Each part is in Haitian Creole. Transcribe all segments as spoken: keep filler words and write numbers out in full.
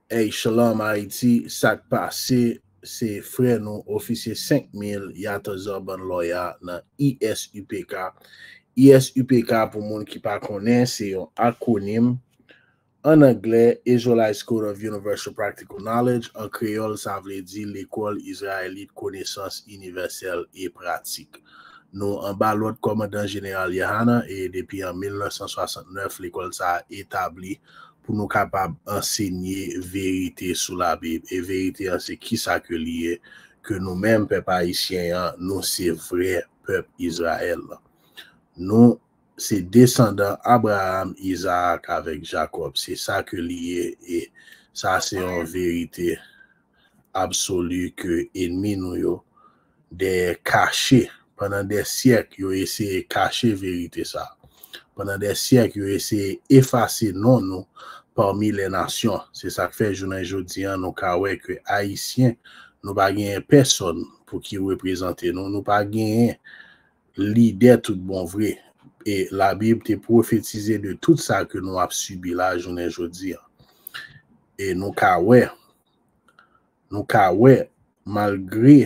Hey, Shalom Haiti, sa k pase? Se frè nou, ofisye senk mil, Yata Zorban Lawyer nan I S U P K. I S U P K, pou moun ki pa konnen, se yon akwonim. An anglè, Israelite Code of Universal Practical Knowledge. An kreyòl, sa vle di Lekòl Izrayelit Konesans Inivèsèl e Pratik. Nou anba lòd kòmandan jeneral Yahana, e depi an mil nèf san swasannnèf, lekòl sa a etabli pou nou kapab ansenye verite sou Labib. E verite an, se kisa ke li ye, ke nou menm, pèp ayisyen an, nou se vrè pèp Izrayèl lan. Nou se desandan Abraham, Izaak avèk Jakòb. Se sa ke li ye, e sa se yon verite absoli ke ènmi nou yo dèyè kache. Pandan dè syèk, yo eseye kache verite sa. Pandan dè syèk, yo eseye efase non nou pami lè nasyon. Se sa k fè jounen jodi an, nou ka wè ke Ayisyen, nou pa genyen pèsonn pou ki reprezante nou. Nou pa genyen lidè tout bon vre. E Labib te pwofetize de tout sa ke nou ap sibi la jounen jodi an. E nou ka wè, nou ka wè, malgre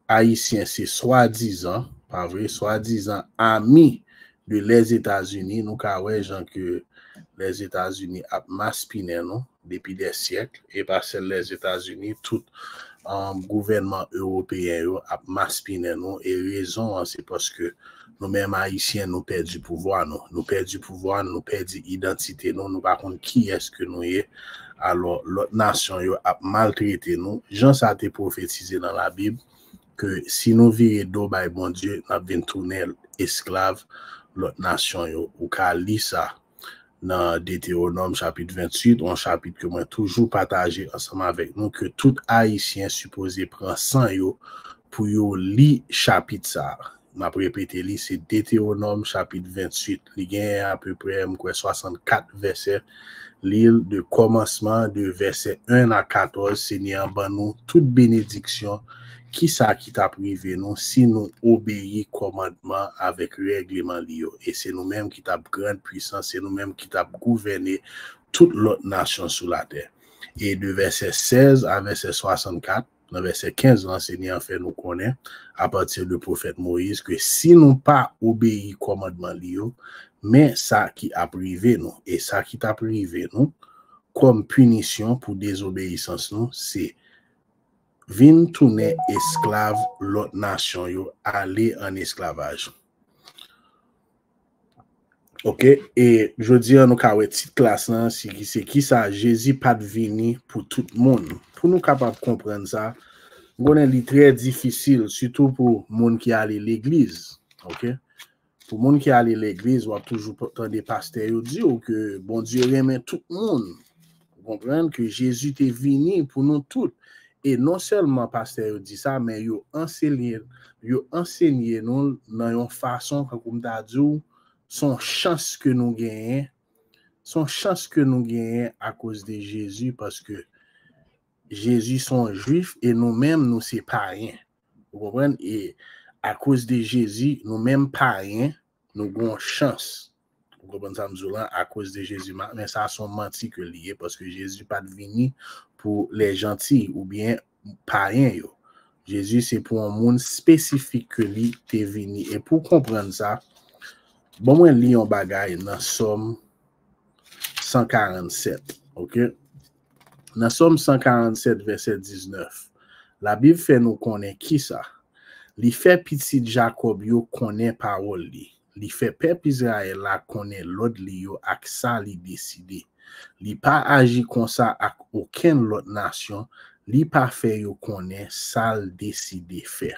Ayisyen se swadizan, pa vre, swadizan ami de Lèzetazini, nou ka wè jan ke Lèzetazini ap maspinen nou depi dè syèk, e pa sèl Lèzetazini, tout um, gouvènman ewopeyen yo ap maspinen nou, e rezon an se paske nou menm Ayisyen, nou pèdi pouvwa nou. Nou pèdi pouvwa nou, nou pèdi idantite nou, nou pa konn kiyès ke nou ye. Alò, lòt nasyon yo ap maltrete nou. Jan sa te pwofetize nan Labib, ke si nou vire do bay Bondye, n ap vin tounen esklav lòt nasyon yo. Ou ka li sa nan Detewonòm chapit venntuit, yon chapit ke mwen toujou pataje ansanm avèk nou, ke tout Ayisyen sipoze pran san yo pou yo li chapit sa a. M ap repete li, se Detewonòm chapit venntuit. Li genyen apeprè, m kwè, swasannkat vèsè. Li l de kòmansman, de vèsè en a katòz, Senyè an ban nou tout benediksyon. Kisa ki t ap rive nou si nou obeyi kòmandman avèk règleman li yo? E se nou menm ki t ap grand pwisans, se nou menm ki t ap gouvène tout lòt nasyon sou latè. E de vèsè sèz a vèsè swasannkat, nan vèsè kenz lan, Senyè an fè nou konnen, apati de pwofèt Moyiz, ke si nou pa obeyi kòmandman li yo, men sa ki ap rive nou. E sa ki t ap rive nou, kòm pinisyon pou dezobeyisans nou, se vin tounen esklav lòt nasyon yo, ale an esklavaj. Ok, e jodi an nou ka wè tit klas lan, se ki, se kisa Jezi pa t vini pou tout moun. Pou nou kapab konprann sa, m konnen li trè difisil, sitou pou moun ki ale legliz. Ok? Pou moun ki ale legliz, w ap toujou p-, tande pastè yo di w ke Bondye renmen tout moun. Ou konprann ke Jezi te vini pou nou tout. E non sèlman pastè yo di sa, men yo ansenye, yo ansenye nou nan yon fason, kankou m ta di w, se yon chans ke nou genyen. Se yon chans ke nou genyen akoz de Jezi, paske Jezi se yon Jwif e nou menm, nou se payen. Ou konprann? E akoz de Jezi, nou menm payen, nou gen yon chans. Ou konprann sa m di w lan? Akoz de Jezi, ma-, men sa se yon manti ke li ye, paske Jezi pa t vini pou lè janti oubyen payen yo. Jezi se pou yon moun espesifik ke li te vini. E pou w konprann sa, ban mwen li yon bagay nan Sòm san karannsèt, ok? Nan Sòm san karannsèt, vèsè diznèf, Labib fè nou konnen kisa? Li fè pitit Jakòb yo konnen pawòl li. Li fè pèp Izrayèl la konnen lòd li yo ak sa li deside. Li pa aji konsa ak okenn lòt nasyon, li pa fè yo konnen sa l deside fè.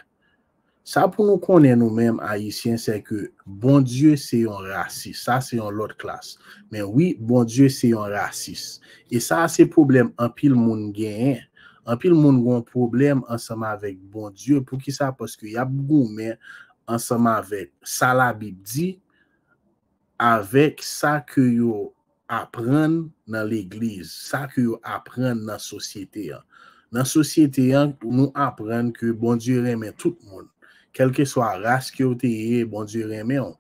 Sa pou nou konnen nou menm Ayisyen, se ke Bondye se yon rasis. Sa se yon lòt klas. Men wi, Bondye se yon rasis. E sa se pwoblèm anpil moun genyen. Anpil moun gen yon pwoblèm ansanm avèk Bondye. Poukisa? Paske y ap goumen ansanm avèk sa Labib di, avèk sa ke yo aprann nan legliz, sa ke yo aprann nan sosyete an. Nan sosyete an, nou aprann ke Bondye renmen tout moun. Kèlkeswa ras ke w te ye, Bondye renmen w.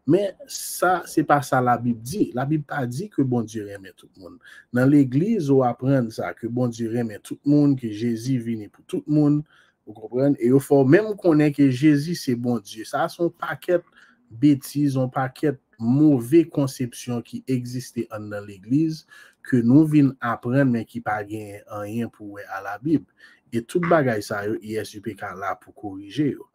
Men sa, se pa sa Labib di. Labib pa di ke Bondye renmen tout moun. Nan legliz, ou aprann sa, ke Bondye renmen tout moun, ke Jezi vini pou tout moun, ou konprann? E yo fè w menm konnen ke Jezi se Bondye. Sa se yon pakèt betiz, yon pakèt move konsepsyon ki egziste anndan legliz, ke nou vin aprann, men ki pa genyen anyen pou wè a Labib. E tout bagay sa yo, I S U P K la pou korije yo.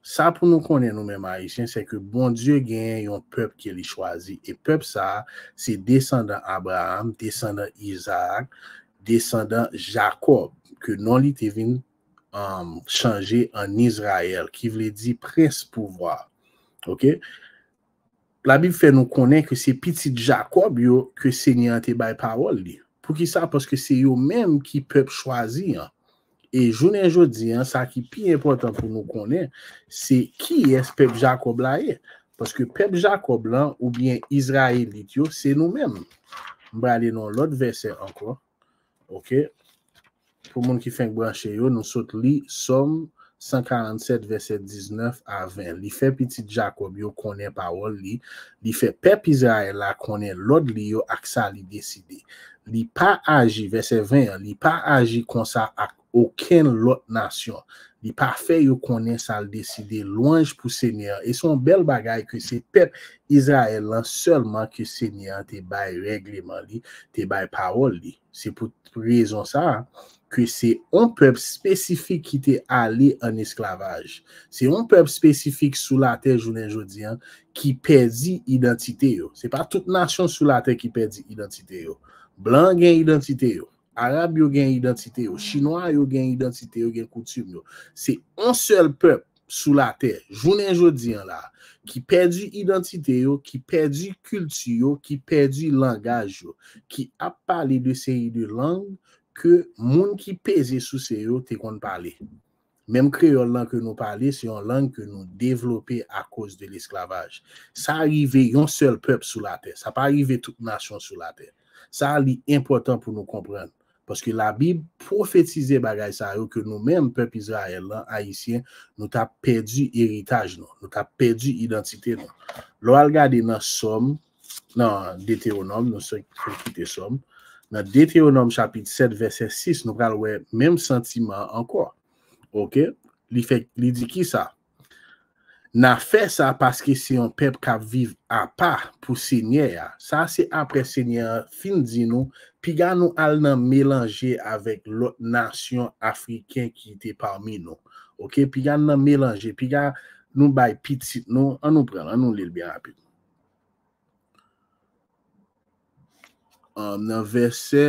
Sa pou nou konnen nou menm Ayisyen, se ke Bondye genyen yon pèp ke li chwazi. E pèp sa a, se desandan Abraham, desandan Izaak, desandan Jakòb, ke non li te vin um, chanje an Izrayèl, ki vle di prens pouvwa. Ok? Labib fè nou konnen ke se pitit Jakòb yo ke Senyè an te bay pawòl li. Poukisa? Paske se yo menm ki pèp chwazi an. E jounen jodi an, sa ki pi enpòtan pou nou konnen, se kiyès pèp Jakòb la ye. Paske pèp Jakòb lan, oubyen Izrayelit yo, se nou menm. M prale nan lòt vèsè ankò. Ok? Pou moun ki fenk branche yo, nou sot li Sòm san karannsèt, vèsè diznèf a ven. Li fè pitit Jakòb yo konnen pawòl li. Li fè pèp Izrayèl la konnen lòd li yo ak sa li deside. Li pa aji, vèsè ven an, li pa aji konsa ak okenn lòt nasyon. Li pa fè yo konnen sa l deside. Lwanj pou Senyè an. E se yon bèl bagay ke se pèp Izrayèl lan sèlman ke Senyè an te bay règleman li, te bay pawòl li. Se pou rezon sa a ke se yon pèp espesifik ki te ale an esklavaj. Se yon pèp espesifik sou latè jounen jodi an ki pèdi idantite yo. Se pa tout nasyon sou latè ki pèdi idantite yo. Blan gen idantite yo. Arab yo gen idantite yo. Chinwa yo gen idantite yo, gen koutim yo. Se yon sèl pèp sou latè, jounen jodi an la, ki pèdi idantite yo, ki pèdi kilti yo, ki pèdi langaj yo, ki ap pale de seri de lang ke moun ki peze souse yo te konn pale. Menm kreyòl lan ke nou pale, se yon lang ke nou devlope akoz de lesklavaj. Sa rive yon sèl pèp sou latè. Sa pa rive tout nasyon sou latè. Sa li enpòtan pou nou konprann. Paske Labib pwofetize bagay sa yo ke nou menm, pèp Izrayèl lan, Ayisyen, nou t ap pèdi eritaj nou, nou t ap pèdi idantite nou. Lè w al gade nan Sòm, nan Detewonòm, nou se fè kite Sòm, nan Detewonòm chapit sèt, vèsè sis, nou pral wè menm santiman an ankò. Ok? Li fè, li di kisa? N a fè sa paske se yon pèp k ap viv apa pou Senyè a. Sa se apre Senyè a fin di nou, piga nou al nan melanje avèk lòt nasyon afriken ki te pami nou. Ok, piga nou nan melanje, piga nou bay pitit nou, an nou pran l, an nou li l byen rapid. Nan vèsè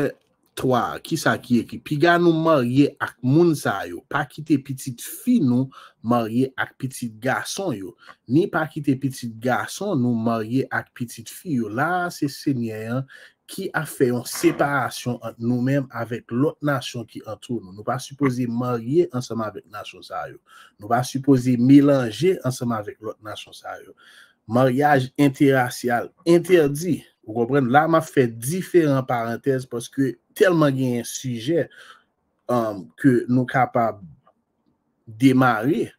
twa, kisa ki ekri? Piga nou marye ak moun sa yo. Pa kite pitit fi nou marye ak pitit gason yo, ni pa kite pitit gason nou marye ak pitit fi yo. La a, se Senyè an ki ap fè yon separasyon ant nou menm avèk lòt nasyon ki antoure nou. Nou pa sipoze marye ansanm avèk nasyon sa yo. Nou pa sipoze melanje ansanm avèk lòt nasyon sa yo. Maryaj entèrasyal entèdi. Ou konprann? La, m ap fè diferan parantèz paske tèlman genyen sijè um, ke nou kapab demare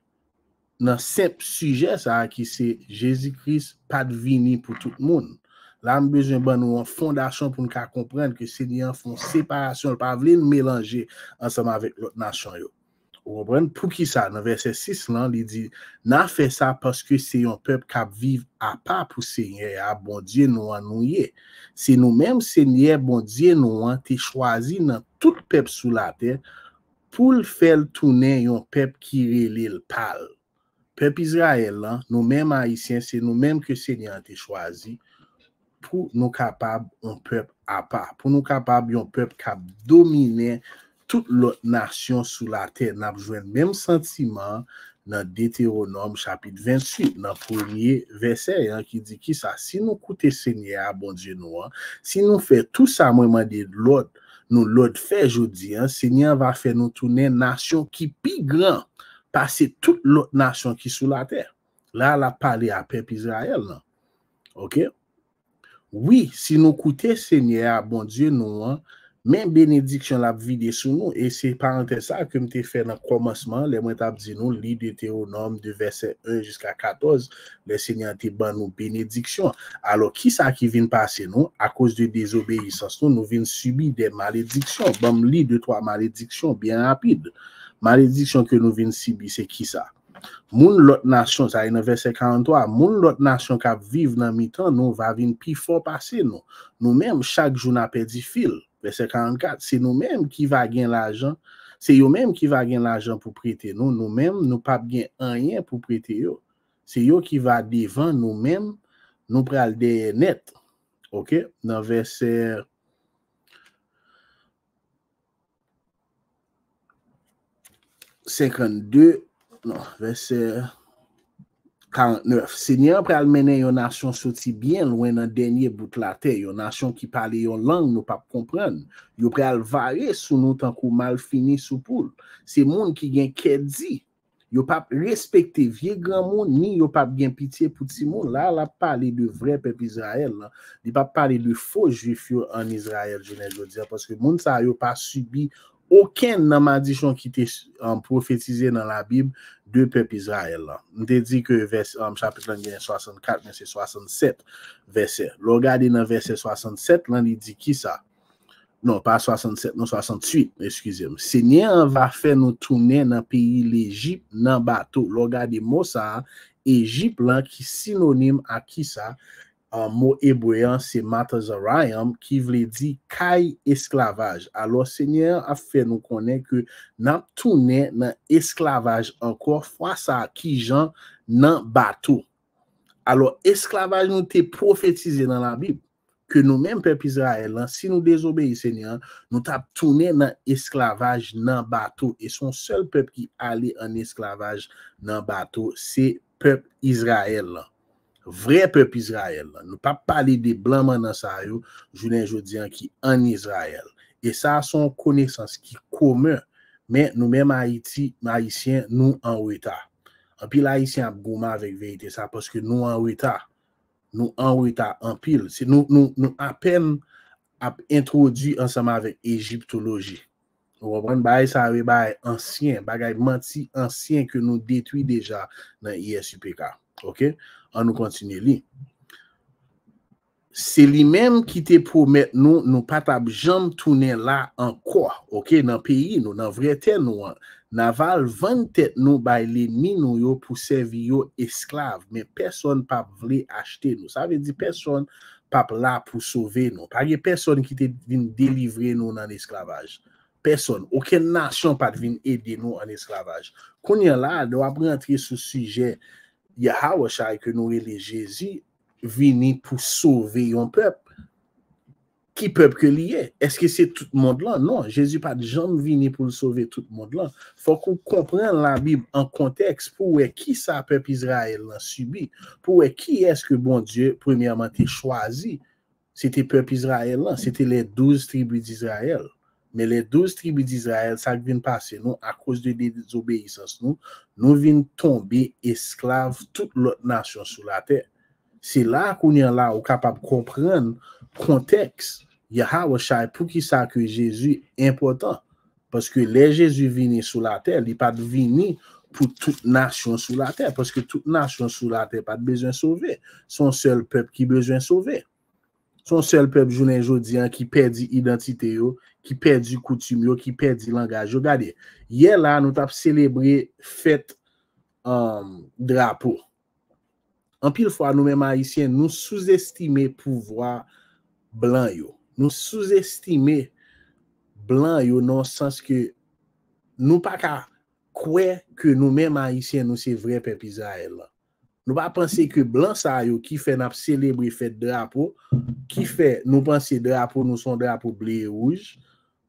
nan senp sijè sa a ki se Jezi Kris pa t vini pou tout moun. La, m bezwen ban nou yon fondasyon pou n ka konprann ke Senyè an fè yon separasyon, l pa vle n melanje ansanm avèk lòt nasyon yo. Ou konprann? Poukisa? Nan vèsè sis lan, li di, n a fè sa paske se yon pèp k ap viv apa pou Senyè a, Bondye nou an, nou ye. Se nou menm Senyè Bondye nou an te chwazi nan tout pèp sou latè pou l fè l tounen yon pèp ki rele l pa l. Pèp Izrayèl lan, nou menm Ayisyen, se nou menm ke Senyè an te chwazi pou nou kapab yon pèp apa, pou nou kapab yon pèp k ap dominen tout lòt nasyon sou latè. N ap jwenn menm santiman an nan Detewonòm chapit venntuit, nan premye vèsè an, ki di kisa? Si nou koute Senyè a, Bondye nou an, si nou fè tou sa mwen mande lòd, nou lòd fè jodi an, Senyè an va fè nou tounen nasyon ki pi gran pase tout lòt nasyon ki sou latè. La, l ap pale a pèp Izrayèl lan. Ok? Wi, si nou koute Senyè a, Bondye nou an, Men benediksyon l ap vide sou nou, e se parantèz sa ke m te fè nan kòmansman, lè mwen t ap di nou, li Detewonòm de vèsè en jiska katòz, lè Senyè a te ban nou benediksyon. Alò, kisa ki vin pase nou? Akoz de dezobeyisans nou, nou vin sibi de malediksyon. Ban m li de twa malediksyon byen rapid. Malediksyon ke nou vin sibi, se kisa? Moun lòt nasyon, sa e nan vèsè karantwa, moun lòt nasyon k ap viv nan mitan nou va vin pi fò pase nou. Nou menm, chak jou n a pèdi fil. Vèsè karannkat, se nou menm ki va gen lajan, se yo menm ki va gen lajan pou prete nou, nou menm, nou p ap gen anyen pou prete yo. Se yo ki va devan, nou menm, nou pral dèyè nèt. Oke? Nan vèsè senkannde, non, vèsè karantnèf. Senyè a pral mennen yon nasyon soti byen lwen nan dènye bout latè, yon nasyon ki pale yon lang nou p ap konprann. Yo pral vare sou nou tankou malfini sou poul. Se moun ki gen kè di. Yo p ap respekte vye granmoun, ni yo p ap gen pitye pou timoun. La, l ap pale de vrè pèp Izrayèl lan. Li p ap pale de fo jwif yo ann Izrayèl jounen jodi a, paske moun sa yo pa sibi okenn nan madichon ki te, um, pwofetize nan Labib de pèp Izrayèl lan. M te di ke vès-, um, chapit lan gen swasannkat, men se swasannsèt vèsè. Lè w gade nan vèsè swasannsèt lan, li di kisa? Non, pa swasannsèt, non, swasanntuit, eskize m. Senyè an va fè nou tounen nan peyi Lejip nan bato. Lè w gade mo sa a, Ejip lan ki sinonim ak kisa? An mo ebre an, se Matazarayim, ki vle di kay esklavaj. Alò, Senyè an ap fè nou konnen ke n ap tounen nan esklavaj ankò, fwa sa a, kijan? Nan bato. Alò, esklavaj nou te pwofetize nan Labib, ke nou menm pèp Izrayèl lan, si nou dezobeyi Senyè an, nou t ap tounen nan esklavaj nan bato. E se yon sèl pèp ki ale ann esklavaj nan bato, se pèp Izrayèl lan. Vrè pèp Izrayèl lan. Nou p ap pale de blan mannan sa yo, jounen jodi an ki ann Izrayèl. E sa a se yon konesans ki komen, men nou menm Ayiti, Ayisyen, nou an reta. Anpil Ayisyen ap goumen avèk verite sa, paske nou an reta. Nou an reta anpil. Se nou, nou, nou apèn ap entwodui ansanm avèk ejiptoloji. Ou konprann? Bagay sa yo, e bagay ansyen, bagay manti ansyen ke nou detwi deja nan I S U P K. Oke? Ann nou kontinye li. Se li menm ki te pwomèt nou, nou pa t ap janm tounen la ankò, oke, nan peyi nou, nan vrè tè nou an. N a va al vann tèt nou bay lènmi nou yo pou sèvi yo esklav, men pèsonn p ap vle achte nou. Sa vle di pèsonn p ap la pou sove nou. Pa gen pèsonn ki te vin delivre nou nan esklavaj. Pèsonn, okenn nasyon pa t vin ede nou ann esklavaj. Kounye a la, lè w ap rantre sou sijè Yahawashai ke nou rele Jezi, vini pou sove yon pèp. Ki pèp ke li ye? Èske se tout mond lan? Non, Jezi pa t janm vini pou l sove tout mond lan. Fòk ou konprann Labib an kontèks pou w wè kisa pèp Izrayèl lan sibi, pou w wè kiyès ke Bondye premyèman te chwazi. Se te pèp Izrayèl lan, se te les douze tribus d'Israël. Men les douze tribus d'Israël, sa k vin pase nou, akoz de dezobeyisans nou, nou vin tonbe esklav tout lòt nasyon sou latè. Se la, kounye a la, ou kapab konprann kontèks Yahawashai, poukisa ke Jezi enpòtan. Paske lè Jezi vini sou latè, li pa t vini pou tout nasyon sou latè, paske tout nasyon sou latè pa t bezwen sove. Se yon sèl pèp ki bezwen sove. Se yon sèl pèp jounen jodi an ki pèdi idantite yo, ki pèdi koutim yo, ki pèdi langaj yo. Gade, yè la, nou t ap selebre fèt, um, drapo. Anpil fwa, nou menm Ayisyen, nou souzestime pouvwa blan yo. Nou souzestime blan yo nan sans ke nou pa ka kwè ke nou menm Ayisyen, nou se vrè pèp Izrayèl lan. Nou pa panse ke blan sa yo ki fè n ap selebre fèt drapo, ki fè nou panse drapo nou se yon drapo ble e wouj,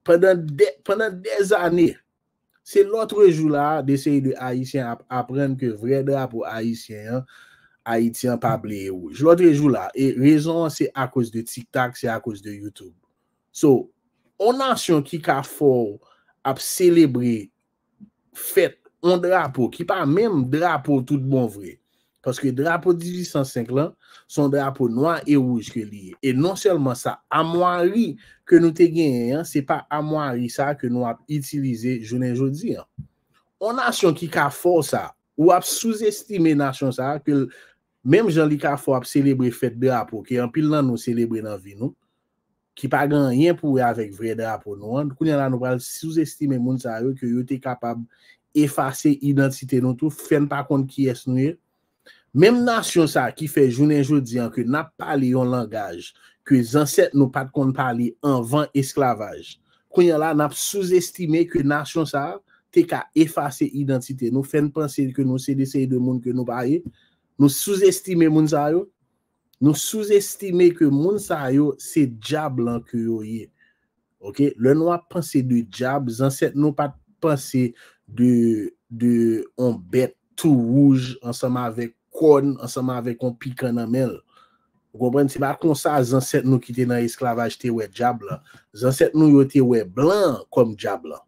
pandan dè, pandan dèzane, se lòtrejou la a, de seri de Ayisyen ap aprann ke vrè drapo ayisyen an, Ayiti an pa ble e wouj. Lòtrejou la, e rezon an se akoz de TikTok, se akoz de YouTube. So, yon nasyon ki ka fè w ap selebre fèt yon drapo ki pa menm drapo tout bon vre, Paske drapo dizuit san senk lan, se yon drapo nwa e wouj ke li ye. E non sèlman sa, amwari ke nou te genyen an, se pa amwari sa ke nou ap itilize jounen jodi an. Yon nasyon ki ka fè w sa, ou ap souzestime nasyon sa a, ke l- menm jan li ka fè w ap selebre fèt drapo, ke anpil nan nou selebre nan vi nou, ki pa gen anyen pou wè avèk vrè drapo nou an. Kounye a la, nou pral souzestime moun sa yo, ke yo te kapab efase idantite nou tou, fè n pa konn kiyès nou ye. Menm nasyon sa ki fè jounen jodi an ke n ap pale yon langaj ke zansèt nou pa t konn pale anvan esklavaj. Kounye a la, n ap souzestime ke nasyon sa te ka efase idantite nou, fè n panse ke nou se de seri de moun ke nou pa ye. Nou souzestime moun sa yo. Nou souzestime ke moun sa yo se dyab lan ke yo ye. Ok? Lè nou ap panse de dyab, zansèt nou pa t panse de, de on bèt tou wouj ansanm avèk kòn, ansanm avèk on pikan nan men l. Ou konprann? Se pa konsa zansèt nou ki te nan esklavaj te wè dyab lan. Zansèt nou yo te wè blan kòm dyab lan.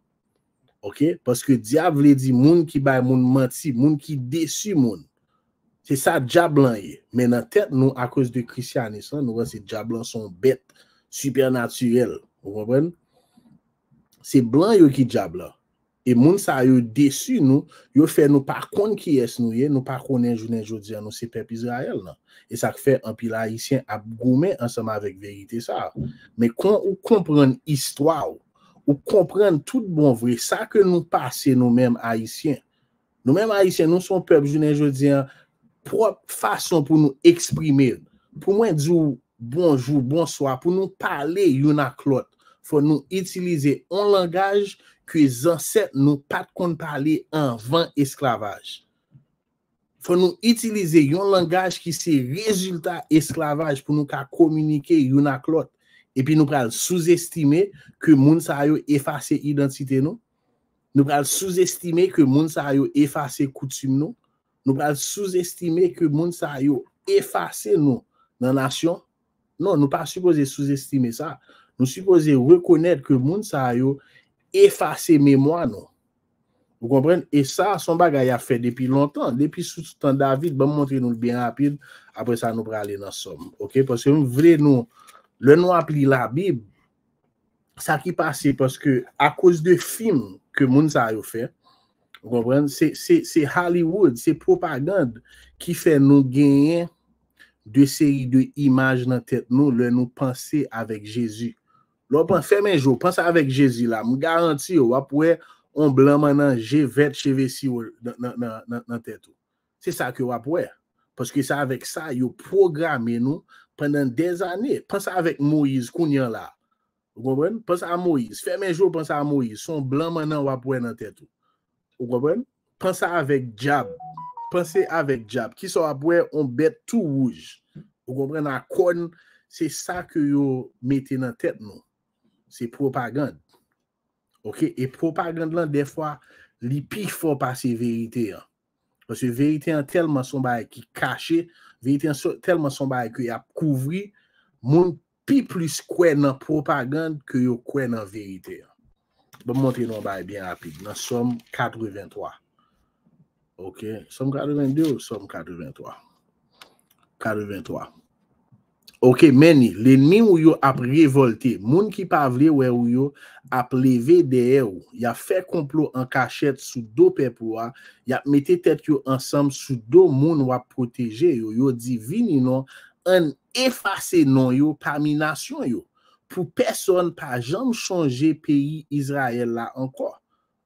Ok? Paske dyab vle di moun ki bay moun manti, moun ki desi moun. Se sa dyab lan ye. Men nan tèt nou, akoz de krisyanis lan, nou panse dyab lan se yon bèt sipènatirèl. Ou konprann? Se blan yo ki dyab lan. E moun sa yo desi nou, yo fè nou pa konn kiyès nou ye, nou pa konnen jounen jodi an nou se pèp Izrayèl lan. E sa k fè anpil Ayisyen ap goumen ansanm avèk verite sa a. Men kon ou konprann istwa w, ou konprann tout bon vre sa ke nou pase nou menm Ayisyen. Nou menm Ayisyen, nou se yon pèp jounen jodi an, pwòp fason pou nou eksprime. Pou mwen di w bonjou, bonswa, pou nou pale youn ak lòt, fò nou itilize yon langaj ke zansèt nou pa t konn pale anvan esklavaj. Fò nou itilize yon langaj ki se rezilta esklavaj pou nou ka kominike youn ak lòt. Epi nou pral souzestime ke moun sa yo efase idantite nou. Nou pral souzestime ke moun sa yo efase koutim nou. Nou pral souzestime ke moun sa yo efase nou nan nasyon. Non, nou pa sipoze souzestime sa. Nou sipoze rekonèt ke moun sa yo efase memwa nou. Ou konprann? E sa, se yon bagay y ap fè depi lontan, depi sou tan David. Ban m montre nou l byen rapid, apre sa nou prale nan Sòm. Ok? Paske m vle nou, lè nou ap li Labib, sa ki pase, paske akoz de fim ke moun sa yo fè, ou konprann? Se, se, se Hollywood, se pwopagann ki fè nou genyen de seri de imaj nan tèt nou lè nou panse avèk Jezi. Lè w pran, fèmen je w, panse avèk Jezi la, m garanti w, w ap wè on blan mannan, je vèt, cheve siwo nan, nan, nan, nan, nan tèt ou. Se sa ke w ap wè. Paske se avèk sa yo pwograme nou pandan dèzane. Panse avèk Moyiz kounye a la. Ou konprann? Panse a Moyiz. Fèmen je w, panse a Moyiz. Se on blan mannan w ap wè nan tèt ou. Ou konprann? Panse avèk dyab. Panse avèk dyab. Kisa w ap wè? On bèt tou wouj. Ou konprann? A kòn, se sa ke yo mete nan tèt nou. Se pwopagann. Ok? E pwopagann lan, dèfwa, li pi fò pase verite an. Paske verite an tèlman se on bagay ki kache, verite an se- tèlman se on bagay ke y ap kouvri, moun pi plis kwè nan pwopagann ke yo kwè nan verite an. Ban m montre nou yon bagay byen rapid. Nan Sòm katrevenntwa. Ok. Sòm katrevennde ou Sòm katreventwa? Katreventwa. Ok, men ni, lènmi w yo ap revòlte. Moun ki pa vle wè w yo ap leve dèyè w. Y ap fè konplo an kachèt sou do pèp ou a. Y ap mete tèt yo ansanm sou do moun w ap pwoteje yo. Yo di, vini non, ann efase non yo pami nasyon yo, pou pèsonn pa janm chonje peyi Izrayèl la ankò.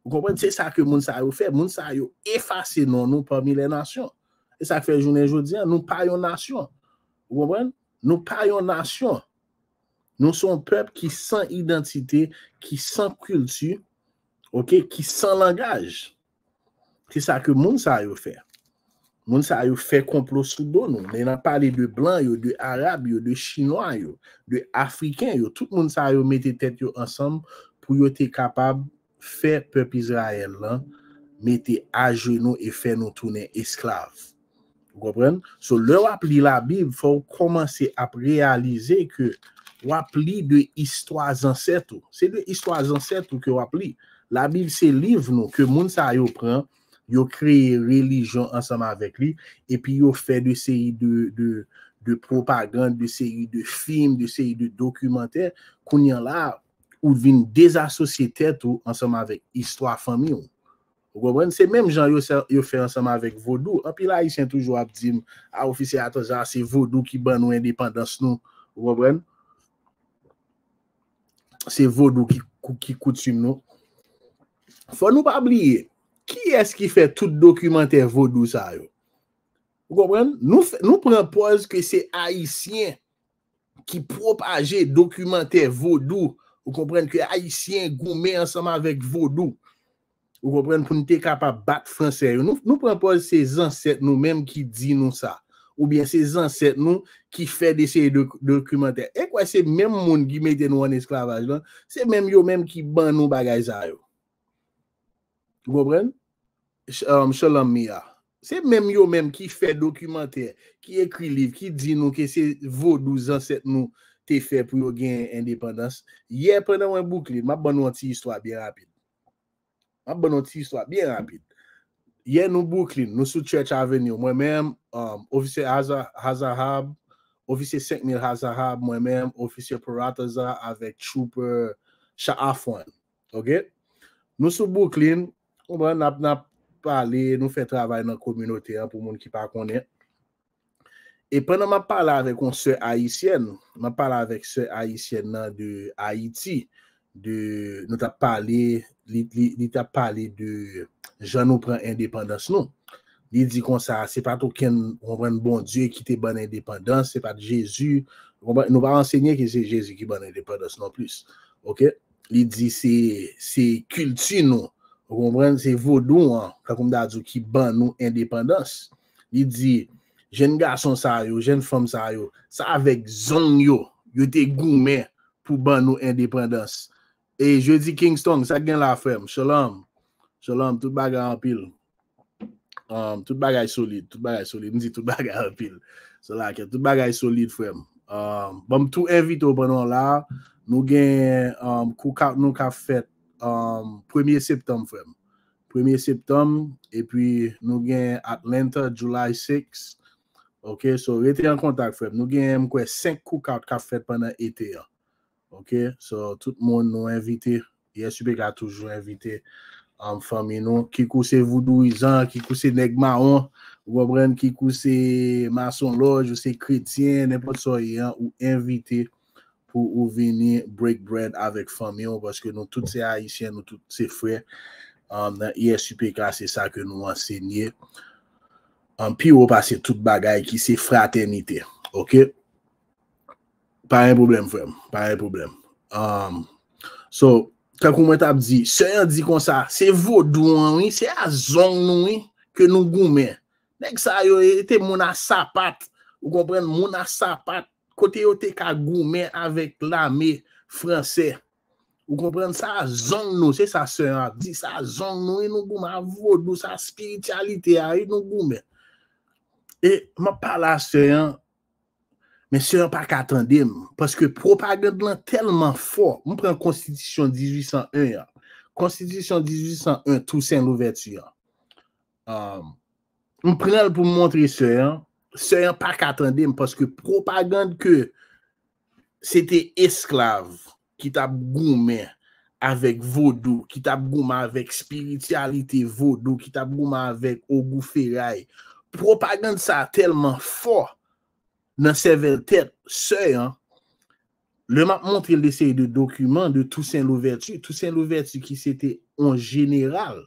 Ou konprann? Se sa ke moun sa yo fè. Moun sa yo efase non nou pami lè nasyon. E sa k fè jounen jodi an, nou pa yon nasyon. Ou konprann? Nou pa yon nasyon. Nou se yon pèp ki san idantite, ki san kilti, ok, ki san langaj. Se sa ke moun sa yo fè. Moun sa yo fè konplo sou do nou. Men n ap pale de blan yo, de arab yo, de chinwa yo, de afriken yo. Tout moun sa yo mete tèt yo ansanm pou yo te kapab fè pèp Izrayèl lan mete ajenou e fè nou tounen esklav. Ou konprann? So, lè w ap li Labib, fò w kòmanse ap reyalize ke w ap li de istwa zansèt ou. Se de istwa zansèt ou ke w ap li. Labib se liv nou ke moun sa yo pran, Yo kreye relijyon ansanm avèk li, epi yo fè de seri de, de, de pwopagann, de seri de fim, de seri de dokimantè. Kounye a la, ou vin dezasosye tèt ou ansanm avèk istwa fanmi w. Ou konprann? Se menm jan yo, sa- yo fè ansanm avèk vodou. Anpil Ayisyen toujou ap di m, a, ofisye Atanja, se vodou ki ban nou endepandans nou. Ou konprann? Se vodou ki, ki koutim nou. Fò nou pa bliye, kiyès ki fè tout dokimantè vodou sa yo? Ou konprann? Nou, fè- nou pran pòz ke se Ayisyen ki pwopaje dokimantè vodou. Ou konprann ke Ayisyen goumen ansanm avèk vodou. Ou konprann? Pou n te kapab bat Fransè yo. Nou, nou pran pòz se zansèt nou menm ki di nou sa. Oubyen se zansèt nou ki fè de seri de dokimantè. E kwè se menm moun ki mete nou an esklavaj lan, se menm yo menm ki ban nou bagay sa yo. Ou konprann? Ch- um, Shalom Mia. Se menm yo menm ki fè dokimantè, ki ekri liv, ki di nou ke se vodou zansèt nou te fè pou yo gen endepandans. Yè, pandan mwen Brooklyn, m ap ban nou yon ti istwa byen rapid. M ap ban nou yon ti istwa byen rapid. Yè, nou Brooklyn, nou sou Church Avenue. Mwen menm, um, ofisye Haza- Hazahab, ofisye senk mil Hazahab, mwen menm, ofisye Parataza avèk Trooper Sha'afwan. Ok? Nou sou Brooklyn, konprann, n ap, n ap pale, nou fè travay nan kominote an pou moun ki pa konnen. E pandan m ap pale avèk yon sè ayisyèn, m ap pale avèk sè ayisyèn nan de Ayiti, de, nou t ap pale, li, li, li t ap pale de jan nou pran endepandans nou. Li di konsa, se pa t okenn, ou konprann, Bondye ki te ban n endepandans, se pa t Jezi, ou konprann, nou pa ansenye ke se Jezi ki ban n endepandans non plis. Ok? Li di se, se kilti nou, ou konprann, se vodou an, tankou m ta di w, ki ban nou endepandans. Li di, jèn gason sa yo, jèn fanm sa yo, se avèk zong yo, yo te goumen pou ban nou endepandans. E Jeudi Kingston, sa k gen la, frè m? Shalom. Shalom, tout bagay anpil. Um, tout bagay solid, tout bagay solid. M di tout bagay anpil. Se la ke tout bagay solid, frè m. Um, ban m tou envite w pandan w la. Nou gen, um, cookout nou k ap fèt, um, premye septanm, frè m. Premye septanm, epi nou gen Atlanta, July six. Ok, so rete an kontak, frè m. Nou gen, m kwè, senk cookout k ap fèt pandan ete an. Ok, so tout moun nou envite. Y S U P K toujou envite, um, fanmi nou. Kik ou se voudouyizan, kik ou se nèg mawon, ou konprann, kik ou se masonlòj, ou se kretyen, nenpòt sa w ye an, ou envite pou ou vini break bread avèk fanmi w, paske nou tout se Ayisyen, nou tout se frè. Um, nan I S U P K, se sa ke nou ansenye. Um, pi wo pase tout bagay ki se fratènite. Ok? Pa gen pwoblèm, frè m. Pa gen pwoblèm. Um, so, tankou mwen t ap di, sè an di konsa, se vodou an, wi, se a zong nou, wi, ke nou goumen. Nèg sa yo, e te moun a sapat. Ou konprann? Moun a sapat. Kote yo te ka goumen avèk lame fransè. Ou konprann? Sa a zong nou, se sa sè an ap di. Sa a zong nou, wi, nou goumen a vodou, sa a espirityalite a, wi, nou goumen. E m ap pale a sè an, men sè an pa ka tande m, paske pwopagann lan tèlman fò. M pran konstitisyon dizuit san en an. Konstitisyon dizuit san en, Tousen Louvèti an. Um, m pran l pou m montre sè an. Sè an pa ka tande m, paske pwopagann ke se te esklav ki t ap goumen avèk vodou, ki t ap goumen avèk espirityalite vodou, ki t ap goumen avèk ogou feray. Pwopagann sa a tèlman fò nan sèvèl tèt sè an, lè m ap montre l de seri de dokiman de Tousen Louvèti, Tousen Louvèti ki se te yon jeneral,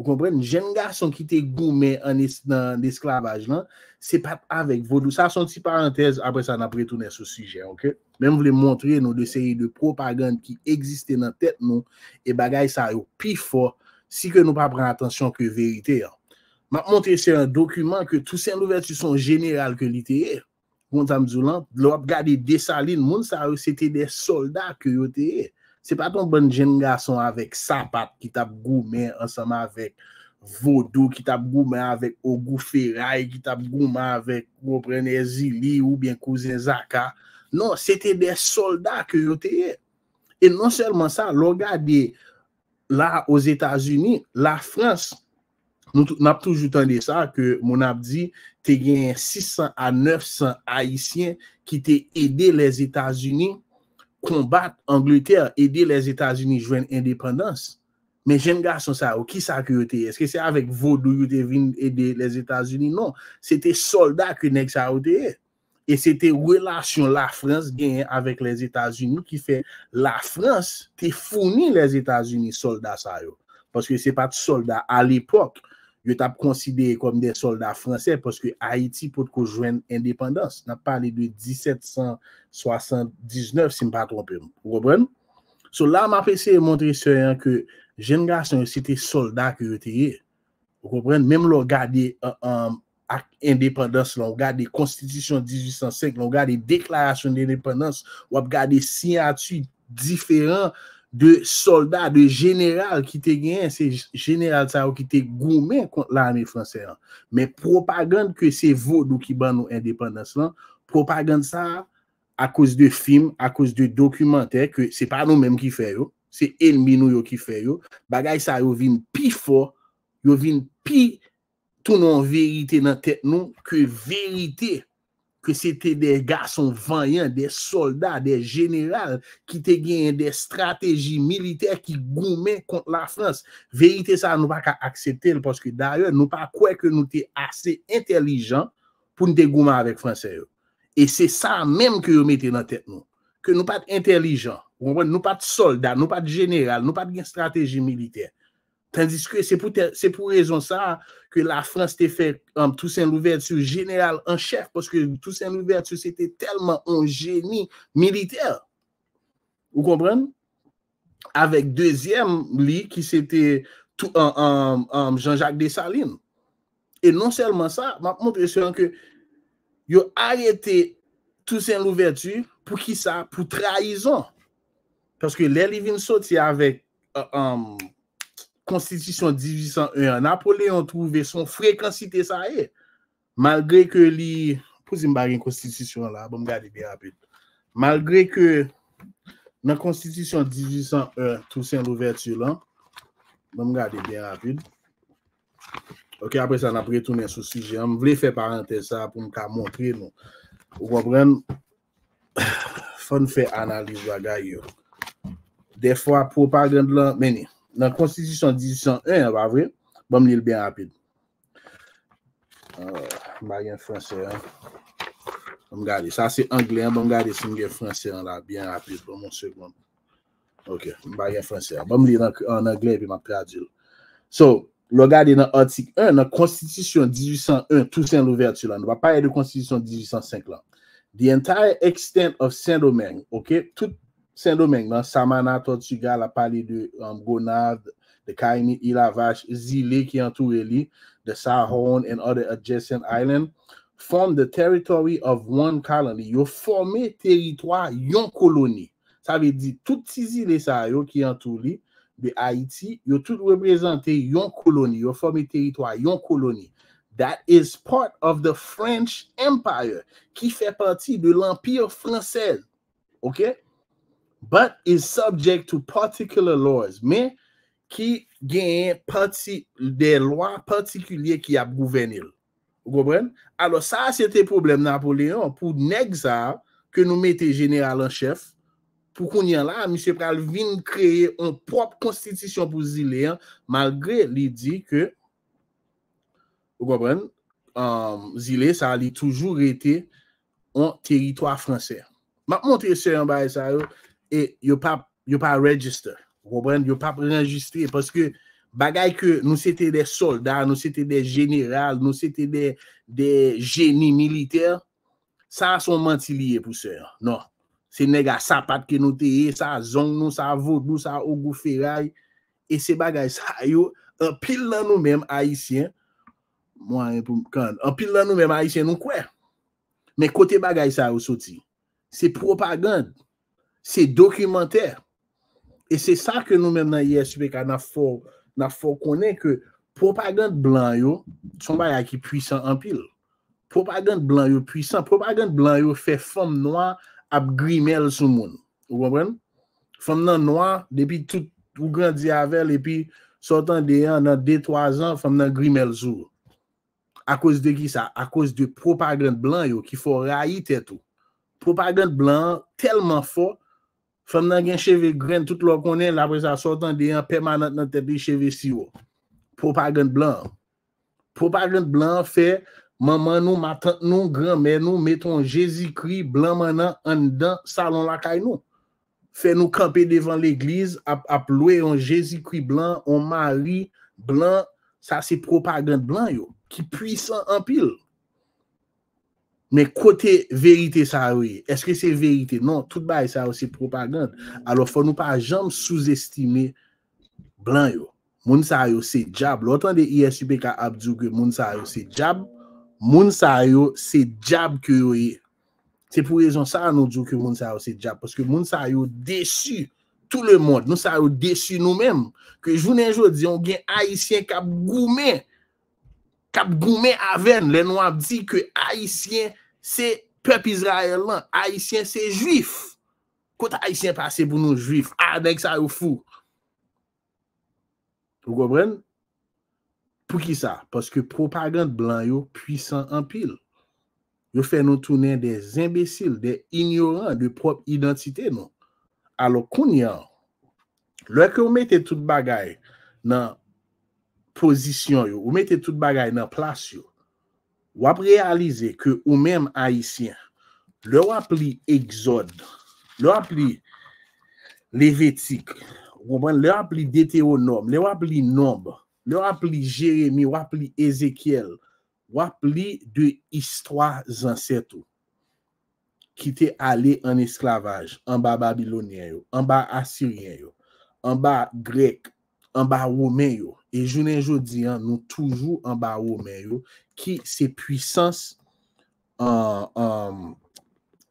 ou konprann, jèn gason ki te goumen an es-, nan esklavaj lan, se pa t avèk vodou. Sa se yon ti parantèz, apre sa n ap retounen sou sijè, ok? Men m vle montre nou de seri de pwopagann ki egziste nan tèt nou, e bagay sa yo pi fò si ke nou pa pran atansyon ke verite an. M ap montre se yon dokiman ke Tousen Louvèti se yon jeneral ke li te ye. Konn sa m di w lan, lè w ap gade Desalin, moun sa yo se te de sòlda ke yo te ye. Se pa t yon bann jèn gason avèk sapat ki t ap goumen ansanm avèk vodou, ki t ap goumen avèk ogou feray, ki t ap goumen avèk, ou konprann, Èzili oubyen kouzen Zaka. Non, se te de sòlda ke yo te ye. E non sèlman sa, lè w gade la Ozetazini, Lafrans, Nou tou- n ap toujou tande sa, ke moun ap di te genyen sis san a nèf san Ayisyen ki te ede Lèzetazini konbat Angletè, ede Lèzetazini jwenn endepandans. Men jenn gason sa yo, ki sa ke yo te ye? Èske se avèk vodou yo te vin ede Lèzetazini? Non. Se te sòlda ke nèg sa yo te ye. E se te relasyon Lafrans genyen avèk Lèzetazini ki fè Lafrans te founi Lèzetazini sòlda sa yo. Paske se pa t sòlda alepòk yo t ap konsidere kòm de sòlda fransè, paske Ayiti potko jwenn endepandans. N ap pale de disèt san swasann diznèf, si m pa twonpe m. Ou konprann? So la, m ap eseye montre sè an ke jenn gason yo, se te sòlda ke yo te ye. Ou konprann? Menm lè w gade, uh, um, ak endepandans lan, w gade konstitisyon dizuit san senk lan, w gade deklarasyon de lendepandans, w ap gade siyati diferan de sòlda, de jeneral ki te genyen, se j- jeneral sa yo ki te goumen kont lame fransè an. Men pwopagann ke se vodou ki ban nou endepandans lan, pwopagann sa a, akoz de fim, akoz de dokimantè, ke se pa nou menm ki fè yo, se enmi nou yo ki fè yo, bagay sa yo vin pi fò, yo vin pi tounen yon verite nan tèt nou ke verite ke se te de gason vanyan, de sòlda, de jeneral ki te genyen de estrateji militè ki goumen kont Lafrans. Verite sa a, nou pa ka aksepte l, paske dayè, nou pa kwè ke nou te ase entèlijan pou n te goumen avèk Fransè yo. E se sa menm ke yo mete nan tèt nou. Ke nou pa t entèlijan, ou konprann? Nou pa t sòlda, nou pa t jeneral, nou pa t gen estrateji militè. Tandiske se pou tè- se pou rezon sa a ke Lafrans te fè, um, Toussaint Louverture jeneral an chèf, paske Toussaint Louverture se te tèlman yon jeni militè. Ou konprann? Avèk dezyèm li ki se te tou- an- an- an Jean-Jacques Dessalines. E non sèlman sa, m ap montre sè an ke yo arete Toussaint Louverture pou ki sa? Pou trayizon. Paske lè li vin soti avèk, uh, um, konstitisyon dizuit san en an, Napoleyon twouve se yon frekansite sa ye. Malgre ke li, pou di m pa gen konstitisyon an la, ban m gade byen rapid. Malgre ke nan konstitisyon dizuit san en Toussaint Louverture lan, ban m gade byen rapid. Ok, apre sa, n ap retounen sou sijè an. M vle fè parantèz sa pou m ka montre nou. Ou konprann? Fò n fè analiz bagay yo. Dèfwa, pwopagann lan, men ni. Nan konstitisyon dizuit san en an, pa vre? Ban m li l byen rapid. Ah, m pa gen fransè an. Ban m gade. Sa se anglè an. Ban m gade si m gen fransè an la byen rapid. Ban m yon segonn. Ok, m pa gen fransè an. Ban m li l an, an anglè epi m ap tradui l. So, lè w gade nan atik en, nan konstitisyon dizuit san en, Toussaint Louverture la, nou pa pale de konstitisyon dizuit san senk lan. The entire extent of Saint-Domingue, ok, tout Sendomeng lan, Samana, Tortuga, l ap pale de, um, Gonâve, the Cayamite, Île à Vache, zile ki antoure li, the Sahorn and other adjacent island, form the territory of one colony. Yo fòme teritwa yon koloni. Sa vle di, tout ti zile sa yo ki antou li, de Ayiti, yo tout reprezante yon koloni. Yo fòme teritwa yon koloni. That is part of the French Empire, ki fè pati de Lanpi Fransè. Ok? But is subject to particular laws. Men ki genyen pati, de lwa patikilye ki ap gouvène l. Ou konprann? Alò, sa a se te pwoblèm Napoleyon pou nèg sa a ke nou mete jeneral an chèf. Pou kounye a la, misye pral vin kreye yon pwòp konstitisyon pou zile an, malgre li di ke, ou konprann, um, zile sa a, li toujou rete yon teritwa fransè. M ap montre sè an bagay sa yo, e yo pa, yo pa register. Ou konprann? Yo pa anrejistre, paske bagay ke nou se te de sòlda, nou se te de jeneral, nou se te de, de jeni militè, sa a se yon manti li ye pou sè an. Non. Se nèg a sapat ke nou te ye, sa zong nou, sa vodou, sa ogou feray. E se bagay sa yo, anpil nan nou menm Ayisyen, mwayen pou m, kan, anpil nan nou menm Ayisyen, nou kwè. Men kote bagay sa yo soti? Se pwopagann. Se dokimantè. E se sa ke nou menm nan I S U P K, n ap fè w, n ap fè w konnen ke pwopagann blan yo, se yon bagay ki pwisan anpil. Pwopagann blan yo pwisan. Pwopagann blan yo fè fanm nwa ap grimèl sou moun. Ou konprann? Fanm nan nwa, depi tout, ou grandi avè l, epi Sa w tande an, nan de twa zan, fanm nan grimèl sou ou. Akoz de ki sa? Akoz de pwopagann blan yo ki fè w rayi tèt ou. Pwopagann blan an tèlman fò, fanm nan gen cheve grenn, tout lè w konnen l, apre sa, sa w tande an pèmanant nan tèt li, cheve siwo. Pwopagann blan an. Pwopagann blan an fè manman nou, matant nou, granmè nou mete yon Jezikri blan mannan anndan salon lakay nou. Fè nou kanpe devan legliz, ap, ap lwe yon Jezikri blan, yon Mari blan. Sa se pwopagann blan yo, ki pwisan anpil. Men kote verite sa yo ye? Èske se verite? Non, tout bagay sa yo se pwopagann. Alò, fò nou pa janm souzestime blan yo. Moun sa yo se dyab. Lè w tande I S U P K ap di w ke moun sa yo se dyab, moun sa yo se dyab ke yo ye. Se pou rezon sa a nou di w ke moun sa yo se dyab, paske moun sa yo desi tout le mond. Nou sa yo desi nou menm. Ke jounen jodi a, w gen Ayisyen k ap goumen, k ap goumen avè n lè nou ap di ke Ayisyen se pèp Izrayèl lan, Ayisyen se Jwif. Kote Ayisyen pase pou nou Jwif? A, nèg sa yo fou. Ou konprann? Poukisa? Paske pwopagann blan yo pwisan anpil. Yo fè nou tounen de enbesil, de inyoran de pwòp idantite nou. Alò, kounye a, lè ke w mete tout bagay nan pozisyon yo, ou mete tout bagay nan plas yo, w ap reyalize ke ou menm Ayisyen, lè w ap li Egzòd, lè w ap li Levitik, ou konprann, lè w ap li Detewonòm, lè w ap li Nonb, lè w ap li Jeremi, w ap li Ezekyèl, w ap li de istwa zansèt ou ki te ale an esklavaj anba Babilonyen yo, anba Asiryen yo, anba Grèk, anba Women yo. E jounen jodi a, nou toujou anba Women yo, ki se pwisans, an, an,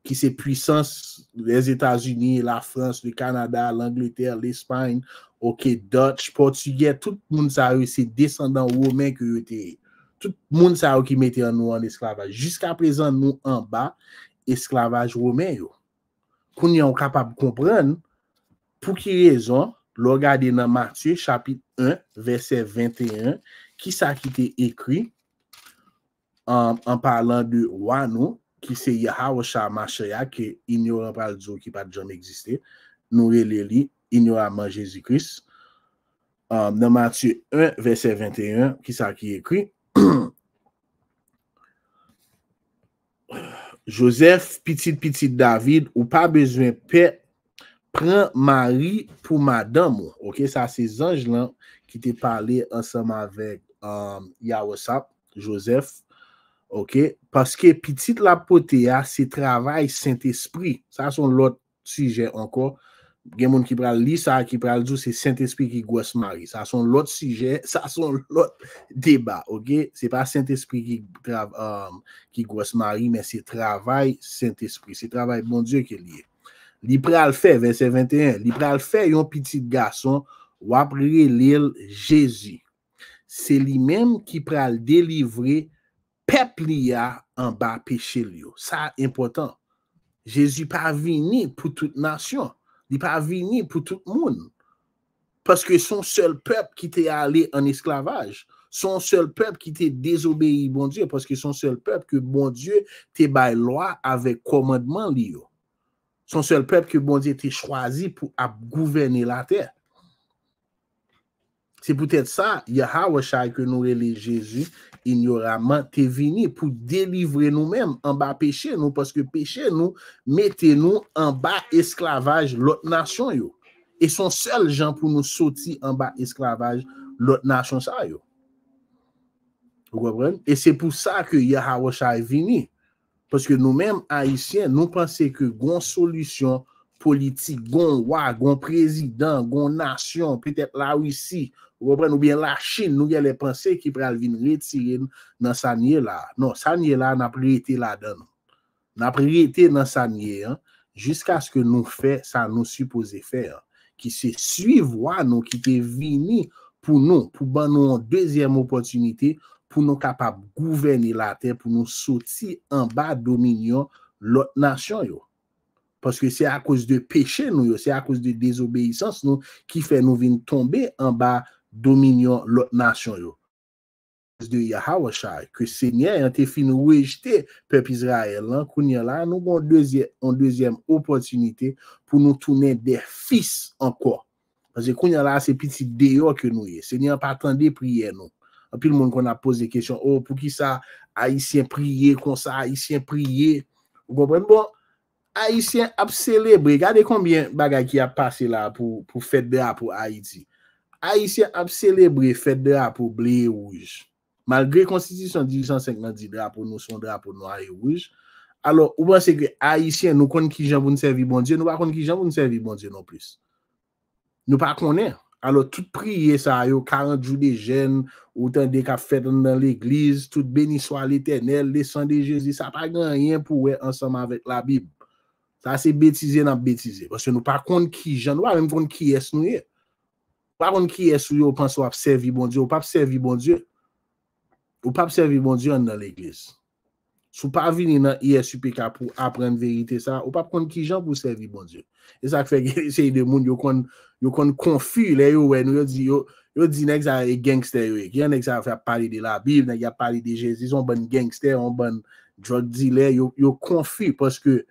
ki se pwisans Lèzetazini, Lafrans, le Kanada, Langletè, Lespay, oke, Dutch, Pòtigè, tout moun sa yo se desandan Women ke yo te ye. Tout moun sa yo ki mete an nou an esklavaj. Jiska prezan, nou anba esklavaj Women yo. Kounye a, w kapab konprann pou ki rezon, lè w gade nan Matye chapit en, vèsè venteyen, ki sa ki te ekri, an, an palan de wa nou, ki se Yahawashai Mashiach, ke inyoran pral di w ki pa t janm egziste. Nou rele li inyoraman Jezi Kris. An, nan Matye en, vèsè venteyen, ki sa ki ekri? Jozèf, pitit pitit David, ou pa bezwen pè, pran Mari pou madanm ou. Oke, sa se zanj lan ki te pale ansanm avèk, um, Yawasap, Jozèf. Oke, paske pitit l ap pote a, se travay Sentespri. Sa se yon lòt sijè ankò. Gen moun ki pral li sa, ki pral di w se Sentespri ki gwòs Mari. Sa se yon lòt sijè, sa se yon lòt deba, oke? Se pa Sentespri ki trav-, um, ki gwòs Mari, men se travay Sentespri. Se travay Bondye ke li ye. Li pral fè, vèsè venteyen, li pral fè yon pitit gason, w ap rele l Jezi. Se li menm ki pral delivre pèp li a anba peche l yo. Sa enpòtan. Jezi pa vini pou tout nasyon. Li pa vini pou tout moun. Paske se yon sèl pèp ki te ale an esklavaj. Se yon sèl pèp ki te dezobeyi Bondye, paske se yon sèl pèp ke Bondye te bay lwa avèk kòmandman li yo. Se yon sèl pèp ke Bondye te chwazi pou ap gouvène latè. Se poutèt sa, Yahawashai ke nou rele Jezi, inyoraman, te vini pou delivre nou menm anba peche nou, paske peche nou mete nou anba esklavaj lòt nasyon yo. E se yon sèl jan pou nou soti anba esklavaj lòt nasyon sa yo. Ou konprann? E se pou sa ke Yahawashai vini. Paske nou menm, Ayisyen, nou panse ke gon solisyon politik, gon wa, gon prezidan, gon nasyon, petèt Larisi, ou konprann, oubyen Lachin, nou genlè panse ki pral vin retire n nan sa n ye la. Non, sa n ye la, n ap rete ladan l. N ap rete nan sa n ye an, jiskaske nou fè sa nou sipoze fè an, ki se swiv wa nou ki te vini pou nou, pou ban nou yon dezyèm opòtinite, pou nou kapab gouvène latè, pou nou soti anba dominyon lòt nasyon yo. Paske se akoz de peche nou yo, se akoz de dezobeyisans nou ki fè nou vin tonbe anba dominyon lòt nasyon yo. De Yahawashai, ke Senyè an te fin rejte pèp Izrayèl lan, kounye a la, nou gon dezyè, yon dezyèm opòtinite pou nou tounen de fis ankò. Paske kounye a la, se pitit deyò ke nou ye. Senyè an pa tande priyè nou. Anpil moun konn ap poze kesyon, o, poukisa Ayisyen priye konsa, Ayisyen priye? Ou konprann? Bon, Ayisyen ap selebre. Gade konbyen bagay ki ap pase la pou, pou fèt drapo Ayiti. Ayisyen ap selebre fèt drapo ble e wouj. Malgre konstitisyon dizuit san senk lan di drapo nou se yon drapo nwa e wouj. Alò, ou panse ke Ayisyen, nou konn kijan pou n sèvi Bondye? Nou pa konn kijan pou n sèvi Bondye non plis. Nou pa konnen. Alò, tout priyè sa yo, karant jou de jèn, ou tande k ap fèt anndan legliz, tout beni swa Letènèl, le san de Jezi, sa pa gen anyen pou wè ansanm avèk Labib. Sa se betize n ap betize. Paske nou pa konn kijan, nou pa menm konn kiyès nou ye. Ou pa konn kiyès ou ye, ou panse w ap sèvi Bondye, ou p ap sèvi Bondye. Ou p ap sèvi Bondye anndan legliz. Si w pa vini nan I S U P K pou aprann verite sa, ou p ap konn kijan pou w sèvi Bondye. E sa k fè gen seri de moun, yo konn, yo konn konfi lè yo wè nou, yo di, yo, yo di nèg sa yo e gangstè yo ye. Kijan nèg sa yo fè ap pale de Labib, nèg y ap pale de Jezi, se yon bann gangstè, yon bann drug dealer, yo, yo konfi paske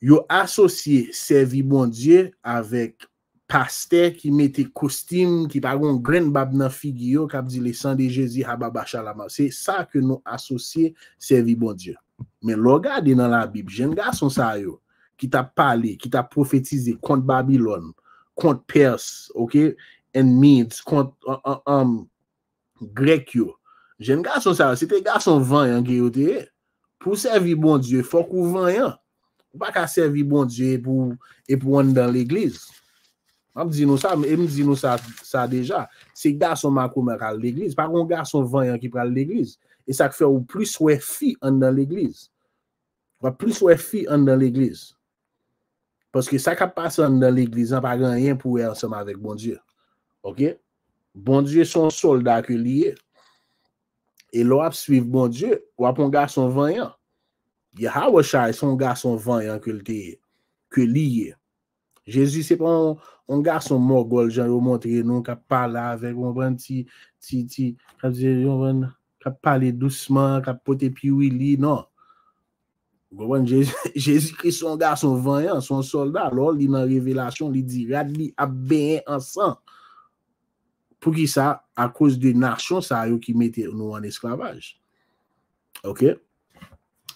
yo asosye sèvi Bondye avèk pastè ki mete kostim, ki pa gon grenn bab nan figi yo, k ap di le san de Jezi, hababa shalama. Se sa ke nou asosye sèvi Bondye. Men lè w gade nan Labib, jèn gason sa yo, ki t ap pale, ki t ap pwofetize kont Babilòn, kont Pès, ok, and Medes, kont, an, an, an, Grèk yo. Jèn gason sa yo, se te gason vanyan ke yo te ye. Pou w sèvi Bondye, fòk ou vanyan. Ou pa ka sèvi Bondye epi w, epi w anndan legliz. M ap di nou sa, e m di nou sa, sa deja. Se gason makomè k al legliz. Pa gen gason vanyan ki pral legliz. E sa k fè ou plis wè fi anndan legliz. W ap plis wè fi anndan legliz. Paske sa k ap pase anndan legliz lan pa gen anyen pou wè ansanm avèk Bondye. Ok? Bondye se yon sòlda ke li ye. E lè w ap swiv Bondye, w ap yon gason vanyan. Yahawashai se yon gason vanyan ke l te ye, ke li ye. Jezi se pa yon, yon gason mògòl jan yo montre nou k ap pale avèk yon bann ti, ti, ti, k ap di yon bann, k ap pale dousman, k ap pote piwili, non. Ou konprann? Jezi, Jezi Kris se yon gason vanyan, se yon sòlda. Lè w li nan Revelasyon, li di rad li ap benyen an san. Poukisa? Akoz de nasyon sa yo ki mete nou an esklavaj. Ok?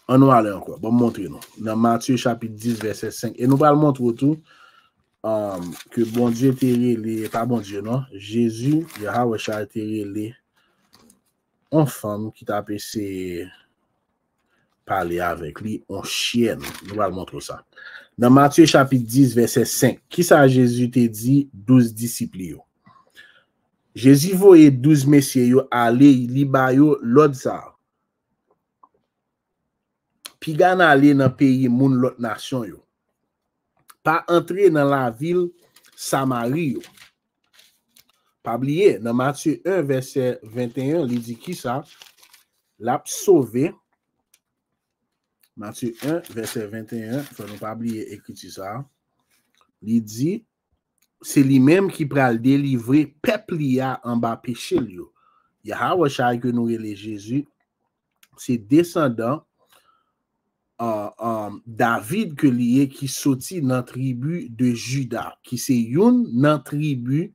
Ann nou ale ankò. Ban m montre nou. Nan Matye chapit dis, vèsè senk. E nou pral montre w tou, um, ke Bondye te rele, pa Bondye non, Jezi, Yahawashai te rele yon fanm ki t ap eseye pale avèk li, yon chyèn. Nou pral montre w sa. Nan Matye chapit dis, vèsè senk, kisa Jezi te di douz disip li yo? Jezi voye douz mesye yo ale, li ba yo lòd sa a. Piga n ale nan peyi moun lòt nasyon yo. Pa antre nan lavil Samari yo. Pa bliye, nan Matye en, vèsè venteyen, li di kisa? L ap sove. Matye en, vèsè venteyen, fò nou pa bliye ekriti sa a. Li di, se li menm ki pral delivre pèp li a anba peche l yo. Yahawashai ke nou rele Jezi, se desandan, uh, um, David ke li ye, ki soti nan tribi de Jida, ki se youn nan tribi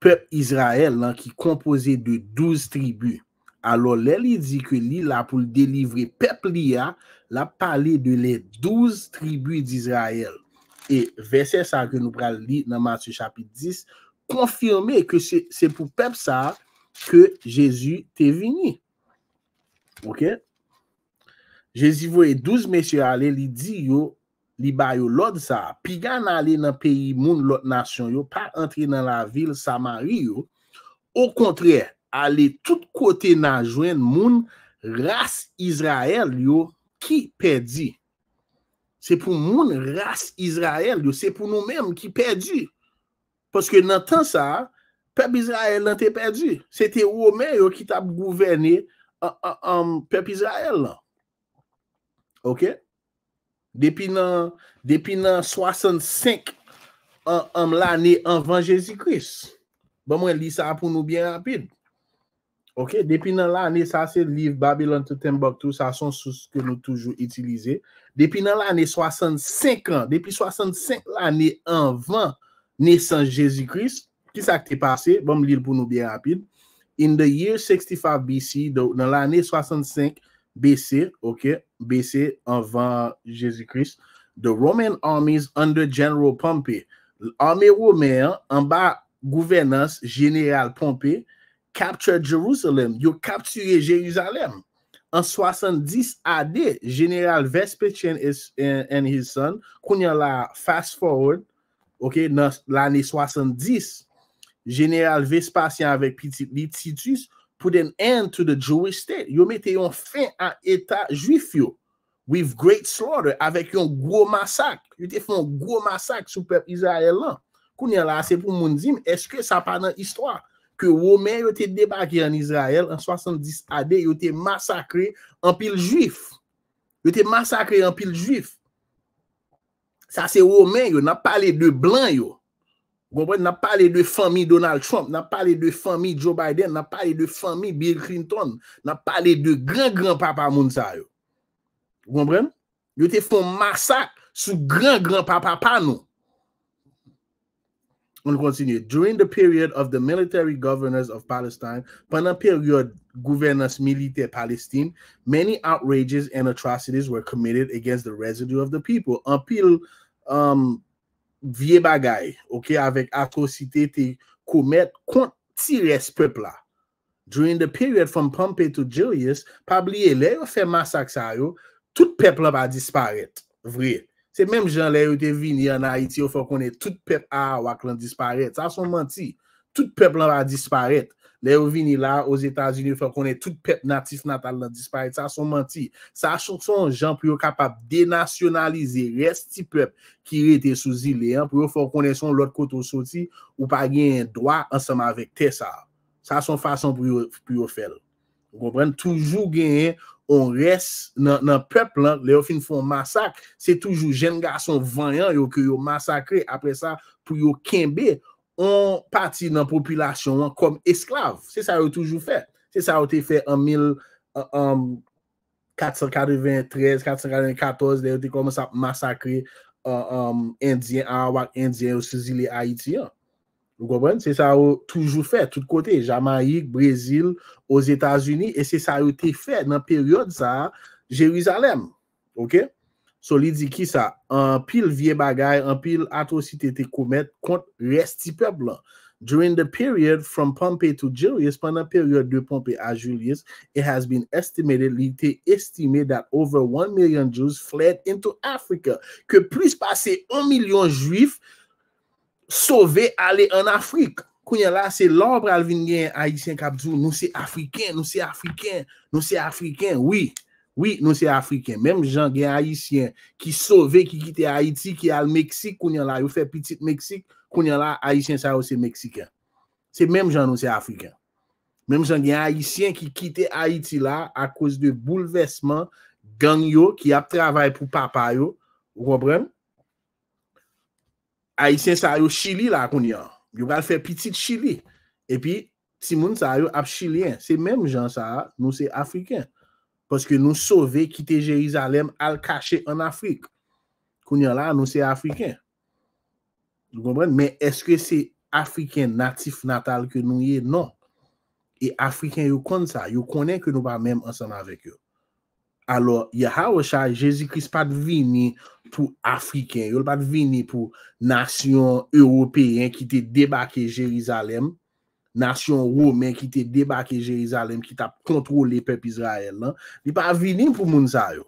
pèp Izrayèl lan ki konpoze de douz tribi. Alò, lè li di ke li la pou l delivre pèp li a, l ap pale de les douze tribus d'Israël. E vèsè sa ke nou pral li nan Matye chapit dis konfime ke se, se pou pèp sa a ke Jezi te vini. Ok? Jezi voye douz mesye ale, li di yo, li ba yo lòd sa a, piga n ale nan peyi moun lòt nasyon yo, pa antre nan lavil Samari yo. Okontrè, ale tout kote n a jwenn moun ras Izrayèl yo ki pèdi. Se pou moun ras Izrayèl yo, se pou nou menm ki pèdi. Paske nan tan sa a, pèp Izrayèl lan te pèdi. Se te Women yo ki t ap gouvène, an, an, an, pèp Izrayèl lan. Ok? Depi nan, depi nan swasannsenk an, an, lane anvan Jezi Kris. Ban mwen li sa pou nou byen rapid. Ok, depi nan lane, sa se liv Babylon to Timbuktu, sa se yon sous ke nou toujou itilize. Depi nan lane swasannsenk an, depi swasannsenk lane anvan nesans Jezi Kris, ki sa ki te pase? Ban m li l pou nou byen rapid. In the year sixty-five B C, nan lane swasannsenk B C, ok, B C anvan Jezi Kris, the Roman armies under General Pompey, ame women an anba gouvènans Jeneral Ponpe, captured Jerusalem, yo kaptire Jerizalèm. An swasanndis A D, Jeneral Vespasian is, and, and his son, kounye a la, fast forward, ok, nan lane swasanndis, Jeneral Vespasyan avèk pitit li Titus put an end to the Jewish state. Yo mete yon fen a eta jwif yo with great slaughter, avèk yon gwo masak. Yo te fè yon gwo masak sou pèp Izrayèl lan. Kounye a la, se pou moun di m, èske sa pa nan istwa? Ke Women yo te debake an Izrayèl an swasanndis A D, yo te masakre anpil jwif. Yo te masakre anpil jwif. Sa se Women yo, n ap pale de blan yo. Ou konprann? N ap pale de fanmi Donald Trump, n ap pale de fanmi Joe Biden, n ap pale de fanmi Bill Clinton, n ap pale de gran gran papa moun sa yo. Ou konprann? Yo te fè yon masak sou gran gran papa pa nou. On continue. During the period of the military governors of Palestine, pandan peryòd gouvènans militè Palestin, many outrages and atrocities were committed against the residue of the people. Anpil um, vye bagay, ok, avèk atwosite te komèt kont ti rès pèp la. During the period from Pompey to Julius, pa bliye, lè yo fè masak sa yo, tout pèp lan pa disparèt, vre. Se menm jan lè yo te vini an Ayiti, yo fè konnen tout pèp Arawak lan disparèt. Sa se yon manti. Tout pèp lan pa disparèt. Lè yo vini la, Ozetazini, yo fè konnen tout pèp natif natal lan disparèt. Sa se yon manti. Sa se yon jan pou yo kapab denasyonalize rès ti pèp ki rete sou zile an, pou yo fè konnen se yon lòt kote w soti, ou pa genyen dwa ansanm avèk tè sa a. Sa se yon fason pou yo, pou yo fè l. Ou konprann? Toujou genyen yon rès nan, nan pèp lan, lè yo fin fè yon masak, se toujou jèn gason vanyan yo ke yo masakre, apre sa, pou yo kenbe yon pati nan popilasyon an kòm esklav. Se sa yo toujou fè. Se sa yo te fè an mil, an, an katsan katreventrèz, katsan katrevenkatòz, lè yo te kòmanse ap masakre an, an, Endyen, Arawak Endyen yo sou zile Ayiti an. Ou konprann? Se sa yo toujou fè, tout kote, Jamayik, Brezil, Ozetazini, e se sa yo te fè nan peryòd sa a, Jerizalèm. Ok? So, li di ki sa? Anpil vye bagay, anpil atwosite te komèt kont rès ti pèp lan. During the period from Pompey to Julius, pandan peryòd de Pompey a Julius, it has been estimated, li te estime that over one million Jews fled into Africa, ke plis pase yon milyon Jwif sove ale an Afrik. Kounye a la, se la w pral vin gen Ayisyen k ap di w, nou se Afriken, nou se Afriken, nou se Afriken, wi. Wi, nou se Afriken. Menm jan gen Ayisyen ki sove, ki kite Ayiti, ki al Meksik, kounye a la, yo fè pitit Meksik, kounye a la, Ayisyen sa yo se Meksiken. Se menm jan nou se Afriken. Menm jan gen Ayisyen ki kite Ayiti la akoz de boulvèsman gang yo ki ap travay pou papa yo, ou konprann? Ayisyen sa yo Chili la kounye a. Yo pral fè pitit Chili. Epi, timoun sa yo ap chilyen. Se menm jan sa a, nou se Afriken. Paske nou sove kite Jerizalèm al kache an Afrik. Kounye a la, nou se Afriken. Ou konprann? Men èske se Afriken natif natal ke nou ye? Non. E Afriken yo konn sa. Yo konnen ke nou pa menm ansanm avèk yo. Alò, Yahawashai, Jezi Kris pa t vini pou Afriken yo, l pa t vini pou nasyon ewopeyen ki te debake Jerizalèm, nasyon women ki te debake Jerizalèm, ki t ap kontwole pèp Izrayèl lan. Li pa vini pou moun sa yo.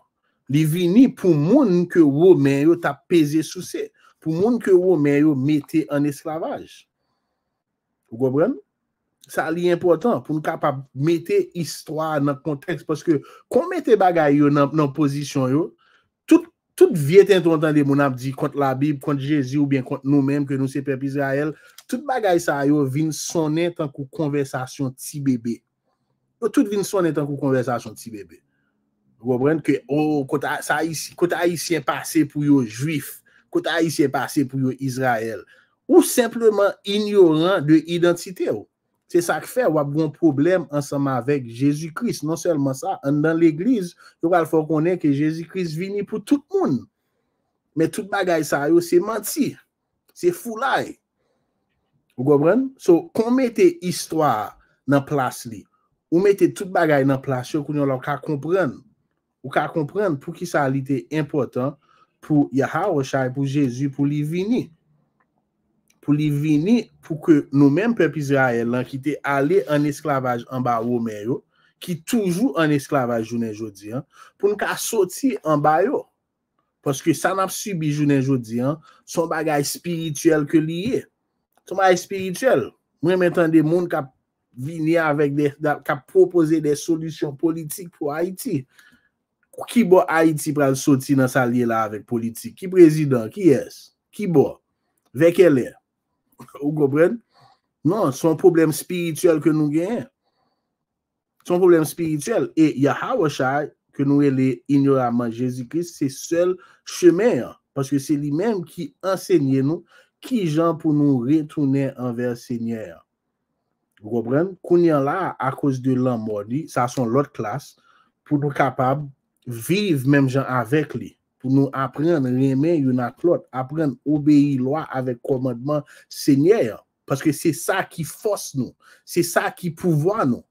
Li vini pou moun ke Women yo t ap peze souse, pou moun ke Women yo mete an esklavaj. Ou konprann? Sa li enpòtan pou n kapab mete istwa a nan kontèks, paske kon mete bagay yo nan, nan pozisyon yo, tout, tout vye tenten w tande moun ap di kont Labib, kont Jezi oubyen kont nou menm ke nou se pèp Izrayèl, tout bagay sa yo vin sonnen tankou konvèsasyon ti bebe. Yo tout vin sonnen tankou konvèsasyon ti bebe. Ou konprann ke, o, kote a-, sa Ayisi-, kote Ayisyen pase pou yo Jwif, kote Ayisyen pase pou yo Izrayèl. ou senpleman inyoran de idantite w. Se sa k fè w ap gen yon pwoblèm ansanm avèk Jezi Kris. Non sèlman sa, anndan legliz, yo pral fè w konnen ke Jezi Kris vini pou tout moun. Men tout bagay sa yo, se manti. Se foulay. Ou konprann? So, kon mete istwa a nan plas li, ou mete tout bagay nan plas yo, kounye a la w ka konprann. Ou ka konprann poukisa li te enpòtan pou Yahawashai, pou Jezi, pou li vini. Pou li vini, pou ke nou menm pèp Izrayèl lan ki te ale an esklavaj anba Women yo, ki toujou an esklavaj jounen jodi an, pou n ka soti anba yo. Paske sa n ap sibi jounen jodi an, se yon bagay espirityèl ke li ye. Se yon bagay espirityèl. Mwen renmen tande moun k ap vini avèk de, k ap pwopoze de solisyon politik pou Ayiti. Ki bò Ayiti pral soti nan sa l ye la avèk politik? Ki prezidan? Kiyès? Ki bò? Vè kèlè? Ou konprann? Non, se yon pwoblèm espirityèl ke nou genyen. Se yon pwoblèm espirityèl. E Yahawashai, ke nou rele inyoraman Jezi Kris, se sèl chemen an. Paske se li menm ki ansenye nou kijan pou nou retounen anvè Senyè an. Ou konprann? Kounye a la, akoz de lanmò li, sa se yon lòt klas, pou nou kapab viv menm jan avèk li, pou nou aprann renmen youn ak lòt, aprann obeyi lwa avèk kòmandman Senyè an. Paske se sa ki fòs nou, se sa ki pouvwa nou,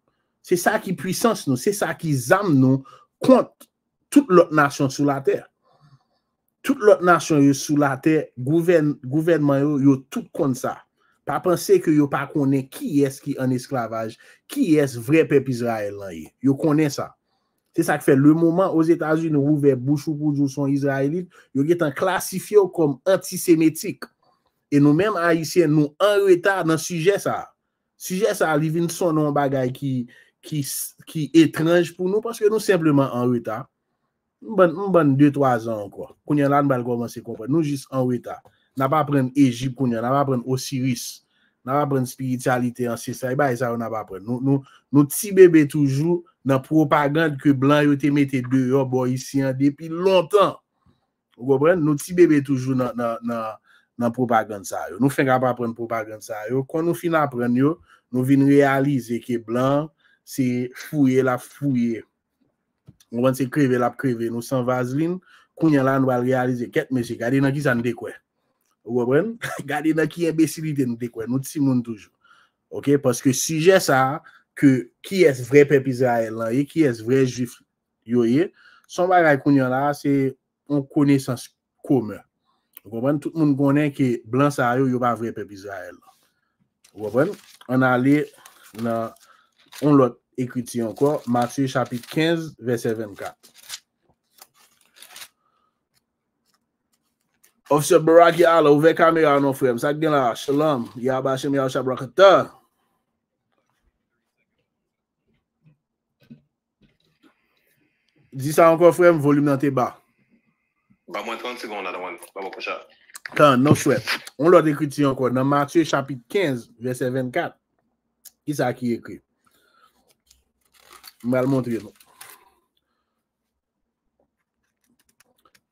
se sa ki pwisans nou, se sa ki zam nou kont tout lòt nasyon sou latè. Tout lòt nasyon yo sou latè, gouvèn, gouvènman yo, yo tout konn sa. Pa panse ke yo pa konnen kiyès ki an esklavaj, kiyès vrè pèp Izrayèl lan ye. Yo konnen sa. Se sa k fè le moman Ozetazini ou ouvè bouch ou pou di w se yon Izrayelit, yo gentan klasifye w kòm antisemitik. E nou menm Ayisyen, nou an reta nan sijè sa a. Sijè sa a, li vin sonnen yon bagay ki, ki, ki etranj pou nou, paske nou senpleman an reta. M ban, m ban de twa zan ankò. Kounye a la, nou pral kòmanse konprann. Nou jis an reta. N ap aprann Ejip kounye a, n ap aprann Osiris. N ap aprann espirityalite ansestral. E bagay sa yo n ap aprann. Nou, nou, nou ti bebe toujou nan pwopagann ke blan yo te mete deyò bò isi an depi lontan. Ou konprann? Nou ti bebe toujou nan, nan, nan, nan pwopagann sa yo. Nou fenk ap aprann pwopagann sa yo. Kon nou fin aprann yo, nou vin reyalize ke blan se fouye l ap fouye. Ou konprann? Se kreve l ap kreve nou san vazlin. Kounye a la, nou pral reyalize, kèt mesye, gade nan kisa n te kwè. Ou konprann? Gade nan ki enbesilite nou te kwè. Nou timoun toujou. Oke? Paske sijè sa a, ke kiyès vrè pèp Izrayèl lan ye, kiyès vrè jwif yo ye, se yon bagay kounye a la, se yon konesans komen. Ou konprann? Tout moun konnen ke blan sa yo, yo pa vrè pèp Izrayèl lan. Ou konprann? Ann ale nan yon lòt ekriti ankò, Matye chapit kenz, vèsè vennkat. Officer Baraki Ala, ouvè kamera non frè m. Sa k gen la? Shalom. Yahaba Shem Yahusha Barakatah. Di sa ankò, frè m, volim nan te ba. Ba mwen trant segonn la, ba mwen, ba mwen konsa. Tan, no sweat. On lòt ekriti ankò, nan Matye chapit kenz, vèsè vennkat. Kisa ki ekri? M pral montre nou.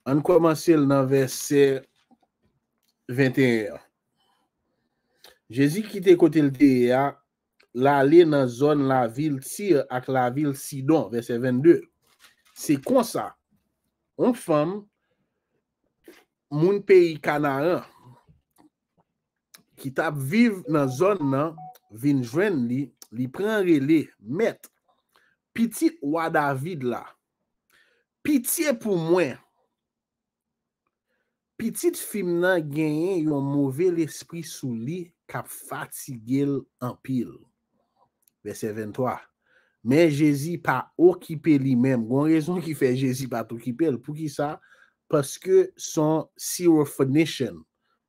Ann kòmanse l nan vèsè venteyen an. Jezi kite kote l te ye a, l ale nan zòn lavil Tir ak lavil Sidon, vèsè vennde. Se konsa, yon fanm, moun peyi Kanaran, ki t ap viv nan zòn nan, vin jwenn li, li pran rele, Mèt, pitit wa David la, pitye pou mwen. Pitit fi m nan genyen yon move lespri sou li k ap fatige l anpil. Vèsè venntwa. Men Jezi pa okipe li menm. Gon rezon ki fè Jezi pa t okipe l. Poukisa? Paske s on Syrophoenician.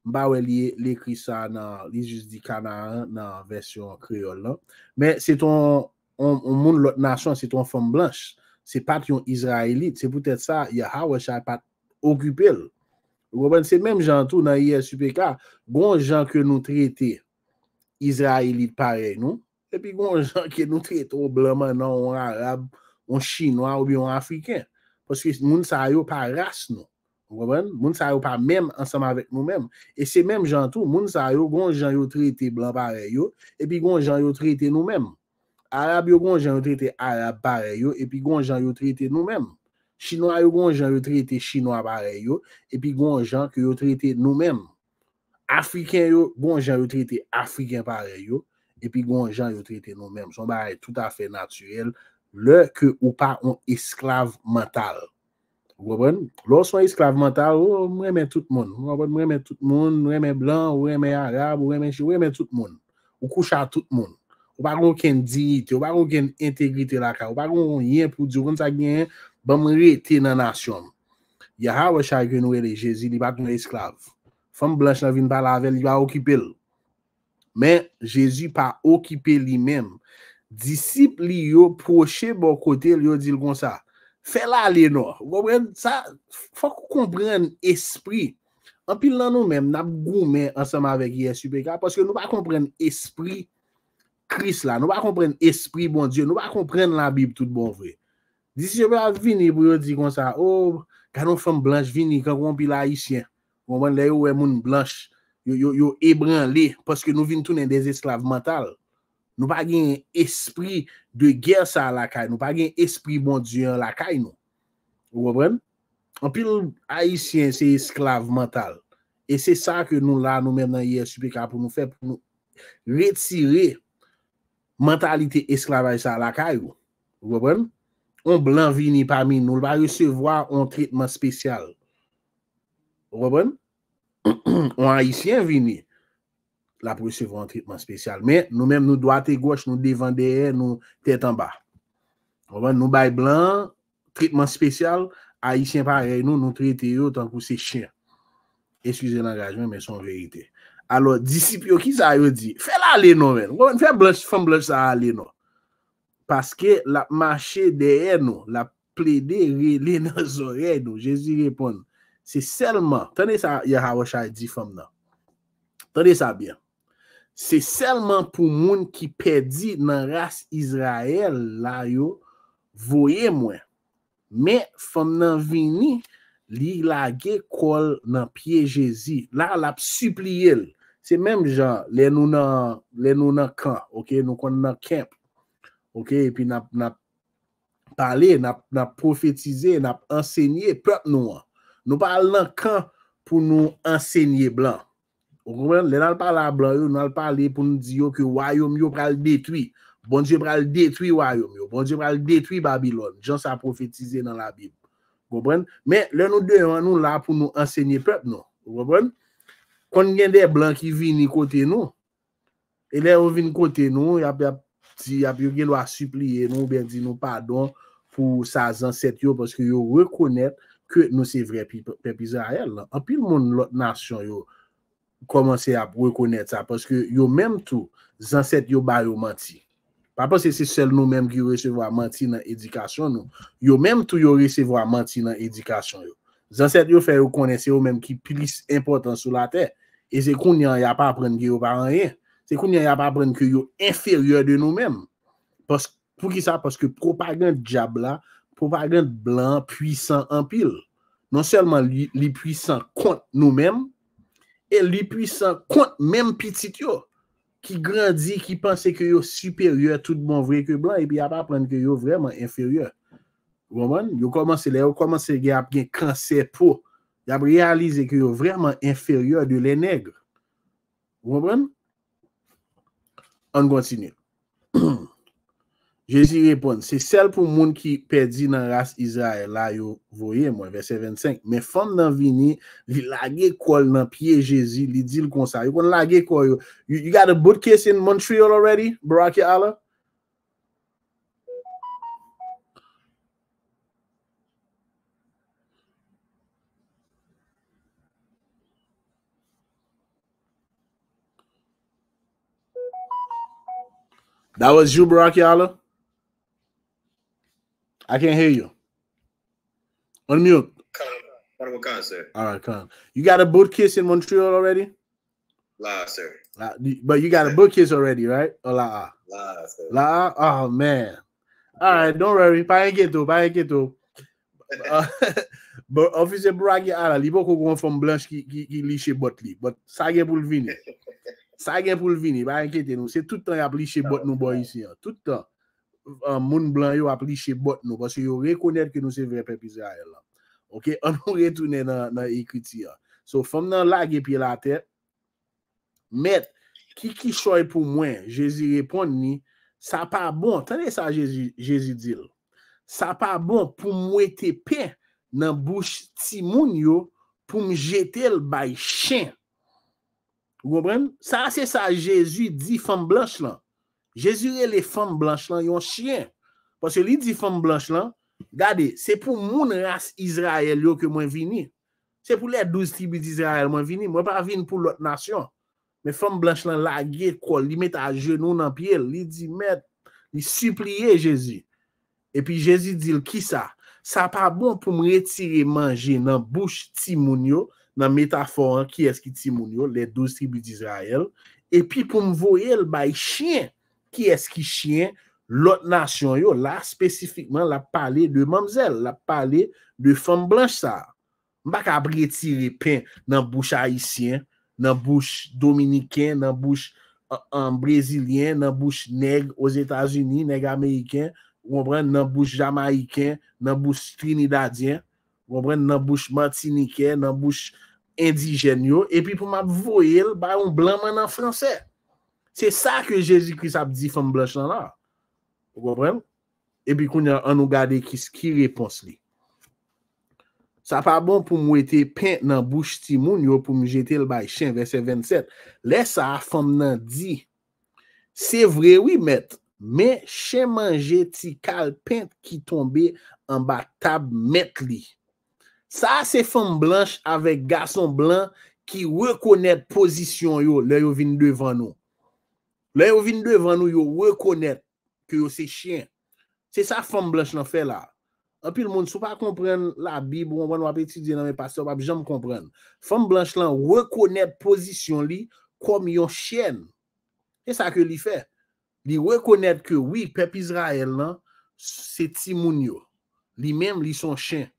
M pa wè li, li ekri sa nan, li jis di Kanaan nan vèsyon kreyòl lan. Men se t on, on, on moun lòt nasyon, se t on fanm blanch. Se pa t yon Izrayelit. Se poutèt sa, Yahawashai pa t okipe l. Ou konprann? Se menm jan tou nan I S U P K, gon jan ke nou trete Izrayelit parèy nou, epi gon jan ke nou trete yon blan mannan, yon Arab, yon Chinwa oubyen yon Afriken. Paske moun sa yo pa ras nou. Ou konprann? Moun sa yo pa menm ansanm avèk nou menm. E se menm jan tou, moun sa yo, gon jan yo trete blan parèy yo, epi gon jan yo trete nou menm. Arab yo, gon jan yo trete Arab parèy yo, epi gon jan yo trete nou menm. Chinwa yo, gon jan yo trete Chinwa parèy yo, epi gon jan ke yo trete nou menm. Afriken yo, gon jan yo trete Afriken parèy yo, epi gon jan yo trete nou menm. Se yon bagay toutafè natirèl lè ke ou pa yon esklav mantal. Ou konprann? Lè w se yon esklav mantal, oh, m renmen tout moun. Ou konprann? M renmen tout moun, m renmen blan, ou renmen arab, ou renmen chi, ou renmen tout moun. Ou kouche a tout moun. Ou pa gen okenn diyite, ou pa gen okenn entegrite lakay, ou pa gen anyen pou di, ou konn sa k genyen, ban m rete nan nasyon m. Yahawashai ke nou rele Jezi, li pa t yon esklav. Fanm blanch lan vin pale avè l, li pa okipe l. Men, Jezi pa okipe li menm. Disip li yo pwoche bò kote l, yo di l konsa, fè l ale non. Ou konprann? Sa, fòk ou konprann espri. Anpil nan nou menm, n ap goumen ansanm avèk I S U P K, paske nou pa konprann espri Kris la, nou pa konprann espri Bondye, nou pa konprann Labib tout bon vre. Disip yo ap vini pou yo di konsa, oh, gade yon fanm blanch vini, kankou yon pil Ayisyen. Ou konprann? Lè yo wè moun blanch, yo, yo, yo ebranle, paske nou vin tounen de esklav mantal. Nou pa gen espri de gè sa a lakay nou, pa gen espri Bondye an lakay nou. Ou konprann? Anpil Ayisyen se esklav mantal. E se sa ke nou la, nou menm nan I S U P K pou nou fè, pou nou retire mantalite esklavaj sa a lakay ou. Ou konprann? Yon blan vini pami nou, l pa resevwa yon tretman espesyal. Ou konprann? Yon Ayisyen vini, l ap resevwa yon tretman espesyal. Men, nou menm, nou dwat e gòch, nou devan, dèyè, nou tèt anba. Ou konprann? Nou bay blan an tretman espesyal, Ayisyen parèy nou, nou trete yo tankou se chen. Eskize langaj mwen, men se yon verite. Alò, disip yo, kisa yo di? Fè l ale non, men. Ou konprann? Fè blanch, fanm blanch sa a ale non. Paske l ap mache dèyè nou, l ap plede rele nan zòrèy nou. Jezi reponn, se sèlman, tande sa Yahawashai di fanm nan. Tande sa byen. Se sèlman pou moun ki pèdi nan ras Izrayèl la yo voye mwen. Men fanm nan vini, li lage kò l nan pye Jezi. La, l ap sipliye l. Se menm jan lè nou nan, lè nou nan kan, oke, nou konn nan camp, oke, epi n ap, n ap pale, n ap, n ap pwofetize, n ap ansenye pèp nou an. Nou pa al nan kan pou nou ansenye blan. Ou konprann? Lè n al pale a blan yo, n al pale pou n di yo ke wayòm yo pral detwi. Bondye pral detwi wayòm yo. Bondye pral detwi Babilòn. Jan sa pwofetize nan Labib. Konprann? Men, lè nou deyò an, nou la pou nou ansenye pèp nou. Ou konprann? Konn gen de blan ki vini kote nou. E lè yo vin kote nou, y ap, y ap di, y ap, yo gen dwa sipliye nou oubyen di nou padon pou sa zansèt yo, paske yo rekonèt ke nou se vrè pi-, pèp Izrayèl lan. Anpil moun lòt nasyon yo kòmanse ap rekonèt sa, paske yo menm tou, zansèt yo ba yo manti. Pa panse se sèl nou menm ki resevwa manti nan edikasyon nou. Yo menm tou, yo resevwa manti nan edikasyon yo. Zansèt yo fè yo konnen se yo menm ki plis enpòtan sou latè. E se kounye a y ap aprann ke yo pa anyen. Se kounye a y ap aprann ke yo enferyè de nou menm. Pas-, poukisa? Paske pwopagann dyab la, pwopagann blan an pwisan anpil. Non sèlman li, li pwisan kont nou menm, e li pwisan kont menm pitit yo, ki grandi, ki panse ke yo siperyè tout bon vre ke blan, epi y ap aprann ke yo vrèman enferyè. Ou konprann? Yo kòmanse, lè yo kòmanse gen, ap gen kansè po, y ap reyalize ke yo vrèman enferyè de les nègres. Ou konprann? Ann kontinye. Jezi reponn, se sèl pou moun ki pèdi nan ras Izrayèl la yo voye mwen. Vèsè vennsenk. Men fanm nan vini, li lage kò l nan pye Jezi, li di l konsa. Yo konn lage kò yo. You, you got a bootcase in Montreal already, Barack Yala? That was you, Barack Yala? I can't hear you. Unmute. Come, come, come, sir. All right, come. You got a bootcase in Montreal already? La, sir. La, but you got a bootcase already, right? Or la a? La, sir. La a? Oh, man. All right, don't worry. Pa enkyete w, pa enkyete w. Uh, Bon, Officer Brock Allen, li poko gon fanm blanch ki, ki, ki liche bòt li. But sa gen pou l vini. Sa gen pou l vini, pa enkyete nou. Se tout tan y ap liche bòt nou bò isi an. Tout tan, uh, moun blan yo ap liche bòt nou, paske yo rekonèt ke nou se vrè pèp Izrayèl la. Ok, ann nou retounen nan, nan ekriti an. So, fanm nan lage pye l atè. Mèt, ki kichòy pou mwen? Jezi reponn li, sa pa bon. Tande sa Jezi, Jezi di l. Sa pa bon pou m wete pen nan bouch timoun yo pou m jete l bay chen. Ou konprann? Sa se sa Jezi di fanm blanch lan. Jezi rele fanm blanch lan yon chen. Paske li di fanm blanch lan, gade, se pou moun ras Izrayèl yo ke mwen vini. Se pou lè douz tribi d'Izrayèl mwen vini. Mwen pa vin pou lòt nasyon. Men fanm blanch lan lage kò l, li met ajenou nan pye l, li di, Mèt, li sipliye Jezi. Epi Jezi di l, kisa? Sa pa bon pou m retire manje nan bouch timoun yo, nan metafò an, kiyès ki timoun yo, les douze tribus d'Israël, epi pou m voye l bay chen, kiyès ki chen, lòt nasyon yo, la espesifikman, l ap pale de manmzèl, l ap pale de fanm blanch sa a. M pa ka ap retire pen nan bouch ayisyen, nan bouch dominiken, nan bouch, an, an, brezilyen, nan bouch nèg Ozetazini, nèg ameriken, ou konprann, nan bouch jamayiken, nan bouch trinidadyen, ou konprann, nan bouch matiniken, nan bouch endijèn yo, epi pou m ap voye l bay yon blan mannan fransè. Se sa ke Jezi Kris ap di fanm blanch lan la. Ou konprann? Epi kounye a, ann nou gade ki, ki repons li. Sa pa bon pou m wete pen nan bouch timoun yo pou m jete l bay chen, vèsè vennsèt. Lè sa a, fanm nan di, se vre wi, mèt, men chen manje ti kal pen ki tonbe anba tab mèt li. Sa a se fanm blanch avèk gason blan ki rekonèt pozisyon yo lè yo vin devan nou. Lè yo vin devan nou, yo rekonèt ke yo se chen. Se sa fanm blanch lan fè la. Anpil moun, si w pa konprann Labib, ou konprann, w ap etidye nan men pastè, w p ap janm konprann. Fanm blanch lan rekonèt pozisyon li kòm yon chen. Se sa ke li fè. Li rekonèt ke wi, pèp Izrayèl lan, se timoun yo. Li menm, li se yon chen.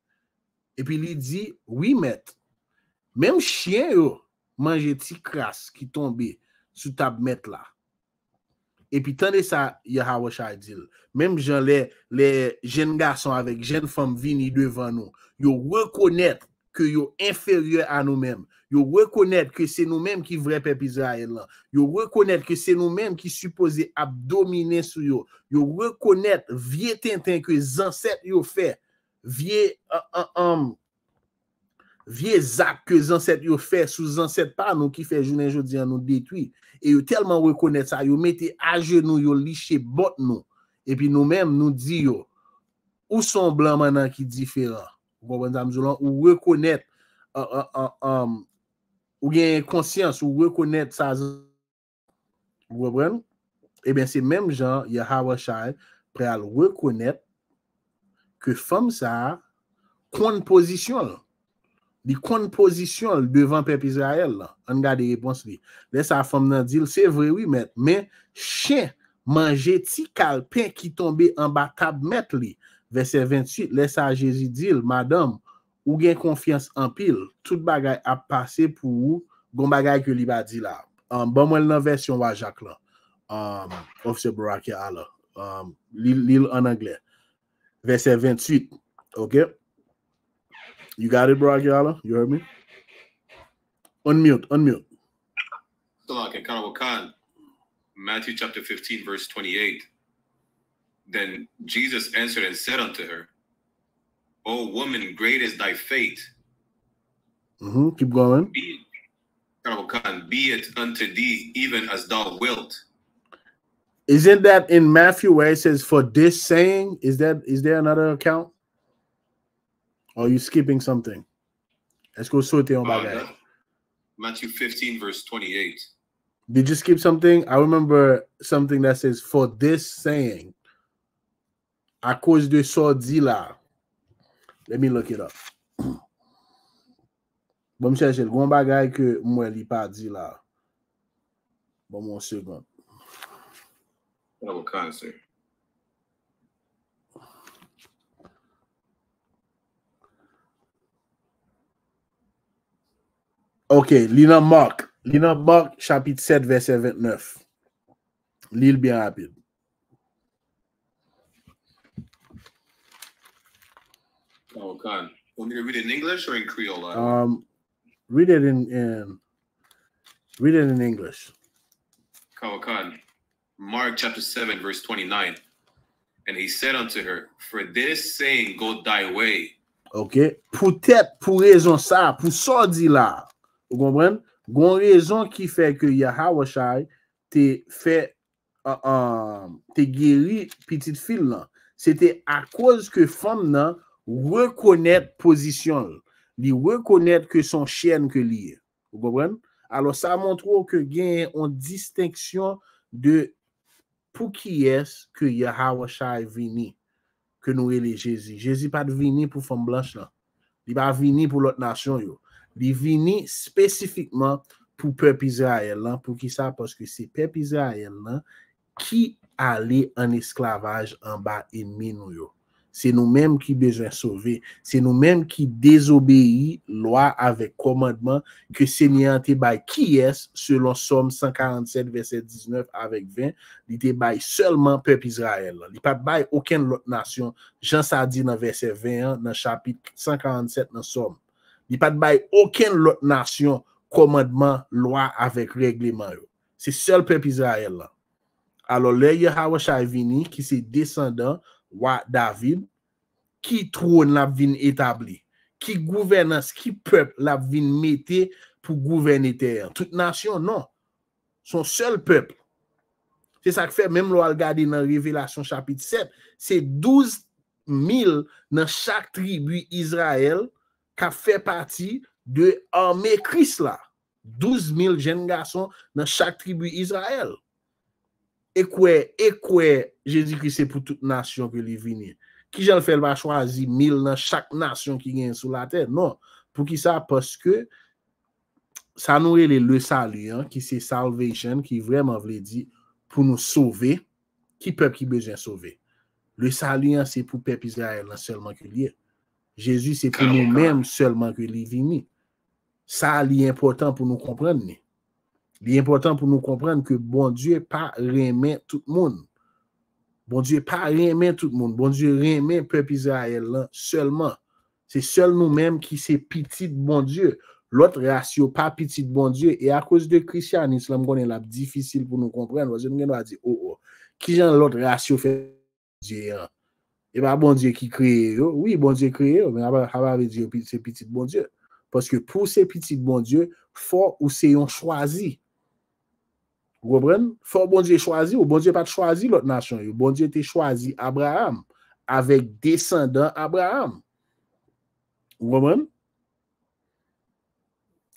Epi li di, wi, mèt. Menm chen yo manje ti kras ki tonbe sou tab mèt la. Epi tande sa Yahawashai di l. Menm jan lè, lè jèn gason avèk jèn fanm vini devan nou, yo rekonèt ke yo enferyè a nou menm. Yo rekonèt ke se nou menm ki vrè pèp Izrayèl lan. Yo rekonèt ke se nou menm ki sipoze ap domine sou yo. Yo rekonèt vye tenten ke zansèt yo fè, vye, an, an, an, vye zak ke zansèt yo fè sou zansèt pa nou ki fè jounen jodi an nou detwi. E yo tèlman rekonèt sa, yo mete ajenou, yo liche bòt nou. Epi nou menm, nou di yo, ou se yon blan mannan ki diferan. Ou konprann sa m di w lan? Ou rekonèt, an, an, an, an, ou gen konsyans, ou rekonèt sa. Ou konprann? Ebyen, se menm jan Yahawashai pral rekonèt ke fanm sa a konn pozisyon l. Li konn pozisyon l devan pèp Izrayèl lan. Ann gade repons li. Lè sa a, fanm nan di l, se vre wi, mèt, men chen manje ti kal pen ki tonbe anba tab mèt li. Vèsè venntuit, lè sa a, Jezi di l, madanm, ou gen konfyans anpil, tout bagay ap pase pou ou, gon bagay ke li pa di la. Um, ban mwen l nan vèsyon Wa Jak lan. Um, Officer Barakia Allah. Um, li, li l an anglè. Vèsè venntuit. Ok? You got it, Barakia Allah? You heard me? Unmute, unmute. Salak and Karawakan. Matthew chapter fifteen, verse twenty-eight. Then Jesus answered and said unto her, O woman, great is thy faith. Mm-hmm. Keep going. Be it, Karawakan, be it unto thee even as thou wilt. Isn't that in Matthew where it says, for this saying? Is that, is there another account? Or are you skipping something? Èske w sote yon bagay? Uh, that, Matthew fifteen, verse twenty-eight. Did you skip something? I remember something that says, for this saying. Akoz de sa w di la. Let me look it up. Bon, m chèche l. Gon bagay ke m wè li pa di la. Bon, yon segond. Karawakan, sir. Ok, li nan Mark. Li nan Mark, chapit sèt, vèsè vennèf. Li l byen rapid. Cowell Khan. Want me to read it in English or in Creole? Um, read it in, in read it in English. Cowell Khan. Mark chapter seven, verse twenty-nine. And he said unto her, For this saying go thy way. Ok. Poutèt, pou rezon sa, pou sa w di la, ou konprann? Gon rezon ki fè ke Yahawashai te fè, uh, uh, te geri pitit fi l lan. Se te akoz ke fanm nan rekonèt pozisyon l. Li rekonèt ke se yon chèn ke li ye. Ou konprann? Alò, sa montre w ke gen yon distenksyon de pou kiyès ke Yahawashai vini, ke nou rele Jezi. Jezi pa t vini pou fanm blanch lan. Li pa vini pou lòt nasyon yo. Li vini espesifikman pou pèp Izrayèl lan. Poukisa? Paske se pèp Izrayèl lan ki ale an esklavaj anba enmi nou yo. Se nou menm ki bezwen sove. Se nou menm ki dezobeyi lwa avèk kòmandman ke Senyè an te bay kiyès, selon Sòm san karannsèt, vèsè diznèf avèk ven, li te bay sèlman pèp Izrayèl lan. Li pa t bay okenn lòt nasyon, jan sa di nan vèsè ven an, nan chapit san karannsèt nan Sòm. Li pa t bay okenn lòt nasyon kòmandman, lwa avèk règleman yo. Se sèl pèp Izrayèl lan. Alò, lè Yahawashai vini, ki se desandan wa David, ki twòn l ap vin etabli? Ki gouvènans, ki pèp l ap vin mete pou gouvène tè an? Tout nasyon? Non. Se yon sèl pèp. Se sa k fè, menm lè w al gade nan Revelasyon chapit sèt, se douz mil nan chak tribi Izrayèl k ap fè pati de ame Kris la. Douz mil jèn gason nan chak tribi Izrayèl. E kwè, e kwè Jezi Kris se pou tout nasyon ke li vini. Kijan l fè l pa chwazi mil nan chak nasyon ki genyen sou latè? Non. Poukisa? Paske sa nou rele le salut an, ki se salvation, ki vrèman vle di pou nou sove, ki pèp ki bezwen sove? Le salut an, se pou pèp Izrayèl lan sèlman ke li ye. Jezi se pou nou menm sèlman ke li vini. Sa li enpòtan pou nou konprann li. Li enpòtan pou nou konprann ke Bondye pa renmen tout moun. Bondye pa renmen tout moun. Bondye renmen pèp Izrayèl lan sèlman. Se sèl nou menm ki se pitit Bondye. Lòt ras yo pa pitit Bondye. E akoz de krisyanis lan, m konnen l ap difisil pou nou konprann. Paske nou gen dwa di, o, o, kijan lòt ras yo fè Bondye an? E pa Bondye ki kreye yo. Wi, Bondye kreye yo, men sa pa vle di yo se pitit Bondye. Paske pou se pitit Bondye, fò ou se yon chwazi. Ou konprann? Fò Bondye chwazi ou. Bondye pa t chwazi lòt nasyon yo. Bondye te chwazi Abraham avèk desandan Abraham. Ou konprann?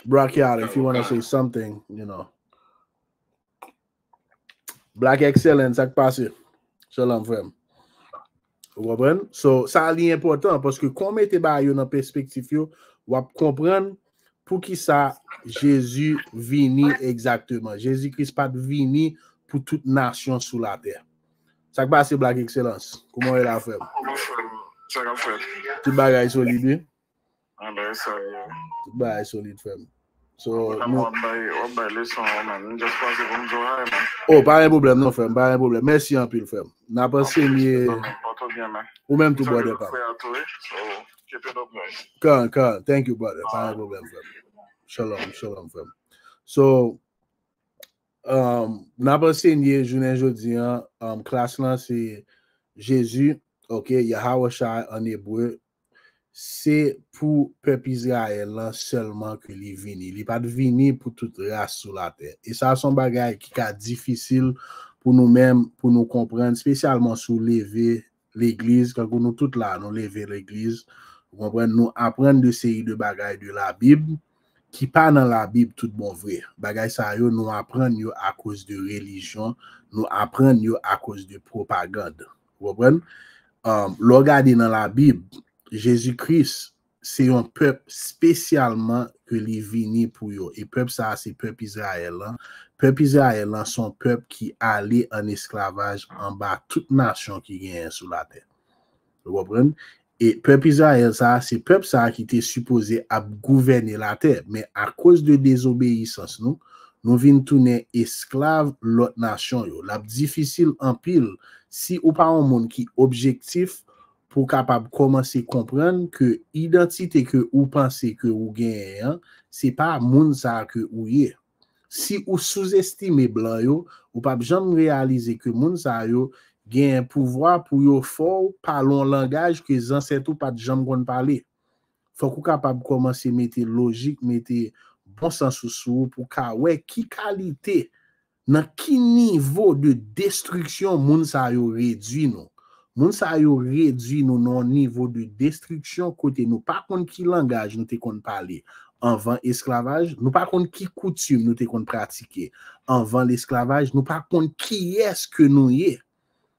Brakyal, if you wanna say something, you know. Black Excellence, sa k pase? Shalom, frè m. Ou konprann? So, sa li enpòtan, paske kon w mete bagay yo nan pèspektif yo, w ap konprann poukisa Jezi vini egzakteman. Jezi Kris pa t vini pou tout nasyon sou latè. Sa k pase, Black Excellence? Kòman w ye la, frè m? Sa k ap fèt? Tout bagay solid, wi. Tout bagay solid, frè m. So, w ap bay, w ap bay leson an, man. M just pase pou m di w hi, man. Oh, pa gen pwoblèm non, frè m, pa gen pwoblèm. Mèsi anpil, frè m. N ap ansenye. Ou menm tou, brother pa m. Kan, kan. Thank you, brother. Pa gen pwoblèm, frè m. Shalom, shalom, frè m. So, um, n ap ansenye jounen jodi an, um, klas lan se Jezi, ok, Yahawashai an ebre, se pou pèp Izrayèl lan sèlman ke li vini. Li pa t vini pou tout ras sou latè. E sa se yon bagay ki ka difisil pou nou menm, pou nou konprann, espesyalman si w leve legliz, kankou nou tout la, nou leve legliz, ou konprann, nou aprann de seri de bagay de Labib ki pa nan Labib tout bon vre. Bagay sa yo, nou aprann yo akoz de relijyon, nou aprann yo akoz de pwopagann. Ou konprann? Um, lè w gade nan Labib, Jezi Kris se yon pèp espesyalman ke li vini pou yo. E pèp sa a se pèp Izrayèl lan. Pèp Izrayèl lan se yon pèp ki ale an esklavaj anba tout nasyon ki genyen sou latè. Ou konprann? E pèp Izrayèl sa a, se pèp sa a ki te sipoze ap gouvène latè. Men akoz de dezobeyisans nou, nou vin tounen esklav lòt nasyon yo. L ap difisil anpil si ou pa yon moun ki objektif pou w kapab kòmanse konprann ke idantite ke ou panse ke ou genyen an, se pa moun sa a ke ou ye. Si ou souzestime blan yo, ou p ap janm reyalize ke moun sa yo genyen pouvwa pou yo fè w pale yon langaj ke zansèt ou pa t janm konn pale. Fòk ou kapab kòmanse mete lojik, mete bon sans ou sou ou pou w ka wè ki kalite, nan ki nivo de destriksyon moun sa yo redui nou. Moun sa yo redui nou nan yon nivo de destriksyon kote nou pa konn ki langaj nou te konn pale anvan esklavaj, nou pa konn ki koutim nou te konn pratike anvan lesklavaj, nou pa konn kiyès ke nou ye.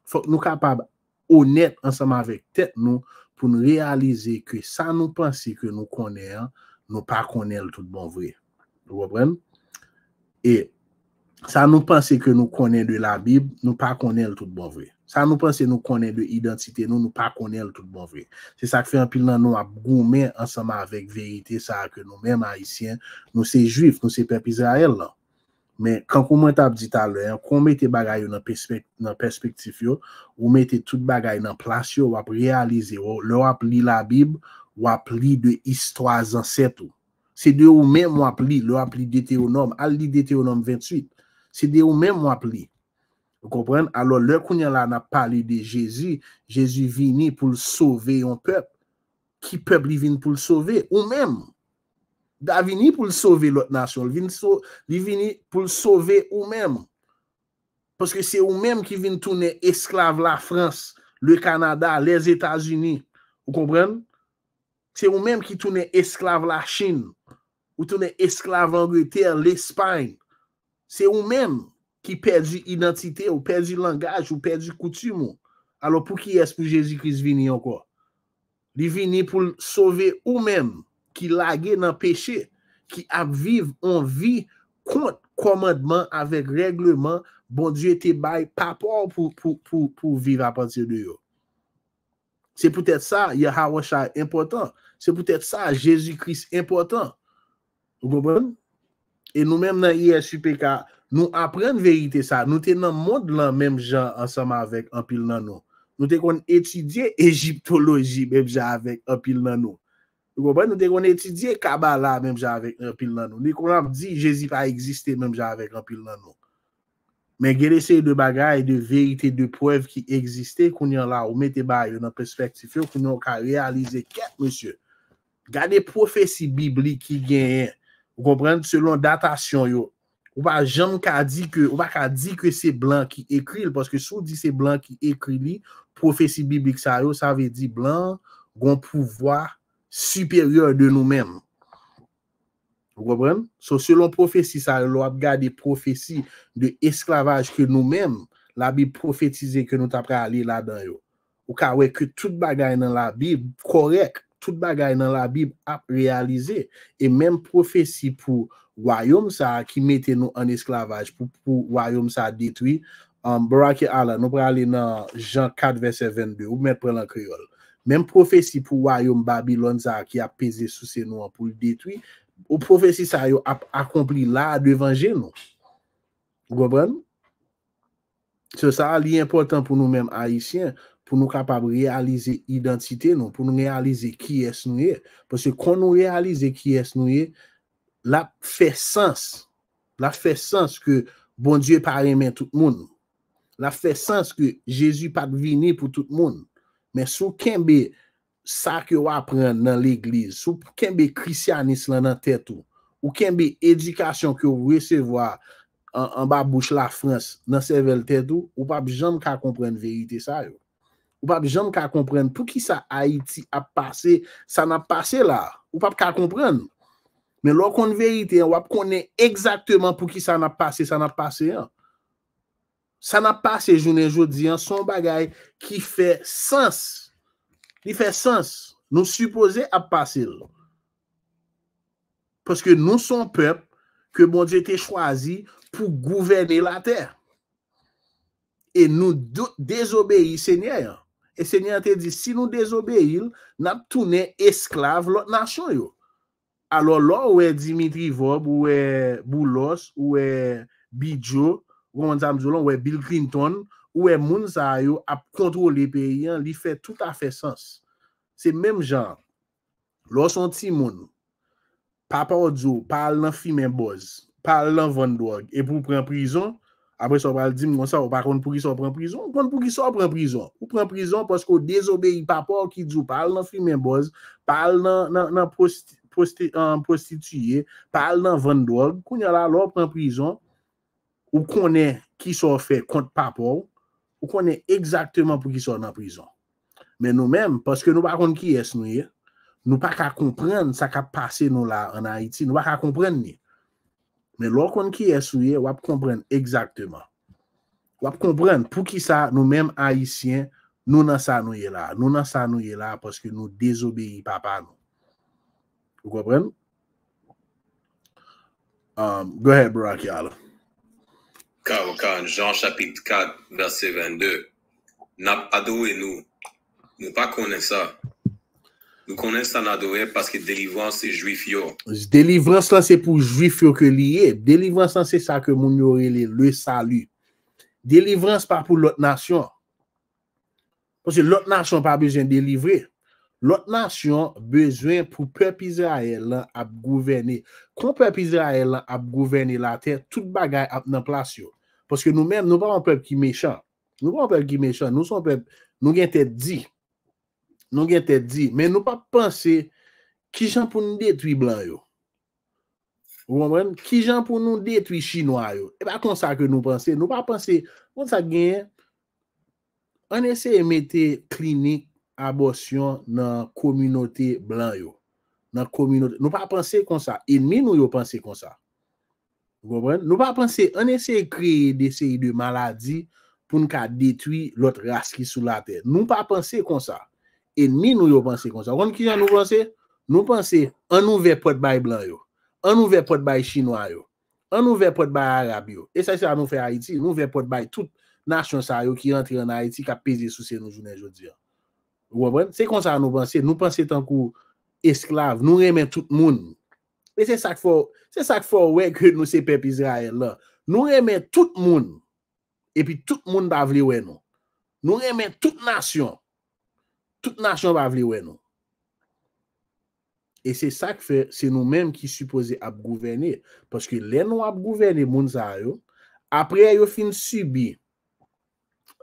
Fòk nou kapab onèt ansanm avèk tèt nou pou n reyalize ke sa nou panse ke nou konnen an, nou pa konnen l tout bon vre. Ou konprann? E sa nou panse ke nou konnen de Labib, nou pa konnen l tout bon vre. Sa nou panse nou konnen de idantite nou, nou pa konnen l tout bon vre. Se sa k fè anpil nan nou ap goumen ansanm avèk verite sa a ke nou menm Ayisyen, nou se Jwif, nou se pèp Izrayèl lan. Men, kankou mwen t ap di talè an, kon w mete bagay yo nan pèspek-, nan pèspektif yo, ou mete tout bagay nan plas yo, w ap reyalize, w, lè w ap li Labib, w ap li de istwa zansèt ou. Se de ou menm w ap li, lè w ap li Detewonòm, al li Detewonòm venntuit. Se de ou menm w ap li. Ou konprann? Alò, lè kounye a la n ap pale de Jezi, Jezi vini pou l sove yon pèp. Ki pèp li vin pou l sove? Ou menm. Li pa vini pou l sove lòt nasyon. Li vin so-, li vini pou l sove ou menm. Paske se ou menm ki vin tounen esklav Lafrans, le Kanada, Lèzetazini. Ou konprann? Se ou menm ki tounen esklav Lachin. Ou tounen esklav Angletè, Lespay. Se ou menm ki pèdi idantite ou, pèdi langaj ou, pèdi koutim ou. Alò, pou kiyès pou Jezi Kris vini ankò? Li vini pou l sove ou menm ki lage nan peche, ki ap viv yon vi kont kòmandman avèk règleman Bondye te bay pa pa w pou, pou, pou, pou viv apati de yo. Se poutèt sa, Yahawashai enpòtan. Se poutèt sa, Jezi Kris enpòtan. Ou konprann? E nou menm nan I S U P K, nou aprann verite sa. Nou te nan mond lan menm jan ansanm avèk anpil nan nou. Nou te konn etidye ejiptoloji menm jan avèk anpil nan nou. Ou konprann? Nou te konn etidye Kabala menm jan avèk anpil nan nou. Nou te konn ap di Jezi pa egziste menm jan avèk anpil nan nou. Men gen de seri de bagay, de verite, de prèv ki egziste, kounye a la, ou mete bagay yo nan pèspektif yo, kounye a ou ka reyalize, kèt, mesye. Gade pwofesi biblik ki genyen, ou konprann, selon datasyon yo. Ou pa janm ka di ke, ou pa ka di ke se blan ki ekri l, paske si w di se blan ki ekri li, pwofesi biblik sa yo, sa vle di blan gon pouvwa siperyè de nou menm. Ou konprann? So, selon pwofesi sa yo, lè w ap gade pwofesi de esklavaj ke nou menm, Labib pwofetize ke nou ta prale ladan yo. Ou ka wè ke tout bagay nan Labib kòrèk, tout bagay nan Labib ap reyalize. E menm pwofesi pou wayòm sa a ki mete nou an esklavaj, pou, pou wayòm sa a detwi, um, Baraki Alan, nou prale nan Jan kat vèsè vennde, ou mèt pran l an kreyòl. Menm pwofesi pou wayòm Babilòn sa a ki ap peze souse nou an pou l detwi, ou pwofesi sa yo ap akonpli la devan je nou. Ou konprann? Se sa, li enpòtan pou nou menm Ayisyen, pou nou kapab reyalize idantite nou, pou nou reyalize kiyès nou ye. Paske kon nou reyalize kiyès nou ye, l ap fè sans. L ap fè sans ke Bondye pa renmen tout moun. L ap fè sans ke Jezi pa t vini pou tout moun. Men si w kenbe sa ke w aprann nan legliz, si w kenbe krisyanis lan nan tèt ou, ou kenbe edikasyon ke w resevwa an, anba bouch Lafrans nan sèvèl tèt ou, ou p ap janm ka konprann verite sa yo. Ou p ap janm ka konprann poukisa Ayiti ap pase sa n ap pase la a. Ou p ap ka konprann. Men lè w konn verite an, w ap konnen egzakteman poukisa n ap pase sa n ap pase an. Sa n ap pase jounen jodi an, se yon bagay ki fè sans. Li fè sans. Nou sipoze ap pase l. Paske nou se yon pèp ke Bondye te chwazi pou gouvène latè. E nou do-, dezobeyi Senyè an. E Senyè a te di, si nou dezobeyi l, n ap tounen esklav lòt nasyon yo. Alò, lè w wè Dimitri Vorbe, ou wè Boulos, ou wè Bidjo, ou konprann sa m di w lan, ou wè Bill Clinton, ou wè moun sa yo ap kontwole peyi an, li fè toutafè sans. Se menm jan, lè w se yon timoun, papa w di w, pa al nan fimen bòz, pa al nan vann dwòg, epi w pran prizon, apre sa w pral di m konsa, ou pa konn poukisa w pran prizon, ou konn poukisa w pran prizon. Ou pran prizon paske w dezobeyi papa w ki di w pa al nan fimen bòz, pa al nan, nan, nan pwosti-, pwosti-, ah, pwostitiye, pa al nan vann dwòg. Kounye a la, lè w pran prizon, ou konnen kisa w fè kont papa w, ou konnen egzakteman poukisa w nan prizon. Men nou menm, paske nou pa konn kiyès nou ye, nou pa ka konprann sa k ap pase nou la ann Ayiti, nou pa ka konprann li. Men lè w konn kiyès ou ye, w ap konprann egzakteman. W ap konprann poukisa nou menm Ayisyen, nou nan sa nou ye la. Nou nan sa nou ye la paske nou dezobeyi papa nou. Ou konprann? Um, go ahead, Barack Yala. Ka, ka, Jan chapit kat, vèsè vennde. N ap adore nou. Nou pa konnen sa. Nou konnen sa n adore paske delivrans se Jwif yo. Delivrans lan se pou Jwif yo ke li ye. Delivrans lan se sa ke moun yo rele le salut. Delivrans pa pou lòt nasyon. Paske lòt nasyon pa bezwen delivre. Lòt nasyon bezwen pou pèp Izrayèl lan ap gouvène. Kon pèp Izrayèl lan ap gouvène latè, tout bagay ap nan plas yo. Paske nou menm, nou pa yon pèp ki mechan. Nou pa yon pèp ki mechan. Nou se yon pèp, nou gen tèt di. Nou gen tèt di. Men nou pa panse kijan pou nou detwi blan yo. Ou konprann? Kijan pou nou detwi Chinwa yo? E pa konsa ke nou panse. Nou pa panse, konn sa k genyen? Ann eseye mete klinik abòsyon nan kominote blan yo. Nan kominote, nou pa panse konsa. Enmi nou yo panse konsa. Ou konprann? Nou pa panse, ann eseye kreye de seri de maladi pou n ka detwi lòt ras ki sou latè. Nou pa panse konsa. Enmi nou yo panse konsa. Ou konn kijan nou panse? Nou panse, ann ouvè pòt bay blan yo. Ann ouvè pòt bay Chinwa yo. Ann ouvè pòt bay Arab yo. E se sa nou fè Ayiti. Nou ouvè pòt bay tout nasyon sa yo ki rantre ann Ayiti, k ap peze souse nou jounen jodi a. Ou konprann? Se konsa nou panse. Nou panse tankou esklav. Nou renmen tout moun. E se sa k fè w, se sa k fè w wè ke nou se pèp Izrayèl lan. Nou renmen tout moun. Epi tout moun pa vle wè nou. Nou renmen tout nasyon. Tout nasyon pa vle wè nou. E se sa k fè se nou menm ki sipoze ap gouvène. Paske lè nou ap gouvène moun sa yo, apre yo fin sibi,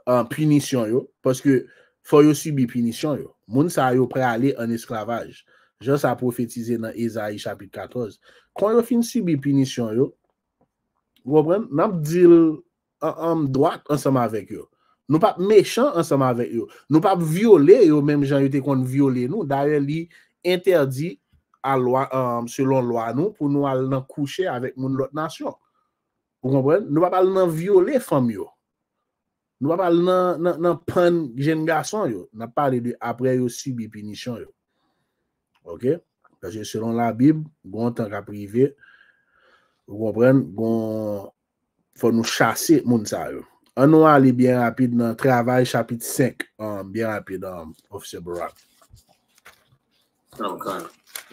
ah, pinisyon yo, paske fò yo sibi pinisyon yo. Moun sa yo prale ann esklavaj. Jan sa pwofetize nan Ezayi chapit katòz. Kon yo fin sibi pinisyon yo, ou konprann? N ap di l an, an dwat ansanm avèk yo. Nou p ap mechan ansanm avèk yo. Nou p ap vyole yo menm jan yo te konn vyole nou. Dayè, li entèdi a lwa, um, selon lwa nou, pou nou al nan kouche avèk moun lòt nasyon. Ou konprann? Nou p ap al nan vyole fanm yo. Nou p ap al nan, nan, nan pann jenn gason yo. N ap pale de apre yo sibi pinisyon yo. Oke? Paske selon Labib, gon tan k ap rive. Ou konprann? Gon fò nou chase moun sa yo. Ann nou ale byen rapid nan Travay chapit senk, um, byen rapid, um, Ofisè Barack.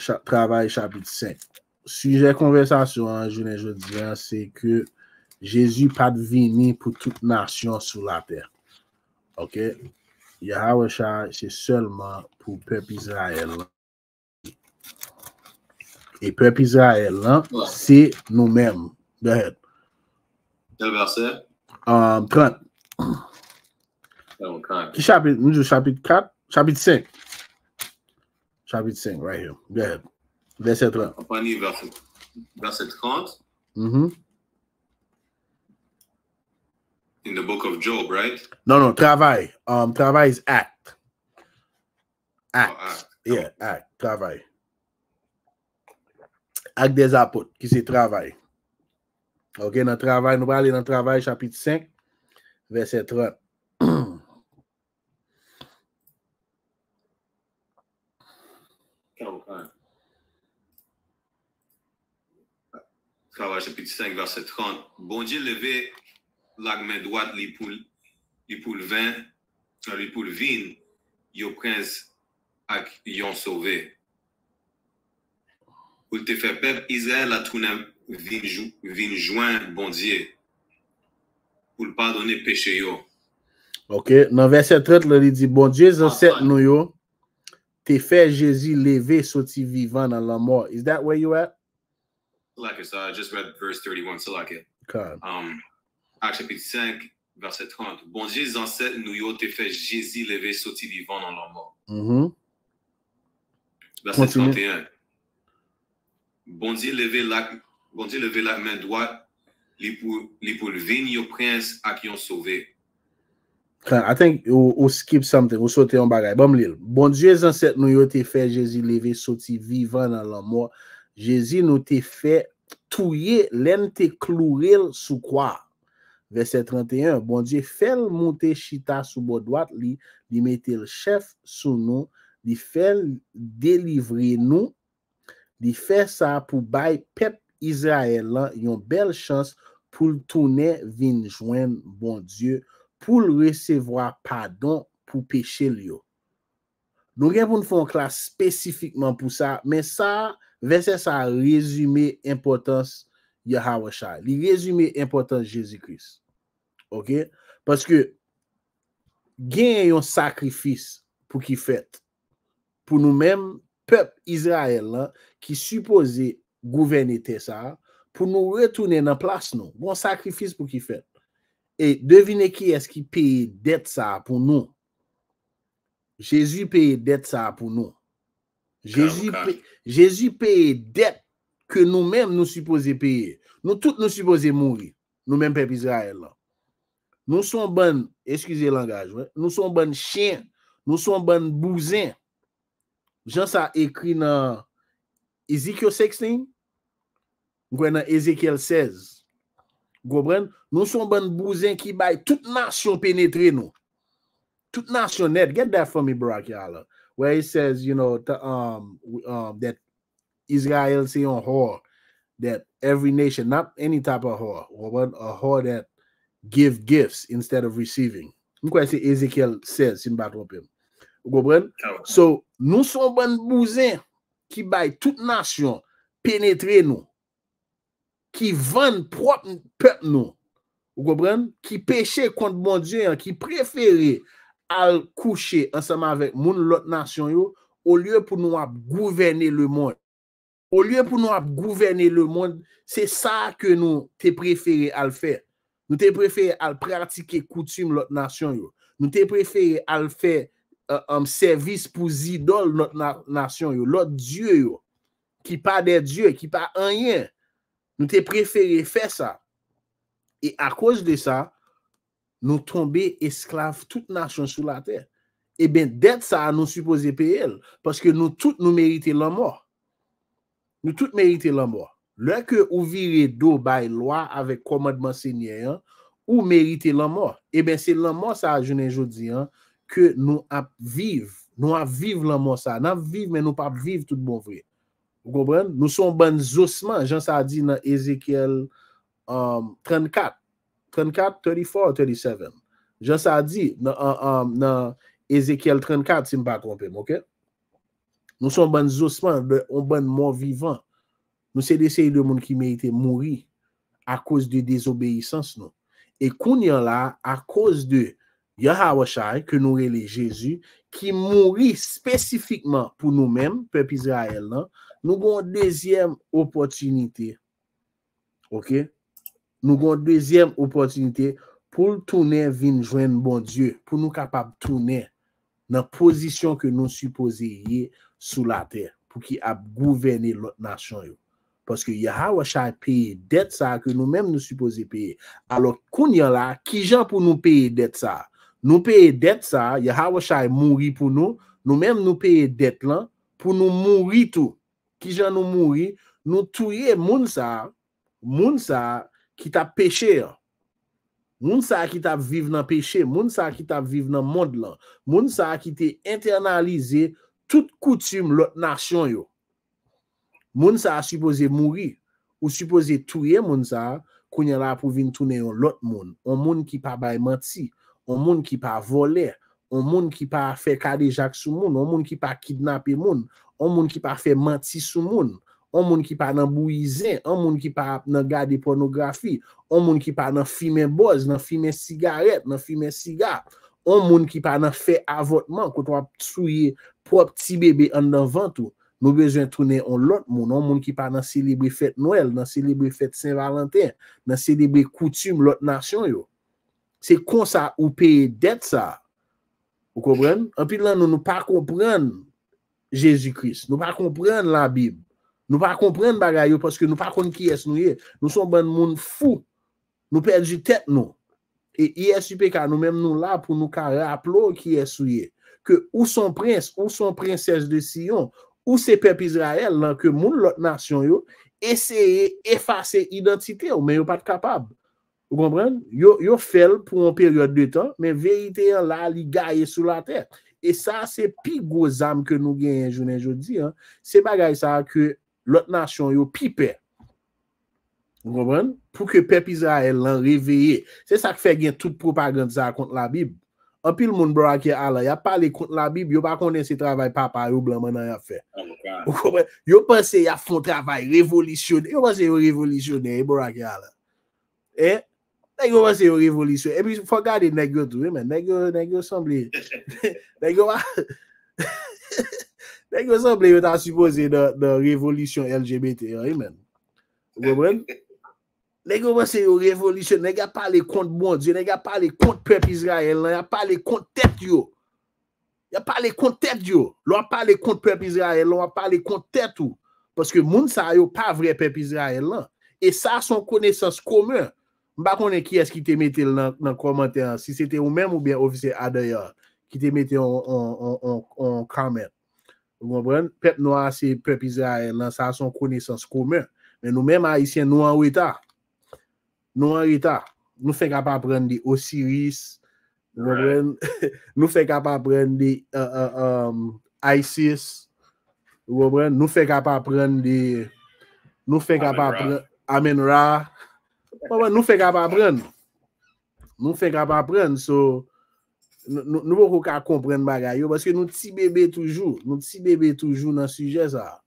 Cha-, Travay chapit senk. Sijè konvèsasyon an jounen jodi a, se ke Jezi pa t vini pou tout nasyon sou latè. Oke? Yahawashai se sèlman pou pèp Izrayèl lan. E pèp Izrayèl lan, se nou menm. Go ahead. Kèl vèsè? Um, trant. Ki chapit? Nou di chapit kat? Chapit senk. Chapit senk, right here. Go ahead. Vèsè trant. Ann li vèsè, vèsè trant. Mm-hmm. In the book of Job, right? Non, non, Travay. Um, Travay is act. Act. Oh, act. Yeah, act. Travay. Actes des Apôtres, ki se Travay. Ok, nan Travay, nou prale nan Travay, chapit senk, vèsè trant. Travay chapit senk, vèsè trant. Bondye leve lagmen dwat li pou, li pou l vin, li pou l vin, yon prens ak yon sove. Pou l te fè pèp Izrayèl la tounen vin, vin jwenn Bondye, pou l padone peche yo. Ok, nan vèsè trant la, li di, Bondye zansèt nou yo te fè Jezi leve soti vivan nan lanmò. Is that where you at? Like it, so I just read verse thirty-one, so like it. God. Um, Ak chapit senk, vèsè trant. Bondye zansèt nou yo te fè Jezi leve soti vivan nan lanmò. Mm-hmm. Vèsè trant e en. Bondye leve l ak Bondye leve l ak men dwat li pou li pou l vin yon prens ak yon sove. I think ou, ou skip something, ou sote yon bagay. Ban m li l. Bondye zansèt nou yo te fè Jezi leve soti vivan nan lanmò. Jezi nou te fè touye lè n te kloure l sou kwa. Vèsè trant e en, Bondye fè l moute chita sou bò dwat li, li mete l chèf sou nou, li fè l delivre nou, li fè sa pou bay pèp Izrayèl lan yon bèl chans pou l tounen vin jwenn Bondye, pou l resevwa padon pou peche l yo. Nou gen pou n fè yon klas espesifikman pou sa, men sa, vèsè sa rezime enpòtans Yahawashai. Li rezime enpòtans Jezi Kris. Ok? Paske gen yon sakrifis pou ki fèt. Pou nou menm, pèp Izrayèl lan, ki sipoze gouvène tè sa a, pou nou retounen nan plas nou. Gon sakrifis pou ki fèt. E devine kiyès ki peye dèt sa a pou nou. Jezi peye dèt sa a pou nou. Jezi peye dèt ke nou menm nou sipoze peye. Nou tout nou sipoze mouri. Nou menm pèp Izrayèl lan. Nou se yon bann, eskize langaj, nou se yon bann chen, nou se yon bann bouzen. Jan sa ekri nan Ezekiel sixteen, m kwè nan Ezekyèl sèz. Ou konprann? Nou se yon bann bouzen ki bay tout nasyon penetre nou. Tout nasyon nèt. Get that for me, Barack Yala. Where it says, you know, to, um, um, that Israel se yon whore, that every nation, not any type of whore, ou konprann? A whore that give gifts instead of receiving. M kwè se Ezekyèl sèz, si m pa twonpe m. Ou konprann? So, nou se yon bann bouzen ki bay tout nasyon penetre nou, ki vann pwòp pèp nou. Ou konprann? Ki peche kont Bondye an, ki prefere al kouche ansanm avèk moun lòt nasyon yo, olye pou nou ap gouvène lemonn. Olye pou nou ap gouvène lemonn, se sa ke nou te prefere al fè. Nou te prefere al pratike koutim lòt nasyon yo. Nou te prefere al fè sèvis pou zidòl lòt nasyon yo, lòt dye yo, ki pa de dye, ki pa anyen. Nou te prefere fè sa. E akoz de sa, nou tonbe esklav tout nasyon sou latè. Ebyen, dèt sa a, nou sipoze peye l, paske nou tout nou merite lanmò. Nou tout merite lanmò. Lè ke ou vire do bay lwa avèk kòmandman Senyè an, ou merite lanmò. Ebyen, se lanmò sa a jounen jodi an ke nou ap viv. Nou ap viv lanmò sa a. N ap viv, men nou p ap viv tout bon vre. Ou konprann? Nou se yon bann zosman, jan sa di nan Ezekyèl, um, trannkat. Trannkat, thirty-four, thirty-seven. Jan sa di nan, nan Ezekyèl trannkat, si m pa twonpe m, ok? Nou se yon bann zosman, yon bann mò vivan. Nou se de seri de moun ki merite mouri akoz de dezobeyisans nou. E kounye a la, akoz de Yahawashai, ke nou rele Jezi, ki mouri espesifikman pou nou menm, pèp Izrayèl lan, nou gen yon dezyèm opòtinite. Ok? Nou gen yon dezyèm opòtinite pou l tounen vin jwenn Bondye, pou nou kapab tounen nan pozisyon ke nou sipoze ye sou latè, pou ki ap gouvène lòt nasyon yo. Paske Yahawashai peye dèt sa a ke nou menm nou sipoze peye. Alò, kounye a la, kijan pou nou peye dèt sa a? Nou peye dèt sa a, Yahawashai mouri pou nou, nou menm nou peye dèt lan, pou nou mouri tou. Kijan nou mouri? Nou touye moun sa a, moun sa a ki t ap peche an. Moun sa a ki t ap viv nan peche, moun sa a ki t ap viv nan mond lan, moun sa a ki te entènalize tout koutim lòt nasyon yo. Moun sa a sipoze mouri. Ou sipoze touye moun sa a, kounye a la pou vin tounen yon lòt moun. Yon moun ki pa bay manti, yon moun ki pa vòlè, on moun ki pa fè kadejak sou moun, on moun ki pa kidnape moun, on moun ki pa fè manti sou moun, on moun ki pa nan bouyi zen, on moun ki pa nan gade pònografi, on moun ki pa nan fimen bòz, nan fimen sigarèt, nan fimen siga, on moun ki pa nan fè avòtman, kote w ap touye pwòp ti bebe anndan vant ou. Nou bezwen tounen on lòt moun, on moun ki pa nan selebre fèt Nwèl, nan selebre fèt Sen Valanten, nan selebre koutim lòt nasyon yo. Se konsa ou peye dèt sa. Ou konprann? Anpil nan nou, nou pa konprann Jezi Kris. Nou pa konprann Labib. Nou pa konprann bagay yo paske nou pa konn kiyès nou ye. Nou se yon bann moun fou. Nou pèdi tèt nou. E I S U P K, nou menm nou la pou nou ka raple w kiyès ou ye. Ke ou se yon prens, ou se yon prensès de Siyon, ou se pèp Izrayèl lan ke moun lòt nasyon yo eseye efase idantite w, men yo pa t kapab. Ou konprann? Yo, yo fè l pou yon peryòd de tan, men verite an la, li gaye sou latè. E sa, se pi gwo zam ke nou genyen jounen jodi an. Se bagay sa a ke lòt nasyon yo pi pè. Ou konprann? Pou ke pèp Izrayèl lan reveye. Se sa k fè gen tout pwopagand sa a kont Labib. Anpil moun, bro, ak Alan, y ap pale kont Labib, yo pa konnen se travay papa yo blan mannan y ap fè. Ou konprann? Yo panse y ap fè yon travay revolisyonè. Yo panse yo revolisyonè, bro, ak Alan. E nèg yo panse yo revolisyon. Epi fò gade nèg yo tou, wi, men nèg yo, nèg yo sanble. Nèg yo pa. Nèg yo sanble yo ta sipoze nan, nan revolisyon L G B T an, wi, men. Ou konprann? Nèg yo panse yo revolisyon, nèg ap pale kont Bondye, nèg ap pale kont pèp Izrayèl lan, y ap pale kont tèt yo. Y ap pale kont tèt yo. Lè w ap pale kont pèp Izrayèl lan, w ap pale kont tèt ou. Paske moun sa yo pa vrè pèp Izrayèl lan. E sa se yon konesans komen. M pa konnen kiyès ki te mete l nan, nan kòmantè an, si se te ou menm oubyen ofisye Adair ki te mete yon, yon, yon, yon, yon comment. Ou konprann? Pèp nwa a se pèp Izrayèl lan, sa se yon konesans komen. Men nou menm Ayisyen, nou an reta. Nou an reta. Nou fenk ap aprann de Osiris. Ou konprann? Nou fenk ap aprann de, uh, uh, um, Isis. Ou konprann? Nou fenk ap aprann de, nou fenk ap aprann Amen Ra. Ou konprann? Nou fenk ap aprann. Nou fenk ap aprann. So, nou, nou, nou poko ka konprann bagay yo, paske nou ti bebe toujou. Nou ti bebe toujou nan sijè sa a.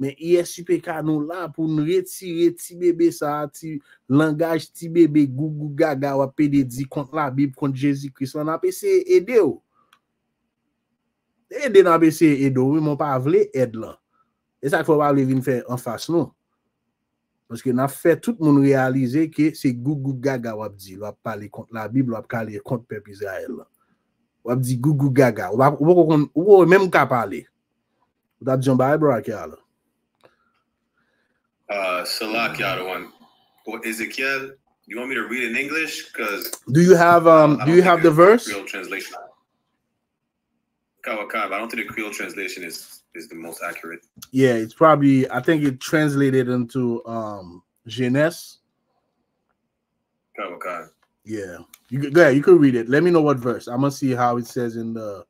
Men I S U P K nou la pou n retire ti bebe sa a, ti langaj ti bebe gougou gaga w ap pede di kont Labib, kont Jezi Kris lan, n ap eseye ede w. Ede n ap eseye ede w, wi, men w pa vle èd lan. E sa k fè w pa vle vin fè anfas nou. Paske n ap fè tout moun reyalize ke se gougou gaga w ap di. Lè w ap pale kont Labib, lè w ap pale kont pèp Izrayèl lan. W ap di gougou gaga. Ou pa, ou poko konn, ou poko menm ka pale. Ou t ap di yon bagay, bro, ak Alan? Uh, Salak, Yadawan. For Ezekiel, you want me to read in English? Because Do you have, um, do you have the verse? Creole translation. Kawakab. I don't think the Creole translation is, is the most accurate. Yeah, it's probably, I think it translated into, um, Genèse. Kawakab. Yeah. You could, go ahead, you could read it. Let me know what verse. I'm gonna see how it says in the,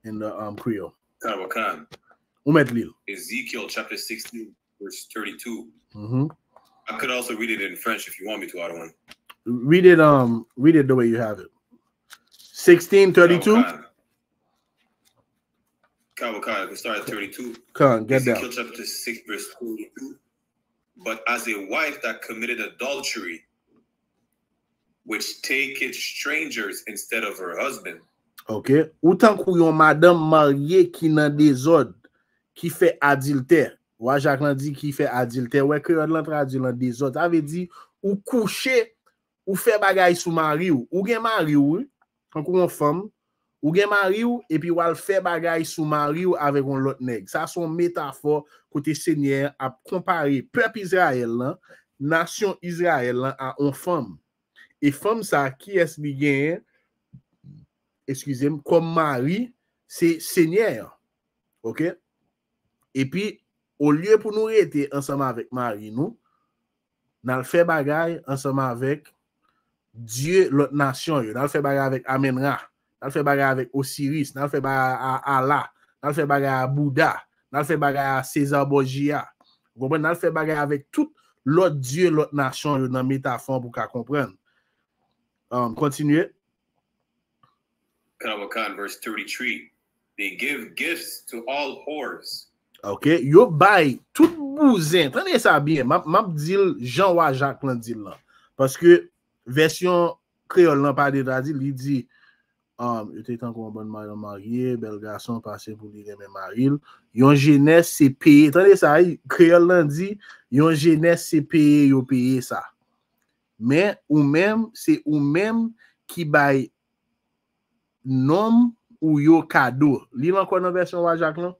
in the, um, Creole. Kawakab. Ou mèt li l. Ezekiel chapter sixteen, verse thirty-two. Mm-hmm. I could also read it in French if you want me to, Adawan. Read it, um, read it the way you have it. Sixteen thirty-two? Kawakab. Kawakab, we start at thirty-two. Come on, get Ezekiel down. Chapter six, verse thirty-two. But as a wife that committed adultery, which taketh strangers instead of her husband. Ok. Ou tankou yon madanm marye ki nan dezòd, ki fè adiltè. Wa Jak lan di ki fè adiltè. Wè, kreyòl lan tradui l an dezòd. Sa vle di, ou kouche, ou fè bagay sou mari w. Ou gen mari w, wi. Tankou yon fanm, ou gen mari w, epi w al fè bagay sou mari w avèk yon lòt nèg. Sa se yon metafò kote Senyè a ap konpare pèp Izrayèl lan, nasyon Izrayèl lan, a yon fanm. E fanm sa, kiyès li genyen? Eskize m, kòm mari, se Senyè an. Ok? Epi, olye pou nou rete ansanm avèk mari nou, n al fè bagay ansanm avèk dye lòt nasyon yo, n al fè bagay avèk Amenra, n al fè bagay avèk Osiris, n al fè bagay a Allah, n al fè bagay a Bouda, n al fè bagay a César Borgia. Ou konprann? N al fè bagay avèk tout lòt dye lòt nasyon yo nan metafò pou w ka konprann. Um, kontinye. Khan verse thirty-three. They give gifts to all whores. Ok, yo bay tout bouzen. Tande sa byen, m ap di l jan wa Jak lan di l lan. Paske vèsyon kreyòl lan pa de tradui, li di um, yo te tankou yon bann madanm marye, bèl gason pase pou li renmen mari l. Yon jenès se peye. Tande sa, wi, kreyòl lan di, yon jenès se peye yo peye sa. Men ou menm, se ou menm ki bay nonm ou yo kado. Li l ankò nan vèsyon wa Jak lan.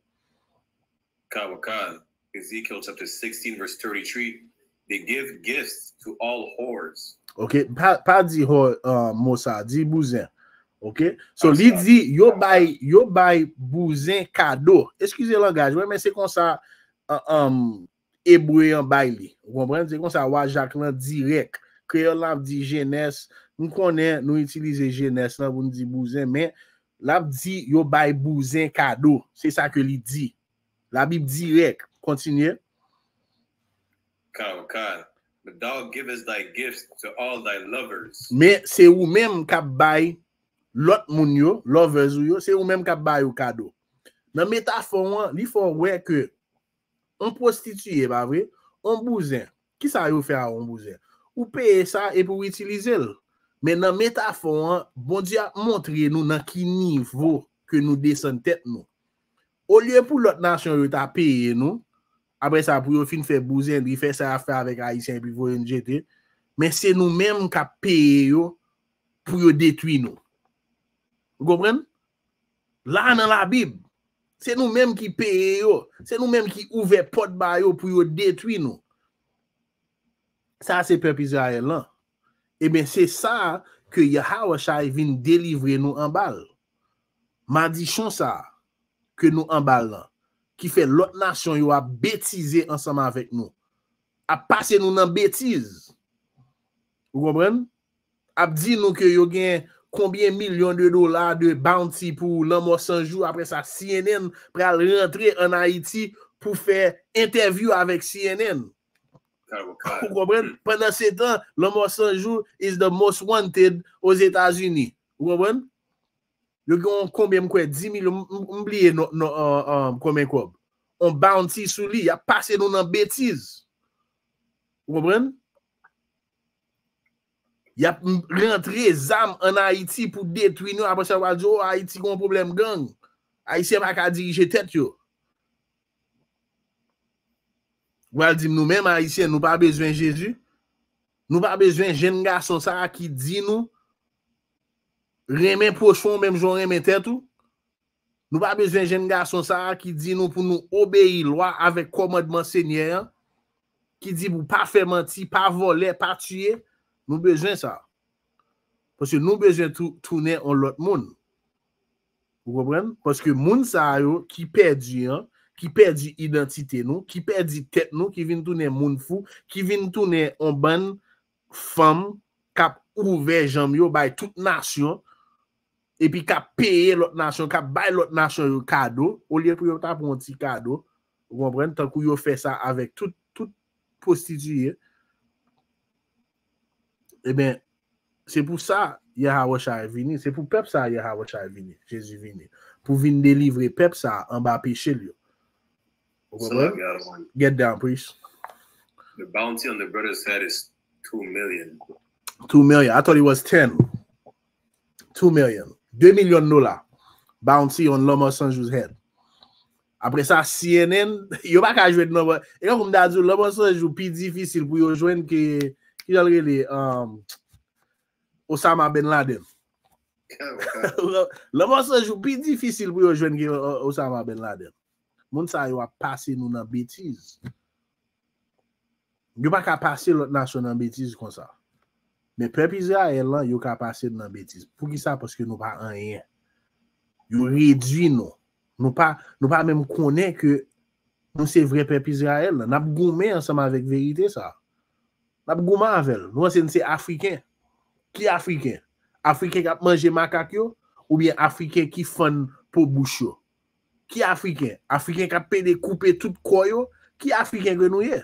Khan, Ezekiel chapter sixteen, verse thirty-three. They give gifts to all whores. Ok, pa, pa di whore, uh, mo sa, di bouzen. Ok, so li di yo bay, yo bay bouzen kado. Eskize langaj mwen, men se konsa uh, um, ebre an bay li. Ou konprann? Se konsa wa Jak lan dirèk. Kreyòl la ap di jenès. M konnen nou itilize jenès lan pou n di bouzen, men l ap di yo bay bouzen kado. Se sa ke li di. Labib dirèk. Kontinye. Khan, Khan, but thou givest thy gifts to all thy lovers. Men se ou menm k ap bay lòt moun yo, lovers ou yo, se ou menm k ap bay yo kado. Nan metafò an, li fè w wè ke yon pwostitiye, pa vre? Yon bouzen. Kisa yo fè a yon bouzen? Ou peye sa epi w itilize l. Men nan metafò an, Bondye ap montre nou nan ki nivo ke nou desann tèt nou. Olye pou lòt nasyon yo ta peye nou, apre sa pou yo fin fè bouzendri, fè sa y ap fè avèk Ayisyen epi voye n jete, men se nou menm k ap peye yo pou yo detwi nou. Ou konprann? La nan Labib, se nou menm ki peye yo, se nou menm ki ouvè pòt ba yo pou yo detwi nou. Sa se pèp Izrayèl lan. Ebyen, se sa ke Yahawashai vin delivre nou anba l. Madichon sa ke nou anba l lan, ki fè lòt nasyon yo ap betize ansanm avèk nou, ap pase nou nan betiz. Ou konprann? Ap di nou ke yo gen konbyen milyon de dola de bounty pou lanmò san jou. Apre sa, C N N pral rantre ann Ayiti pou fè entèvyou avèk C N N. Ou konprann? Pandan se tan, lanmò san jou is the most wanted Ozetazini. Ou konprann? Yo gen yon konbyen, m kwè, dis milyon, m bliye konbyen kòb. On bounty sou li, y ap pase nou nan betiz. Ou konprann? Y ap rantre zam ann Ayiti pou detwi nou. Apre sa, yo pral di, o, Ayiti gen yon pwoblèm gang. Ayisyen pa ka dirije tèt yo. Ou pral di m nou menm Ayisyen, nou pa bezwen Jezi? Nou pa bezwen jenn gason sa a ki di nou renmen pwochen w menm jan w renmen tèt ou? Nou pa bezwen jenn gason sa a ki di nou pou nou obeyi lwa avèk kòmandman Senyè an, ki di pou pa fè manti, pa vòlè, pa tiye? Nou bezwen sa. Paske nou bezwen tounen yon lòt moun. Ou konprann? Paske moun sa yo ki pèdi an, ki pèdi idantite nou, ki pèdi tèt nou, ki vin tounen moun fou, ki vin tounen yon bann fanm k ap ouvè janm yo bay tout nasyon, epi k ap peye lòt nasyon, k ap bay lòt nasyon yo kado, olye pou yo ta pran yon ti kado, ou konprann, tankou yo fè sa avèk tout, tout pwostitiye. Ebyen, se pou sa Yahawashai vini, se pou pèp sa Yahawashai vini, Jezi vini, pou vin delivre pèp sa anba peche l yo. Ou konprann? Get down, priest. The bounty on the brother's head is two million. Two million. I thought it was ten. Two million. De milyon dola. Bounty on Lanmò San Jou head. Apre sa, C N N, yo pa ka jwenn non. E kankou m ta di w, Lanmò San Jou pi difisil pou yo jwenn ke, ki jan l rele, um, Osama Bin Laden. Lanmò San Jou pi difisil pou yo jwenn ke Osama Bin Laden. Moun sa yo ap pase nou nan betiz. Yo pa ka pase lòt nasyon nan betiz konsa. Men pèp Izrayèl lan, yo ka pase n nan betiz. Poukisa? Paske nou pa anyen. Yo redwi nou. Nou pa, nou pa menm konnen ke nou se vrè pèp Izrayèl lan. N ap goumen ansanm avèk verite sa. N ap goumen avè l. Nou panse n se Afriken. Ki Afriken? Afriken k ap manje makak yo? Oubyen Afriken ki fann po bouch yo? Ki Afriken? Afriken k ap pede koupe tout kò yo? Ki Afriken ke nou ye?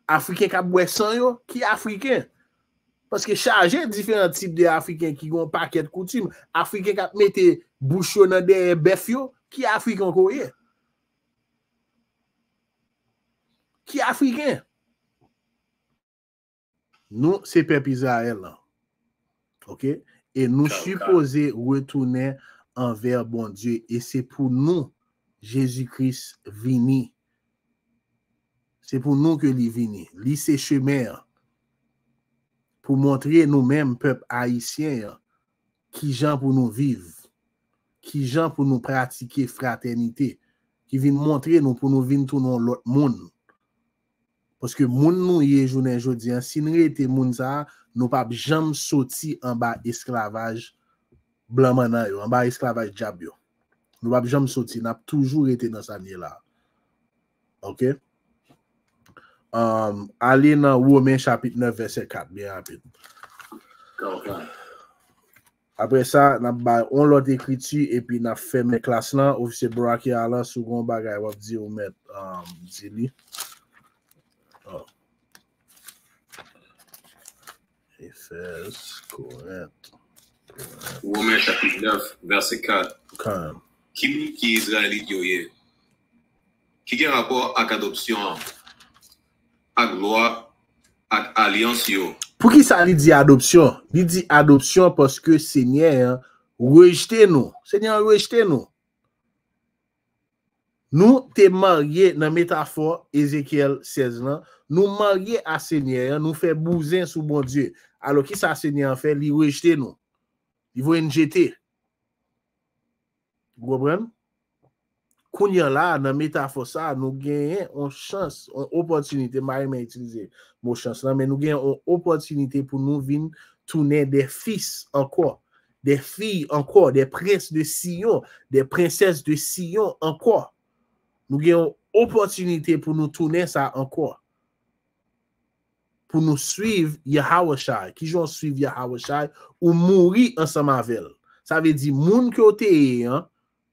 Afriken k ap bwè san yo? Ki Afriken? Paske chaje diferan tip de Afriken ki gen yon pakèt koutim. Afriken k ap mete bouch yo nan dèyè bèf yo, ki Afriken ke w ye? Ki Afriken? Nou, se pèp Izrayèl lan. Oke? E nou sipoze retounen anvè Bondye. E se pou nou Jezi Kris vini. Se pou nou ke li vini. Li se chemen an. Pou montre nou menm, pèp ayisyen an, kijan pou nou viv, kijan pou nou pratike fratènite, ki vin montre nou pou nou vin tounen yon lòt moun. Paske moun nou ye jounen jodi an, si n rete moun sa a, nou p ap janm soti anba esklavaj blan mannan yo, anba esklavaj dyab yo. Nou p ap janm soti, n ap toujou rete nan sa n ye la. Oke? Um, ale nan Women chapit nèf, vèsè kat, byen rapid. Apre sa, n ap bay yon lòt ekriti, epi n ap fèmen klas lan. Ofisye Brakia lan, si w gen yon bagay w ap di, ou mèt, um, di li. Oh. Efèz, Korent. Women chapit nèf, vèsè kat. Kanmenm. Ki moun ki Izrayelit yo ye? Ki gen rapò ak adopsyon an, ak lwa, ak alyans yo? Poukisa li di adopsyon? Li di adopsyon paske Senyè an rejte nou. Senyè an rejte nou. Nou te marye nan metafò Ezekyèl sèz lan. Nou marye a Senyè an, nou fè bouzen sou Bondye. Alò, kisa Senyè an fè? Li rejte nou. Li voye n jete. Ou konprann? Kounye a la, nan metafò sa, nou genyen yon chans, yon opòtinite, m pa renmen itilize mo chans lan, men nou genyen yon opòtinite pou nou vin tounen des fils ankò, des filles ankò, des princes de Sion, des princesses de Sion ankò. Nou gen yon opòtinite pou nou tounen sa ankò. Pou nou swiv Yahawashai. Kijan w swiv Yahawashai? Ou mouri ansanm avè l. Sa vle di, moun ke w te ye an,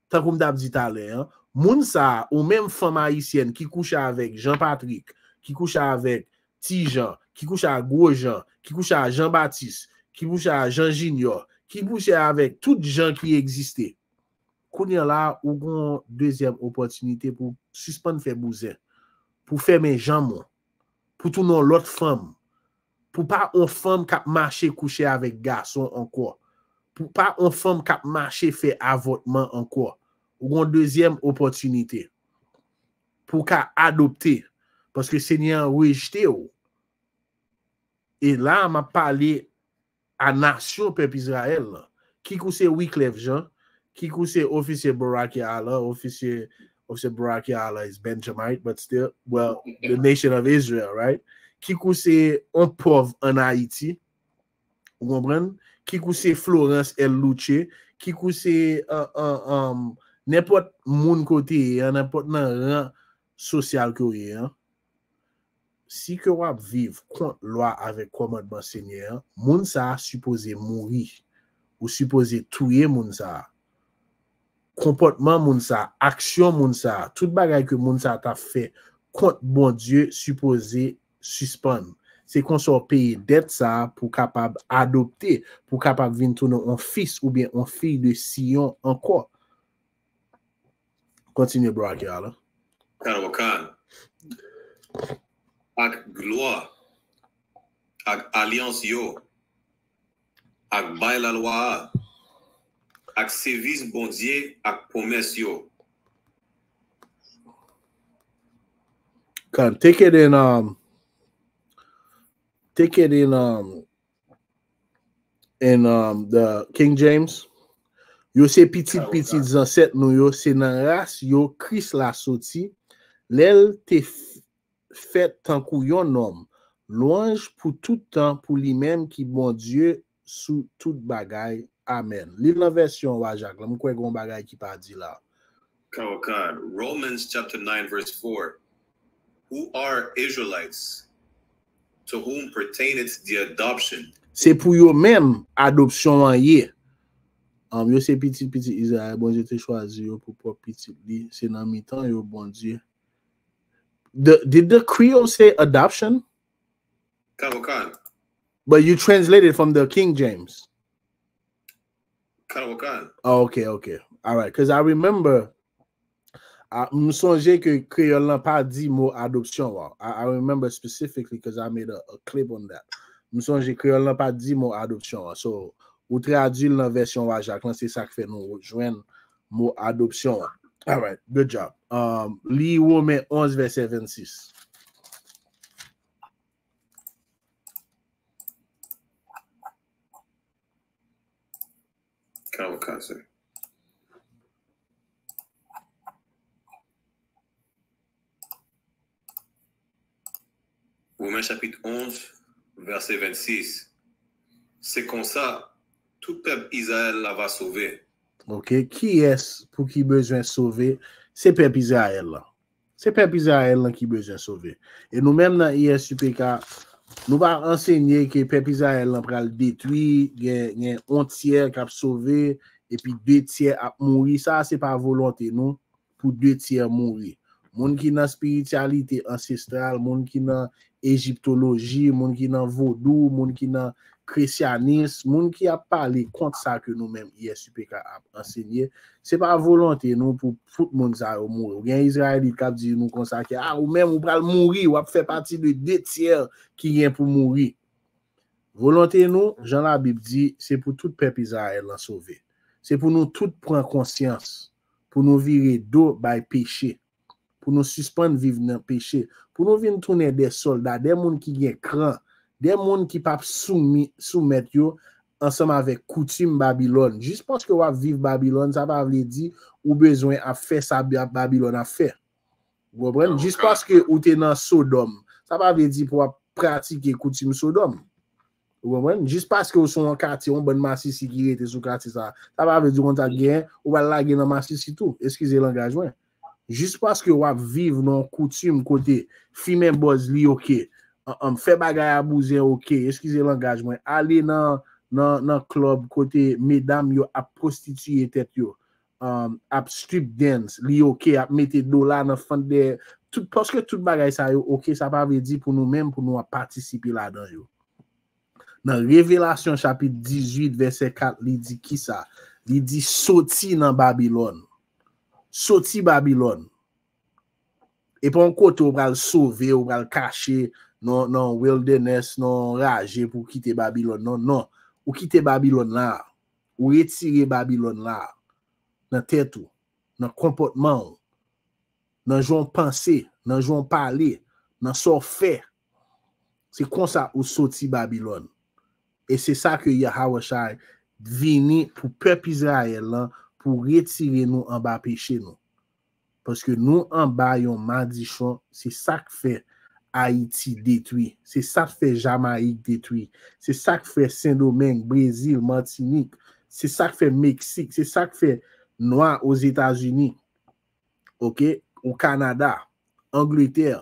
tankou m t ap di talè an, moun sa a, ou menm fanm ayisyèn ki kouche avèk Jean Patrick, ki kouche avèk Ti Jan, ki kouche ak Gwo Jan, ki kouche ak Jean Baptiste, ki kouche ak Jean Junior, ki kouche avèk tout Jan ki egziste. Kounye a la, ou gen yon dezyèm opòtinite pou sispann fè bouzen, pou fèmen janm ou, pou tounen yon lòt fanm, pou pa yon fanm k ap mache kouche avèk gason ankò, pou pa yon fanm k ap mache fè avòtman ankò. Ou gen yon dezyèm opòtinite pou w ka adopte, paske Senyè an rejte w. E la, m ap pale a nasyon pèp Izrayèl lan. Kik ou se Wyclef Jean, kik ou se ofisye Barakia Allen, ofisye, ofisye Barakia Allen is Benjamite, but still, well, the nation of Israel, right? Kik ou se yon pòv ann Ayiti, ou konprann? Kik ou se Florence L. Louche, kik ou se, uh, uh, um, nenpòt moun ke w te ye an, nenpòt nan ran sosyal ke w ye an, si ke w ap viv kont lwa avèk kòmandman Senyè an, moun sa a sipoze mouri. Ou sipoze touye moun sa a. Konpòtman moun sa a, aksyon moun sa a, tout bagay ke moun sa a t ap fè kont Bondye sipoze sispann. Se konsa w peye dèt sa a pou w kapab adopte, pou w kapab vin tounen yon fis oubyen yon fiy de Siyon ankò. Kontinye, Barakia Allen. Karawakan. Ak glwa, ak alyans yo, ak bay lalwa a, ak sèvis Bondye, ak pwomès yo. Kan, take it in, um, take it in, um, in, um, the King James. Yo se pitit pitit zansèt nou yo, se nan ras yo Kris la soti, lè l te f-, fèt tankou yon nonm. Lwanj pou tout tan pou li menm ki Bondye sou tout bagay. Amèn. Li l nan vèsyon Wa Jak la, m kwè gen yon bagay ki pa di la. Karawakan, Romans chapter nine verse four. Who are Israelites, to whom pertaineth the adoption. Se pou yo menm adopsyon an ye. Um, yo se pitit pitit Izrayèl, Bondye te chwazi yo pou pwòp pitit li, se nan mitan yo Bondye. The, did the Creole say adoption? Karawakan. But you translated from the King James. Kawokan. Oh, okay, okay. All right, because I remember, I, m sonje ke kreyòl lan pa di mo adopsyon an. I, I remember specifically because I made a, a clip on that. M sonje kreyòl lan pa di mo adopsyon an. So, ou tradui l nan vèsyon Wa Jak lan, se sa k fè nou jwenn mo adopsyon an. All right, good job. Um, li Women onz, vèsè vennsis. Kawokan, sir. Women chapit onz, vèsè vennsis. Se konsa, tout pèp Izrayèl la va sove. Ok, kiyès pou ki bezwen sove? Se pèp Izrayèl lan. Se pèp Izrayèl lan ki bezwen sove. E nou menm nan I S U P K, nou pa ansenye ke pèp Izrayèl lan pral detwi, gen, gen yon tyè k ap sove, epi de tyè ap mouri. Sa a se pa volonte nou pou de tyè mouri. Moun ki nan espirityalite ansestral, moun ki nan ejiptoloji, moun ki nan vodou, moun ki nan kresyanis, moun ki ap pale kont sa ke nou menm I S U P K ap ansenye, se pa volonte nou pou fout moun sa yo mouri. Ou gen Izrayelit k ap di nou konsa ke, ah, ou menm ou pral mouri, w ap fè pati de de tyè ki gen pou mouri. Volonte nou, jan Labib di, se pou tout pèp Izrayèl lan sove. Se pou nou tout pran konsyans, pou nou vire do bay peche, pou nou sispann viv nan peche, pou nou vin tounen de sòlda, de moun ki gen kran, de moun ki p ap soumi, soumèt yo ansanm avèk koutim Babilòn. Jis paske w ap viv Babilòn, sa pa vle di ou bezwen ap fè sa Ba-, Babilòn ap fè. Ou konprann? Jis paske ou te nan Sodòm, sa pa vle di pou w ap pratike koutim Sodòm. Ou konprann? Jis paske w se yon katye, yon bann masisi ki rete sou katye sa, sa pa vle di w konn sa k genyen, ou pral lage nan masisi tou. Eskize langaj mwen. Jis paske w ap viv nan yon koutim kote fimen bòz li oke, an, an, fè bagay a bouzen oke, eskize langaj mwen, ale nan, nan, nan klèb kote medam yo ap pwostitiye tèt yo, um, ap strip dance, li oke, ap mete dola nan fant dèyè. Tout, paske tout bagay sa yo oke, sa pa vle di pou nou menm, pou nou ap patisipe ladan yo. Nan Revelasyon chapit dizuit, vèsè kat, li di kisa? Li di, soti nan Babilòn. Soti Babilòn. E pa yon kote ou pral sove, ou pral kache nan, nan wilderness, nan raje pou kite Babilòn. Non, non. Ou kite Babilòn la. Ou retire Babilòn la nan tèt ou, nan konpòtman w, nan jan w panse, nan jan w pale, nan sa w fè. Se konsa ou soti Babilòn. E se sa ke Yahawashai vini pou pèp Izrayèl lan, pou retire nou anba peche nou. Paske nou anba yon madichon, se sa k fè Ayiti detwi, se sa k fè Jamayik detwi, se sa k fè Sendomeng, Brezil, Matinik, se sa k fè Meksik, se sa k fè nwa Ozetazini, oke, o Kanada, Angletè,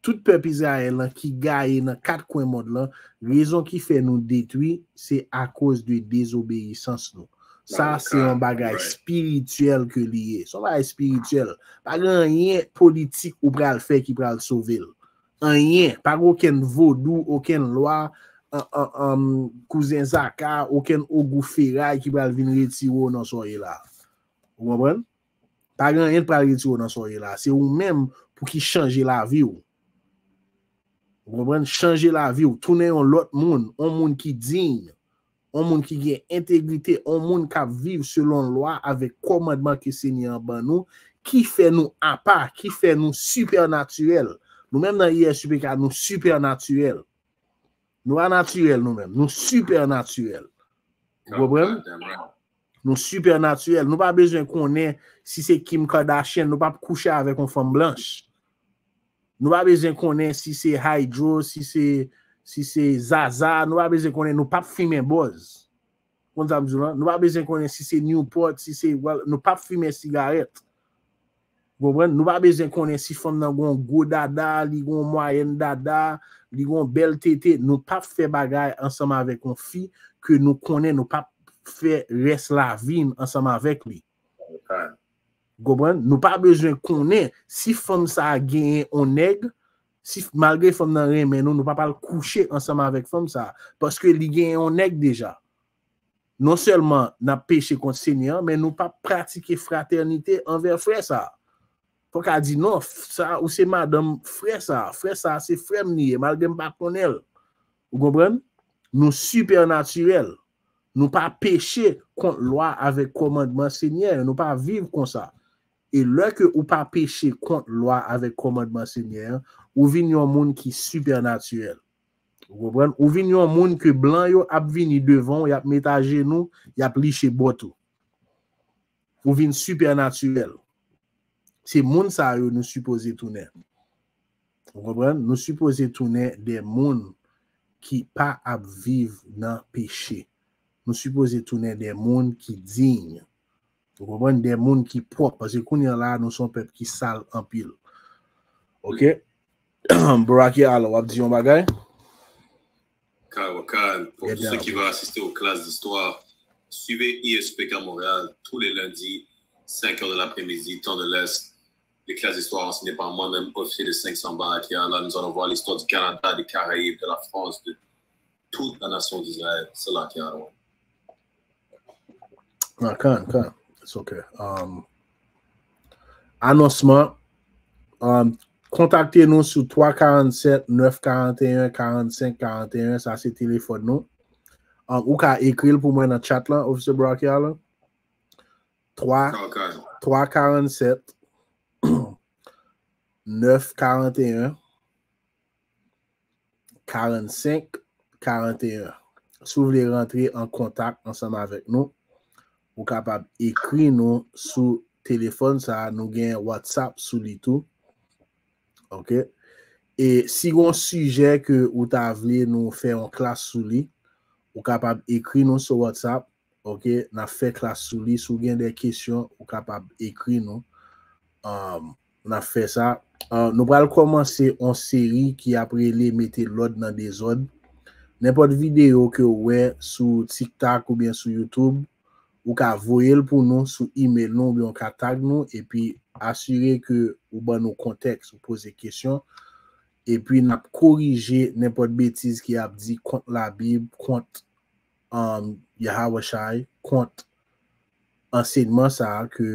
tout pèp Izrayèl lan ki gaye nan kat kwen mond lan, rezon ki fè nou detwi, se akoz de dezobeyisans nou. Sa se yon bagay espirityèl ke li ye. Se yon bagay espirityèl. Pa gen anyen politik ou pral fè ki pral sove l. Anyen. Pa gen okenn vodou, okenn lwa, an, an, an, kouzen Zaka, okenn ogou feray ki pral vin retire w nan sa w ye la. Ou konprann? Pa gen anyen k pral retire w nan sa w ye la. Se ou menm pou ki chanje lavi w. Ou konprann? Chanje lavi w. Tounen yon lòt moun. Yon moun ki diy. Yon moun ki gen entegrite. Yon moun k ap viv selon lwa avèk kòmandman ke Senyè an ban nou. Ki fè nou apa. Ki fè nou sipènatirèl. Nou menm nan I S U P K, nou sipènatirèl. Nou pa natirèl nou menm. Nou sipènatirèl. Ou konprann? Nou sipènatirèl. Nou pa bezwen konnen si se Kim Kardashian, nou p ap kouche avèk yon fanm blanch. Nou pa bezwen konnen si se Hydro, si se, si se Zaza, nou pa bezwen konnen, nou p ap fimen bòz. Konn sa m di w lan? Nou pa bezwen konnen si se Newport, si se, nou p ap fimen sigarèt. Ou konprann? Nou pa bezwen konnen si fanm nan gon gwo dada, li gon mwayèn dada, li gon bèl tete. Nou p ap fè bagay ansanm avèk yon fi ke nou konnen nou p ap fè rès lavi n ansanm avèk li. Ou konprann? Nou pa bezwen konnen si fanm sa a genyen yon nèg, Si malgre fanm nan renmen nou, nou p ap al kouche ansanm avèk fanm sa, paske li gen yon nèg deja. Non sèlman n ap peche kont Senyè an, men nou p ap pratike fratènite anvè frè sa. Fòk a di non, sa ou se madanm frè sa, frè sa se frè m li ye, malgre m pa konnen l. Ou konprann? Nou sipènatirèl. Nou pa peche kont lwa avèk kòmandman Senyè, nou pa viv konsa. E lè ke ou pa peche kont lwa avèk kòmandman Senyè an, ou vin yon moun ki sipènatirèl. Ou konprann? Ou vin yon moun ke blan yo ap vini devan w, y ap met ajenou, y ap liche bòt ou. Ou vin sipènatirèl. Se moun sa yo nou sipoze tounen. Ou konprann? Nou sipoze tounen de moun ki pa ap viv nan peche. Nou sipoze tounen de moun ki diy. Ou konprann? De moun ki pwòp. Paske kounye a la, nou se yon pèp ki sal anpil. Oke? Boraki, alò, w ap di yon bagay? Kal, kal. Pour tous ceux qui veulent assister aux classes d'histoire, suivez I S P K Montréal tous les lundis, cinq heures de l'après-midi, temps de l'Est. Les classes d'histoire enseignées par moi-même, officier de cinq cents Baraki. Là, nous allons voir l'histoire du Canada, des Caraïbes, de la France, de toute la nation d'Israël. C'est là qu'il y a Ah, kan, kan. It's okay. Um, anonsman. Um, kontakte nou sou twa karannsèt, nèf karanteyen, karannsenk karanteyen. Sa se telefòn nou. Um, ou ka ekri l pou mwen nan chat lan, Ofisye Brakia lan. twa, twa karannsèt, nèf karanteyen, karannsenk karanteyen. Si w vle rantre an kontak ansanm avèk nou, ou kapab ekri nou sou telefòn sa a. Nou gen WhatsApp sou li tou. Oke? E si gen yon sijè ke ou ta vle nou fè yon klas sou li, ou kapab ekri nou sou WhatsApp. Oke? N ap fè klas sou li. Si w gen de kesyon, ou kapab ekri nou. Um, n ap fè sa. Uh, nou pral kòmanse yon seri ki ap rele Mete lòd nan dezòd. Nenpòt videyo ke w wè sou TikTok oubyen sou YouTube, ou ka voye l pou nou sou email nou oubyen w ka tag nou epi asire ke ou ban nou kontèks, ou poze kesyon. Epi n ap korije nenpòt betiz ki ap di kont Labib, kont um, Yahawashai, kont ansèyman sa a ke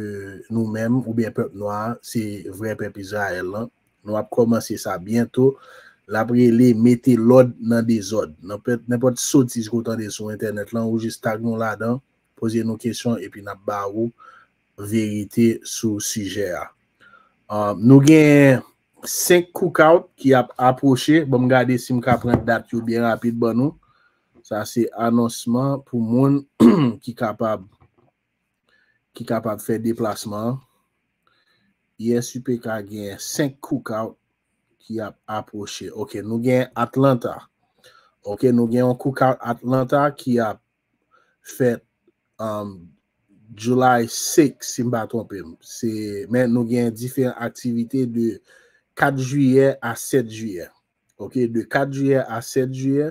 nou menm oubyen pèp nwa a, se vrè pèp Izrayèl lan. Nou ap kòmanse sa byento. L ap rele Mete lòd nan dezòd. Nenpòt, nenpòt sotiz ke w tande sou entènèt lan, ou jis tag nou ladan, poze nou kesyon epi n ap ba ou verite sou sijè a. Uh, nou gen senk cookout ki ap apwoche. Ban m gade si m ka pran dat yo byen rapid ban nou. Sa se anonsman pou moun ki kapab ki kapab fè deplasman an. I S U P K gen senk cookout ki ap apwoche. Oke, nou gen Atlanta. Oke, nou gen yon cookout Atlanta ki ap fèt um, July six, si m pa twonpe m. Se, men nou gen diferan aktivite de kat jiyè a sèt jiyè. Oke, de kat jiyè a sèt jiyè,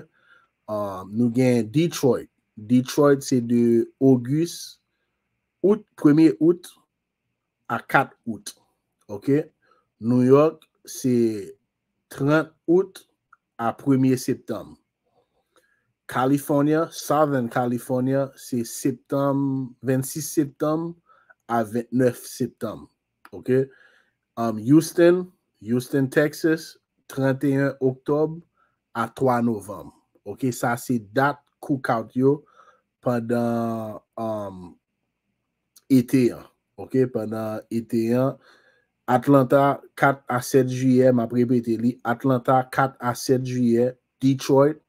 um, nou gen Detroit. Detroit se de Ogis, out, premye out a kat out. Oke? New York se trant out a premye septanm. California, Southern California, se septanm, vennsis septanm a vennèf septanm. Oke? Um, Houston, Houston, Texas, tranteyen oktòb a twa novanm. Oke? Sa se dat cookout yo pandan um, ete an. Oke? Pandan ete an, Atlanta, kat a sèt jiyè, m ap repete li, Atlanta, kat a sèt jiyè, Detroit,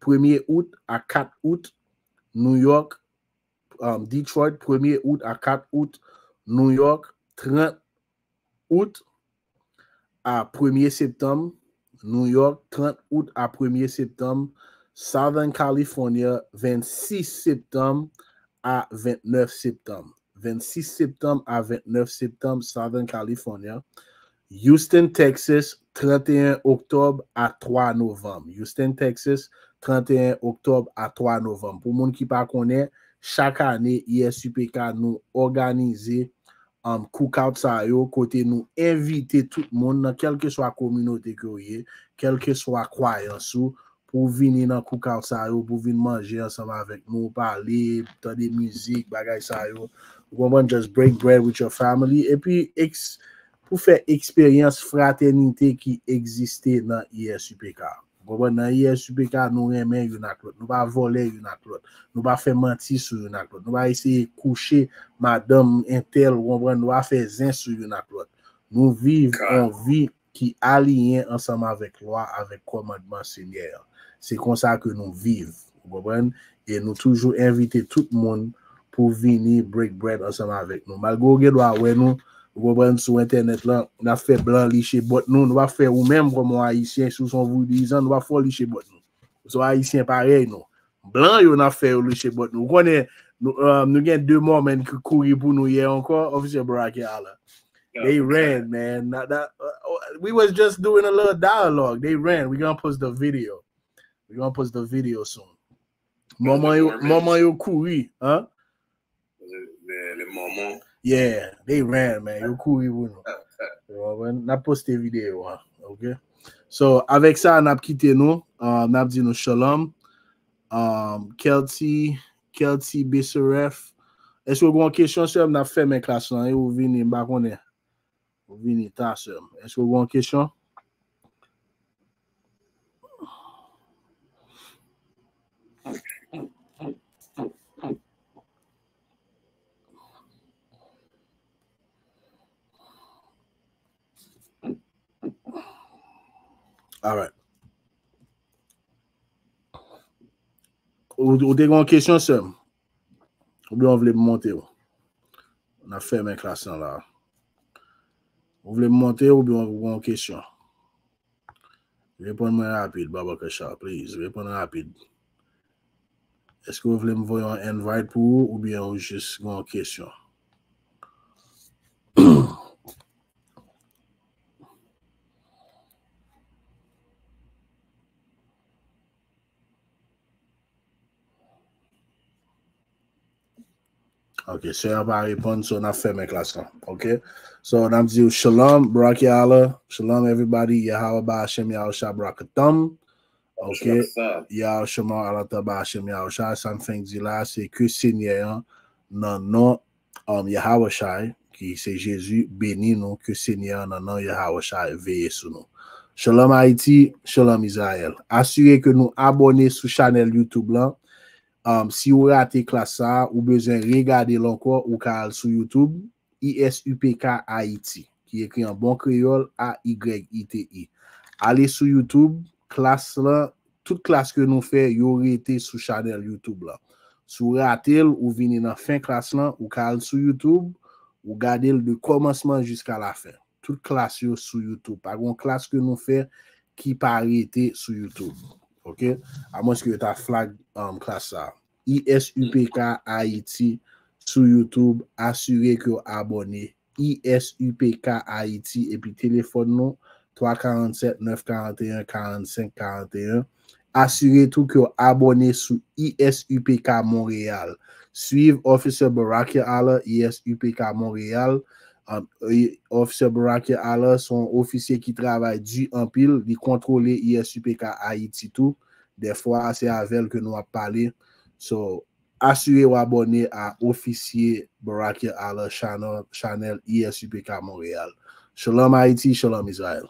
premye out a kat out, New York, um, Detroit, premye out a kat out, New York, trant out a premye septanm, New York, trant out a premye septanm, Southern California, vennsis septanm a vennèf septanm. Vennsis septanm a vennèf septanm, Southern California. Houston, Texas, tranteyen oktòb a twa novanm. Houston, Texas, tranteyen oktòb a twa novanm. Pou moun ki pa konnen, chak ane, I S U P K nou òganize um, cookout sa yo, kote nou envite tout moun nan kèlkeswa kominote ke w ye, kèlkeswa kwayans ou, pou w vini nan cookout sa yo, pou w vin manje ansanm avèk nou, pale, tande mizik, bagay sa yo. Ou konprann? Just break bread with your family. Epi, eks, pou fè eksperyans fratènite ki egziste nan I S U P K. Ou konprann? Nan I S U P K, nou renmen youn ak lòt. Nou pa vòlè youn ak lòt. Nou pa fè manti sou youn ak lòt. Nou pa eseye kouche madanm entèl, ou konprann? Nou pa fè zen sou youn ak lòt. Nou viv yon vi ki aliyen ansanm avèk lwa, avèk kòmandman Senyè a. Se konsa ke nou viv, ou konprann? E nou toujou envite tout moun pou vini break bread ansanm avèk nou. Malgre w gen dwa wè nou, ou konprann, sou entènèt lan, n ap fè blan liche bòt nou, nou pa fè ou menm kòm yon Ayisyen, si w se yon vodouyizan, nou pa fè w liche bòt nou. Ou se yon Ayisyen parèy nou. Blan yo n ap fè yo liche bòt nou. Ou konnen, nou, euh, nou gen de Mormon ki kouri pou nou yè ankò, Officer Barack e Allah. They ran, man. That, that, uh, we was just doing a little dialogue. They ran. We gonna post the video. We gonna post the video soon. Manman yo, manman yo kouri, hein? Le, le Mormon. Yeah, they ran, man. Yo kouri pou nou. N ap poste videyo a, ok? So, avèk sa, n ap kite nou. Uh, n ap di nou shalom. Um, Kelty, Kelty Besseref. Èske w gen yon kesyon, sè m? N ap fèmen klas lan, e ou vini, m pa konnen. Ou vini ta, sè m. Èske w gen yon kesyon? Alright. Ou, ou te gen yon kesyon, sè m? Oubyen w vle m monte w? N ap fèmen klas lan la. Ou vle m monte w oubyen w gen yon kesyon? Reponn mwen rapid, Baba Kachar, please. Reponn rapid. Èske w vle m voye yon invite pou ou oubyen ou jis gen yon kesyon? Ok, sè a pa reponn, so n ap fèmen klas lan. Ok? So, n ap di w shalom, Barakia Allah. Shalom, everybody. Yahawah Bahashem Yahusha Barakatam. Ok? Yahusha Alata Bahashem Yahusha. Sa m fenk di la, se ke Senyè an, nan non, um, Yahawashai, ki se Jezi, beni nou, ke Senyè an, nan non Yahawashai, veye sou nou. Shalom Ayiti, shalom Izrayèl. Asire ke nou abòne sou chanèl YouTube lan. Um, si w rate klas sa a, ou bezwen regade l ankò, ou ka al sou YouTube, I S U P K Ayiti, ki ekri an bon kreyòl, A Y I T I. Ale sou YouTube, klas lan, tout klas ke nou fè, yo rete sou chanèl YouTube lan. Si w rate l, ou vini nan fen klas lan, ou ka al sou YouTube, ou gade l de kòmansman jiska lafen. Tout klas yo sou YouTube. Pa gen klas ke nou fè ki pa rete sou YouTube. Ok? Amwenske yo ta flag, um, klas sa. I S U P K Ayiti sou YouTube. Asire ke w abòne. I S U P K Ayiti epi telefòn nou, twa karannsèt, nèf karanteyen, karannsenk karanteyen. Asire tou ke w abòne sou I S U P K Montréal. Swiv Officer Barakia Allah, I S U P K Montréal. Um, e, Officer Barakia Allah se yon ofisye ki travay di anpil. Li kontwole I S U P K Ayiti tou. Dèfwa, se avè l ke nou ap pale. So, asire w abòne a Ofisye Barakia Allah channel, chanèl I S U P K Montréal. Shalom Ayiti, shalom Izrayèl.